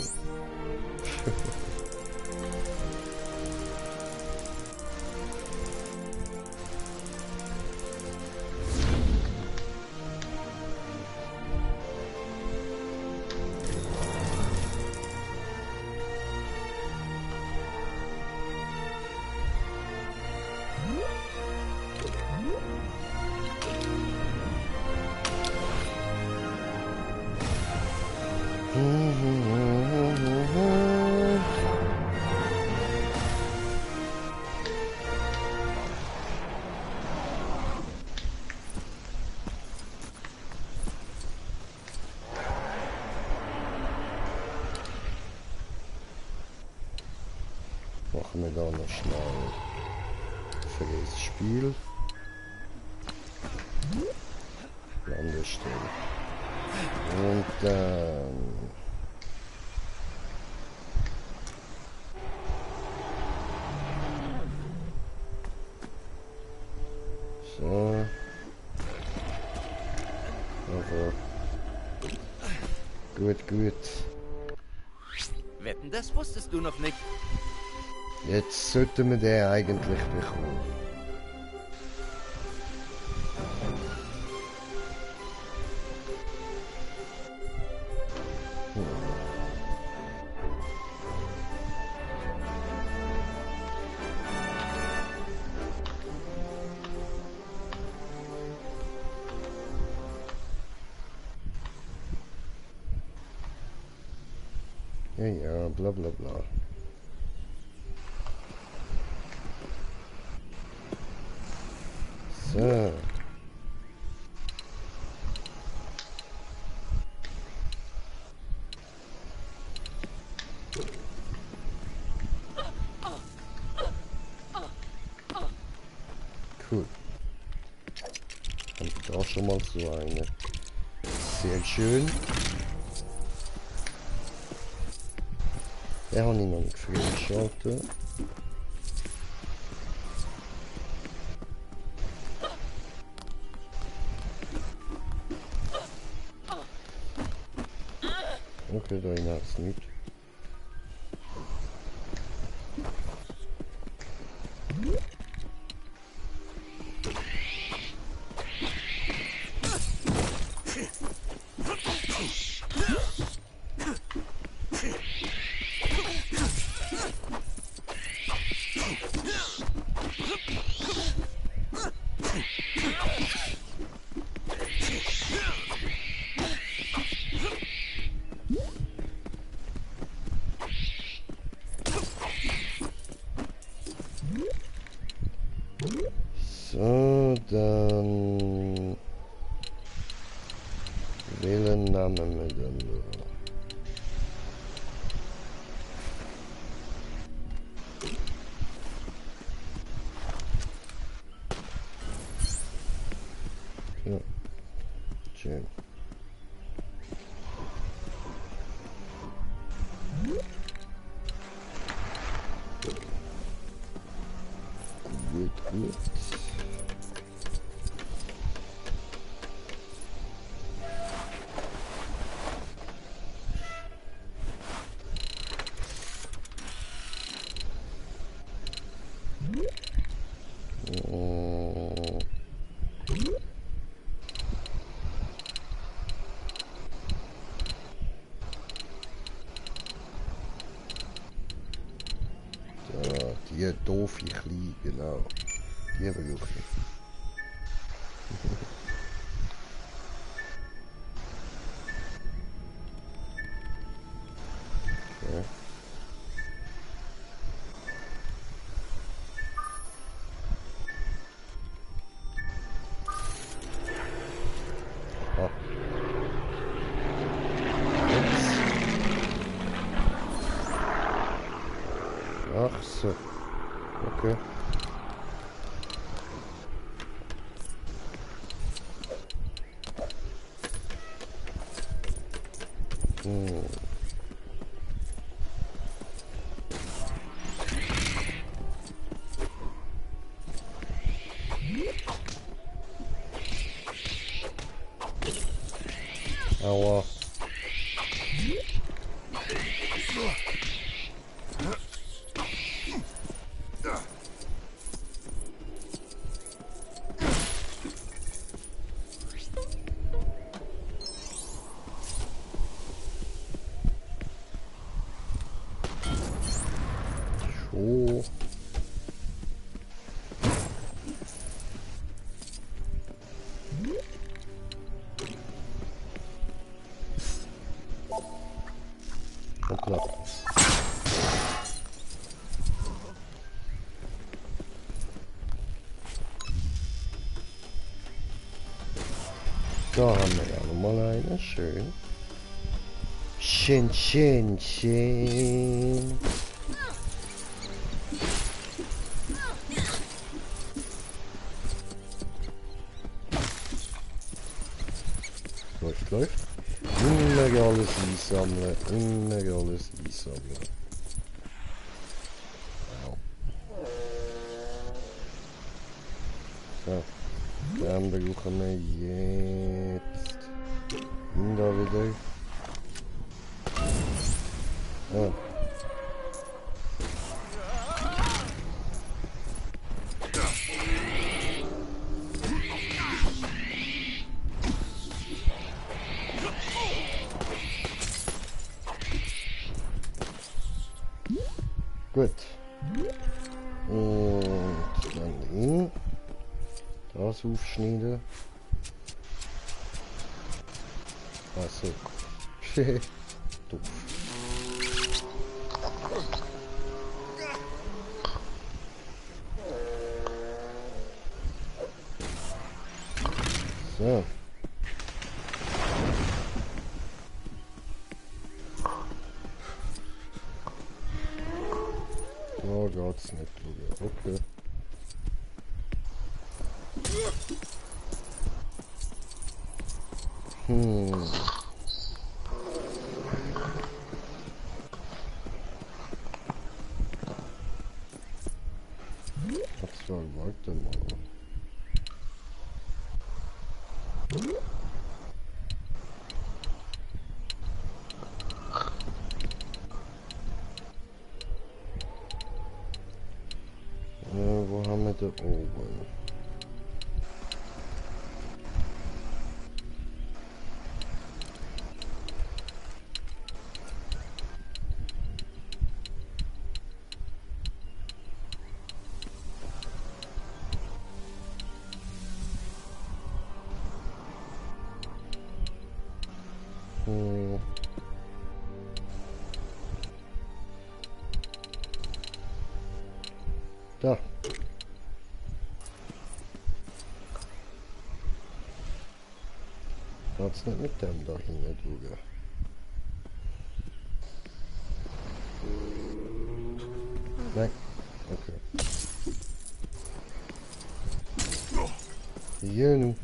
Machen wir da noch schnell für das Spiel. Landestelle. Und dann... So. Also. Gut, gut. Wetten, das wusstest du noch nicht. Jetzt sollten wir den eigentlich bekommen. Ja, ja, bla bla bla. So. Cool. Habe ich da schon mal so eine. Sehr schön. Den habe ich noch nicht freigeschaltet. Okay, da hinein ist nicht. So, dann... Welchen Namen wir dann da? Ja, schön. Gut, gut. Die doofe Kleine, genau. Die brauche ich. Okay. Ach so. Okay. Aua. So. Hoppla. Da haben wir ja nochmal eine. Schön. Schön, schön, schön. Läuft. Immer alles einsammeln. Immer alles einsammeln. Wow. So. Dann brauchen wir jetzt ihn da wieder. Ah. Gut. Und dann ihn. Das aufschneiden. Achso. Doof. So. Oh, geht's nicht drüber. Okay. Was war warte mal. Wo haben wir da oben? Da. Hat's nicht mit dem da hinten drüber. Nein. Okay. Hier nu.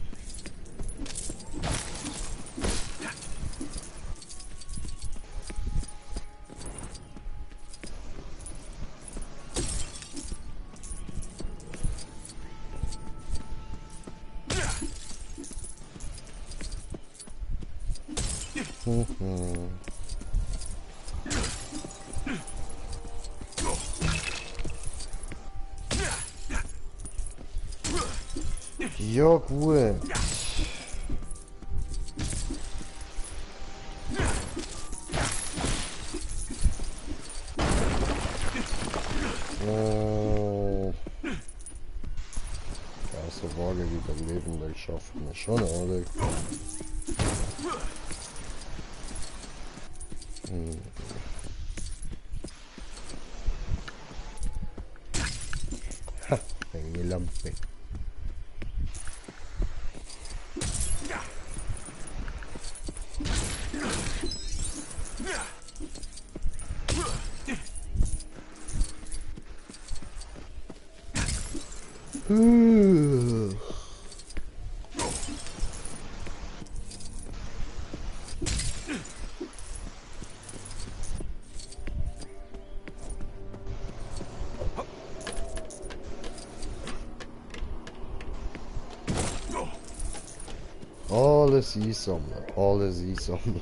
Ja, gut. überleben, das schaffen wir schon, oder? Ha, eine Lampe. Alles einsammeln, alles einsammeln.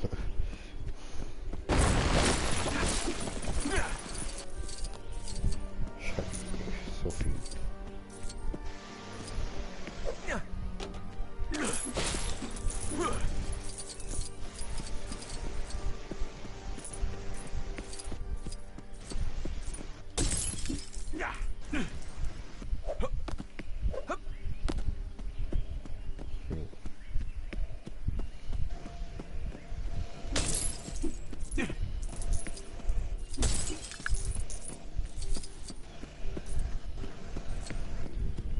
Scheiße, so viel.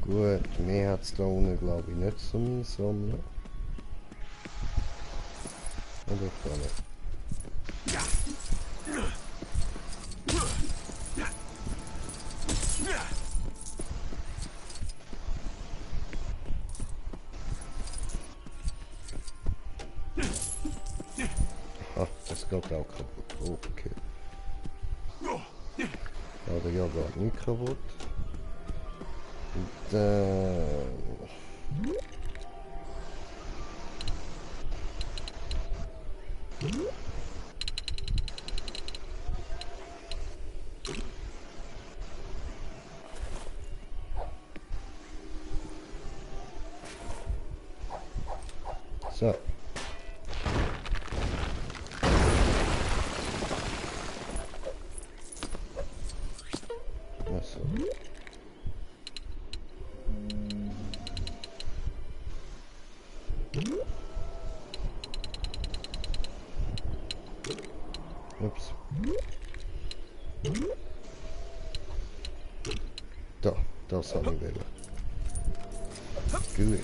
Gut, mehr hat es da unten glaube ich nicht zum Sammeln. Oder kann ich? Ah, das geht auch kaputt. Okay. Oder ja gar nicht kaputt. So. Achso. Ups. Da, das haben wir wieder. Gut.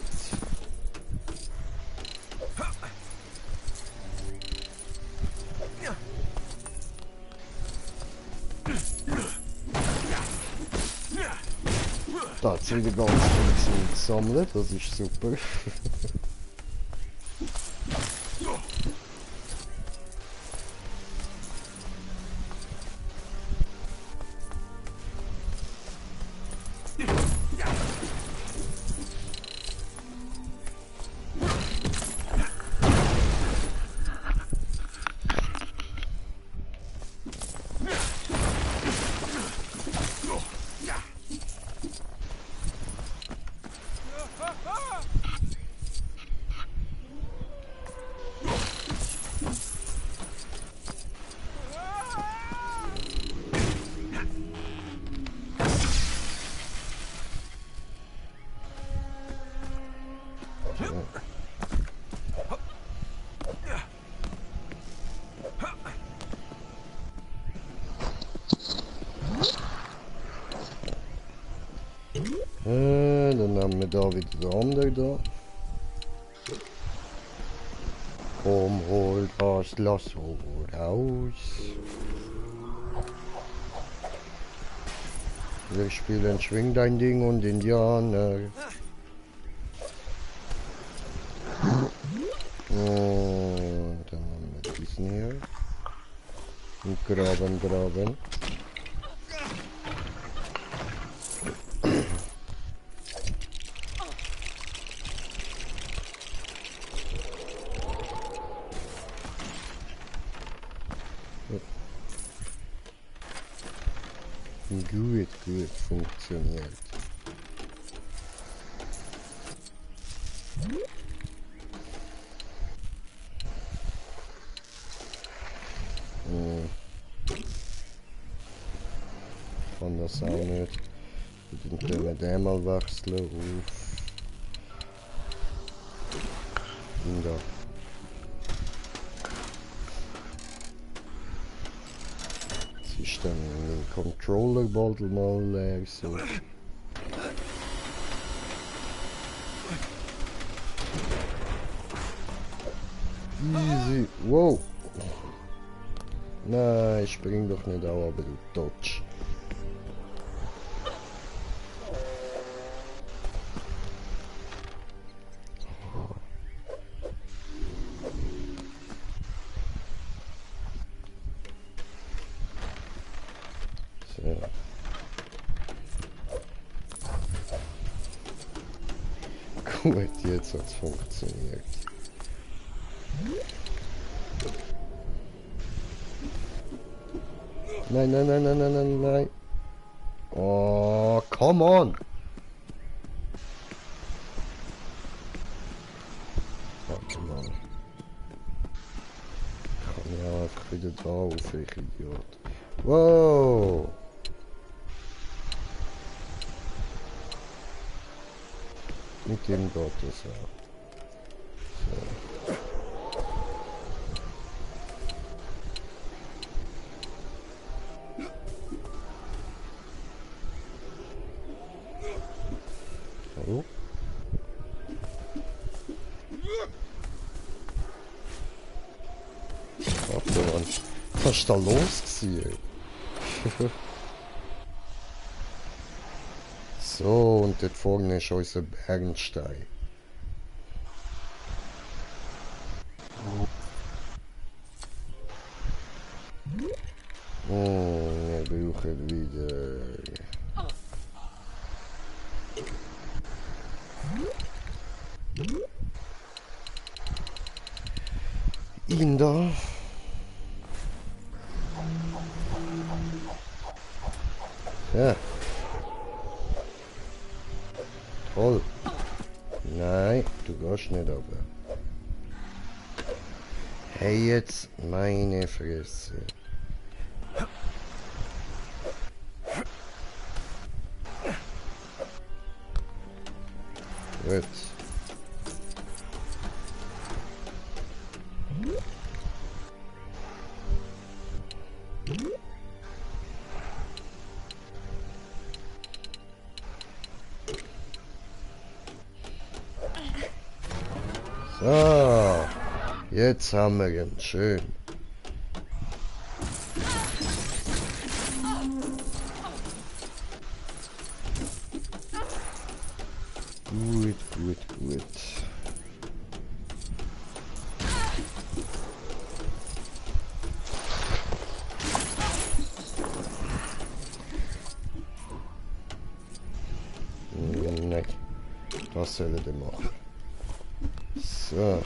Da hat es wieder ganz viel gesammelt, das ist super. Dann haben wir da wieder den anderen da. Komm, hol das Lasso raus. Wir spielen Schwing dein Ding und Indianer. Und dann haben wir diesen hier. Und graben. Gut funktioniert. Kann das auch nicht. Dann können wir den mal wechseln auf Da. Jetzt ist dann mein Controller-Bottle mal leer so. Easy. Wow. Nein, spring doch nicht auch, aber du Dodge. So. Gut, jetzt hat es funktioniert. Nein, nein, nein, nein, nein, nein, nein. Oh, come on. Warte mal. Komm ja einfach wieder drauf, ich Idiot. Wow. Mit dem geht das auch. So. Hallo? Warte mal, was ist da los gewesen? So, und dort vorne ist unser Bernstein. Oh, wir brauchen wieder... ihn da. Ja. Toll. Nein, du gehst nicht runter. Hey, jetzt meine Fresse. Gut. So, jetzt haben wir ihn schön. Gut, gut, gut. Nein, das soll er machen. So.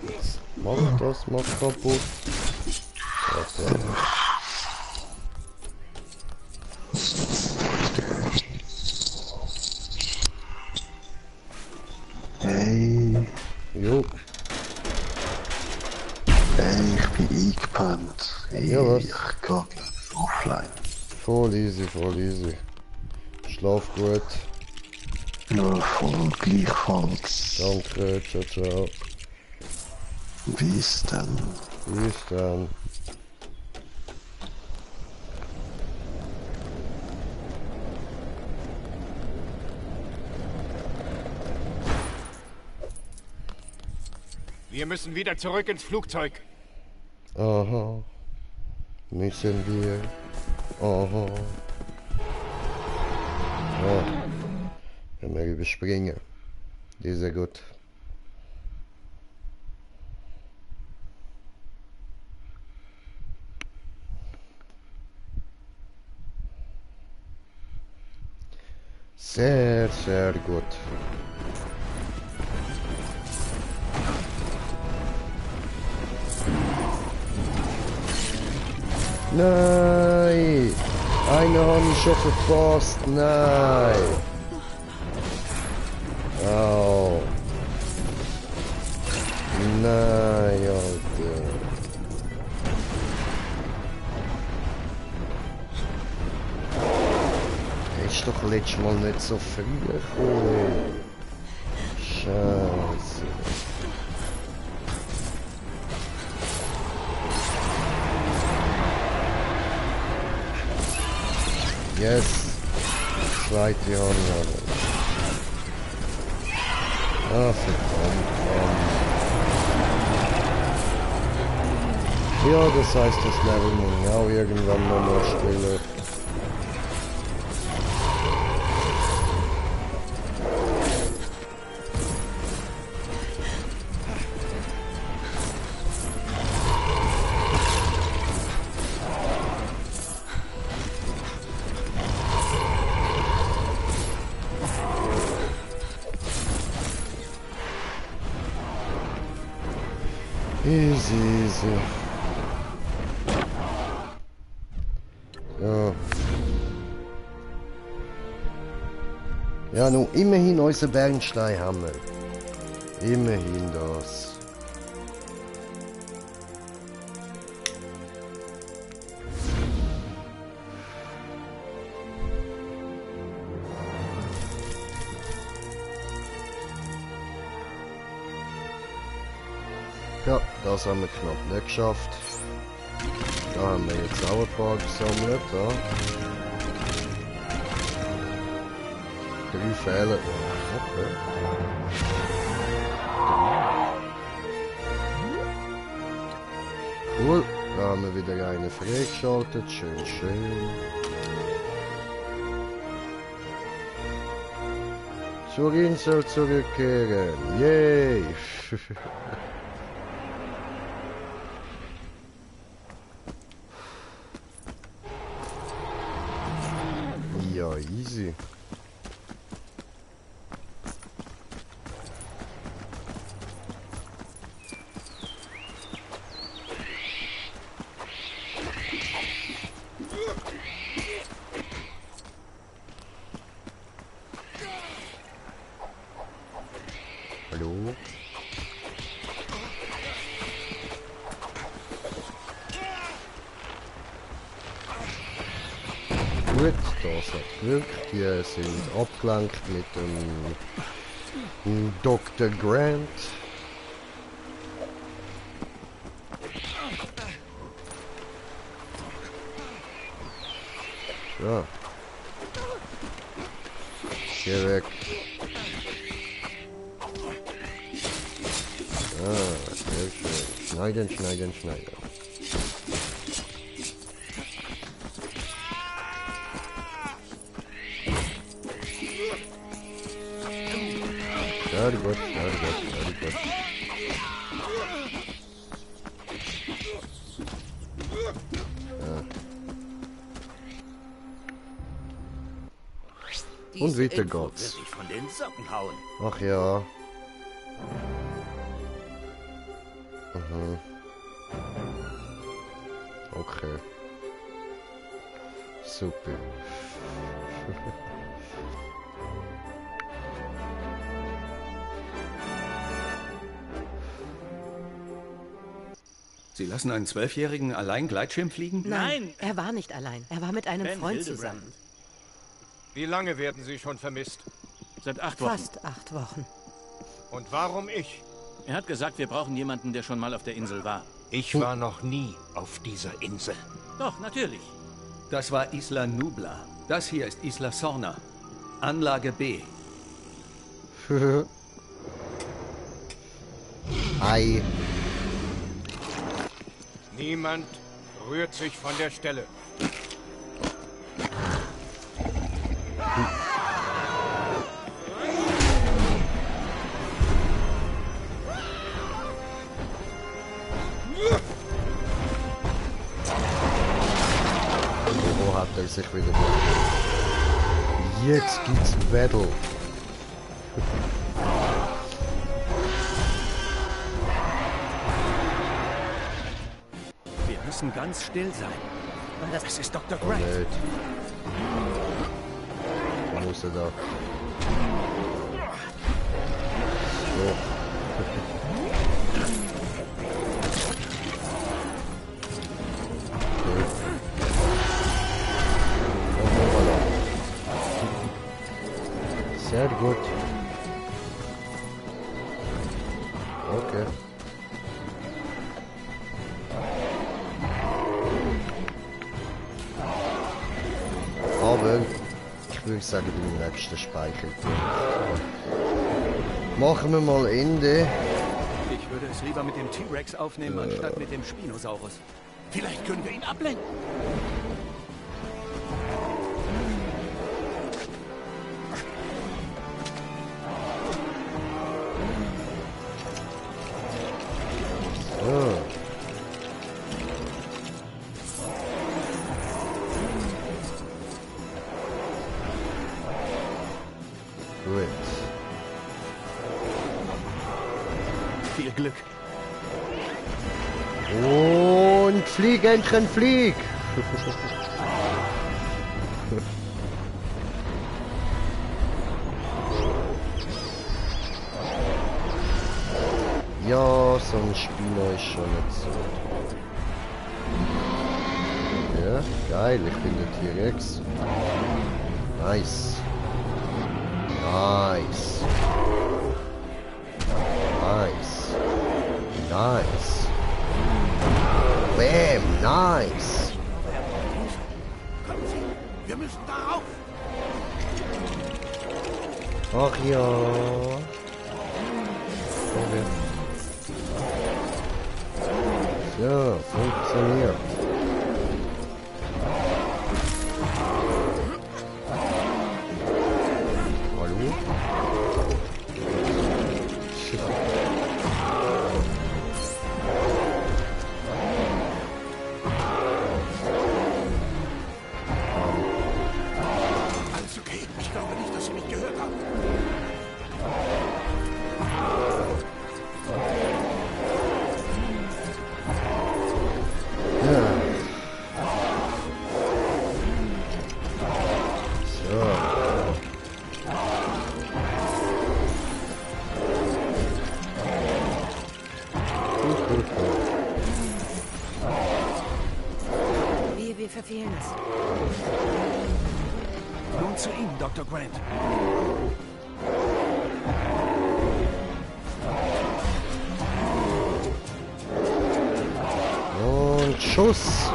Jetzt mach das mal kaputt. Okay. Hey. Jo. Hey, ich bin eingepennt. Hey, Ja, was? ich gehe offline. Voll easy, voll easy. Schlaf gut. Ja, voll gleichfalls. Danke, ciao, ciao. Bis dann. Bis dann. Wir müssen wieder zurück ins Flugzeug. Aha. Müssen wir. Aha. Ja. Können wir überspringen. Die ist ja gut. Sehr, sehr gut. Nein! Eine habe ich schon verpasst. Nein! Au! Nein, Alter! Er ist doch letztes Mal nicht so früh gekommen. Scheiße. Yes. Zweite Hand. Ah, verdammt, Mann. Ja, das heißt, das Level muss ich auch irgendwann nochmal spielen. Easy, easy. Ja. Ja, nun immerhin unser Bernsteinhammer. Immerhin das. Ja, das haben wir knapp nicht geschafft. Da haben wir jetzt auch ein paar gesammelt. Ja. 3 fehlen noch. Okay. Cool, da haben wir wieder eine freigeschaltet. Schön, schön. Zur Insel zurückkehren. Yay! Ja, easy. Hallo? Gut, das hat gewirkt. Die sind abgelenkt mit dem Dr. Grant. So. Geh weg. Ah, sehr schön. Schneiden, schneiden, schneiden. Very good, very good, very good. Ja. Und weiter geht's. Von den Socken hauen. Ach ja. Mhm. Okay. Super. Sie lassen einen 12-Jährigen allein Gleitschirm fliegen? Nein, er war nicht allein. Er war mit einem Ben Freund Hildebrand. zusammen. Wie lange werden Sie schon vermisst? Seit 8 Wochen. Fast 8 Wochen. Und warum ich? Er hat gesagt, wir brauchen jemanden, der schon mal auf der Insel war. Ich war noch nie auf dieser Insel. Doch, natürlich. Das war Isla Nubla. Das hier ist Isla Sorna. Anlage B. Ei. Niemand rührt sich von der Stelle. Wo hat er sich wieder... Jetzt gibt's Battle. Wir müssen ganz still sein. Das ist Dr. Oh, Grant. nicht. Wo muss er da? So. Okay. Aber ich würde sagen, beim nächsten Speicherpunkt machen wir mal Ende. Ich würde es lieber mit dem T-Rex aufnehmen, anstatt mit dem Spinosaurus. Vielleicht können wir ihn ablenken. So. Gut. Viel Glück. Und flieg, Entchen, flieg! Ja, so ein Spino ist schon nicht so. Ja, geil, ich bin der T-Rex. Nice. Nice. Nice. Nice. Bam, nice. Kommen Sie, wir müssen darauf. Ach ja. Okay. So, funktioniert. Hallo? Alles okay. Ich glaube nicht, dass Sie mich gehört haben. Wir verfehlen es. Nun zu Ihnen, Dr. Grant. Und Schuss.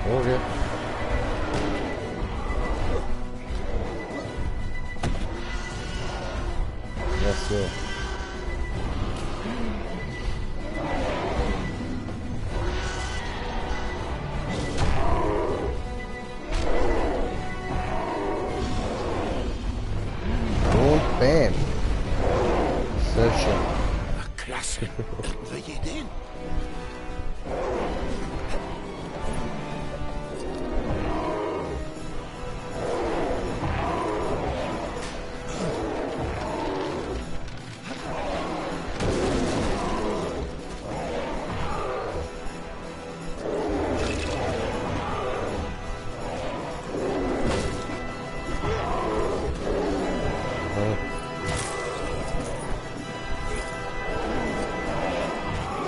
Okay. Ja, so. Und bam. Sehr schön. Klasse. Welche Ideen?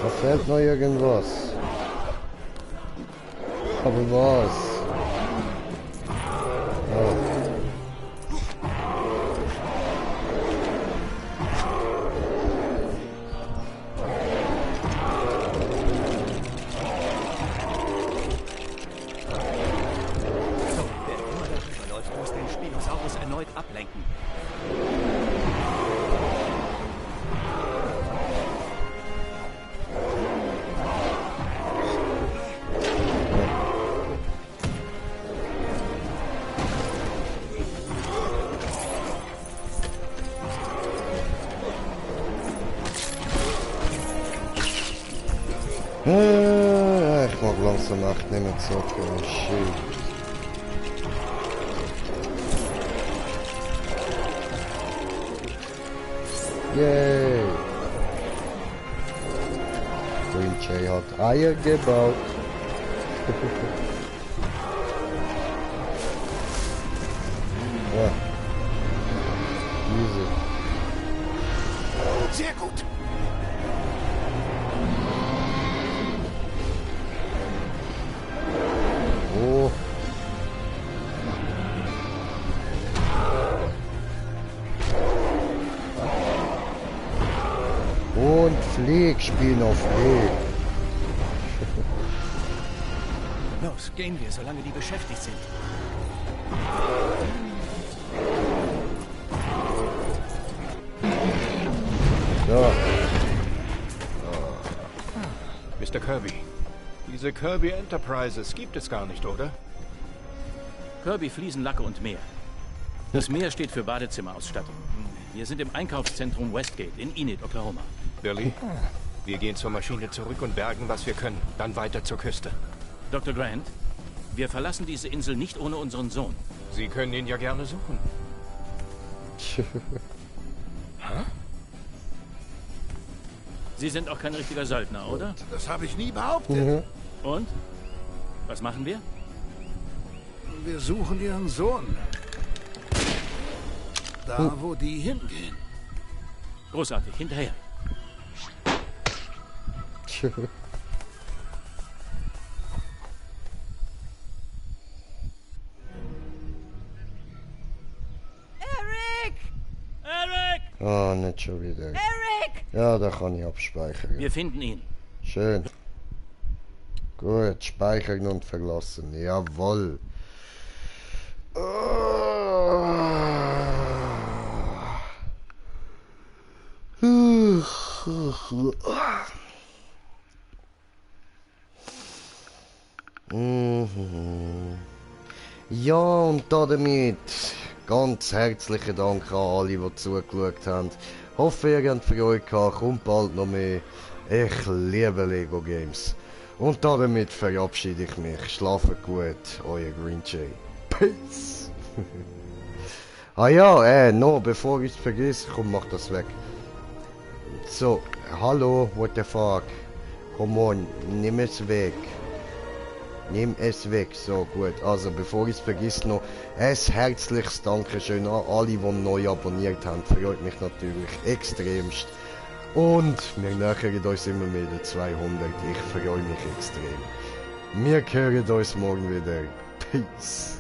Da fehlt noch irgendwas. Aber was? Oh. Wer immer darüber läuft, muss den Spinosaurus erneut ablenken. Ich mag langsam echt nicht mehr zocken. Shit. Yay! Green Jay hat Eier gebaut. Ja. Easy. Sehr gut. Oh. Flieg, Spino, flieg. Los, gehen wir, solange die beschäftigt sind. So. Mr. Kirby, diese Kirby Enterprises gibt es gar nicht, oder? Kirby Fliesenlacke und Meer. Das Meer steht für Badezimmerausstattung. Wir sind im Einkaufszentrum Westgate in Enid, Oklahoma. Billy, wir gehen zur Maschine zurück und bergen, was wir können. Dann weiter zur Küste. Dr. Grant, wir verlassen diese Insel nicht ohne unseren Sohn. Sie können ihn ja gerne suchen. Hä? Sie sind auch kein richtiger Söldner, oder? Das habe ich nie behauptet. Und? Was machen wir? Wir suchen ihren Sohn. Da, wo die hingehen. Großartig, hinterher. Eric! Eric! Oh, nicht schon wieder. Eric! Ja, da kann ich abspeichern. Wir finden ihn. Schön. Gut, speichern und verlassen. Jawohl. Ja, und damit ganz herzlichen Dank an alle, die zugeschaut haben. Hoffe, ihr habt Freude gehabt. Kommt bald noch mehr. Ich liebe Lego Games. Und damit verabschiede ich mich. Schlaft gut, euer Green Jay. Peace! Ah ja, no, bevor ich es vergesse, komm, mach das weg. So, hallo, what the fuck? Come on, nimm es weg. Nimm es weg, so gut. Also, bevor ich es vergesse noch, ein herzliches Dankeschön an alle, die neu abonniert haben. Freut mich natürlich extremst. Und wir nähern uns immer mehr den 200. Ich freue mich extrem. Wir hören uns morgen wieder. Peace.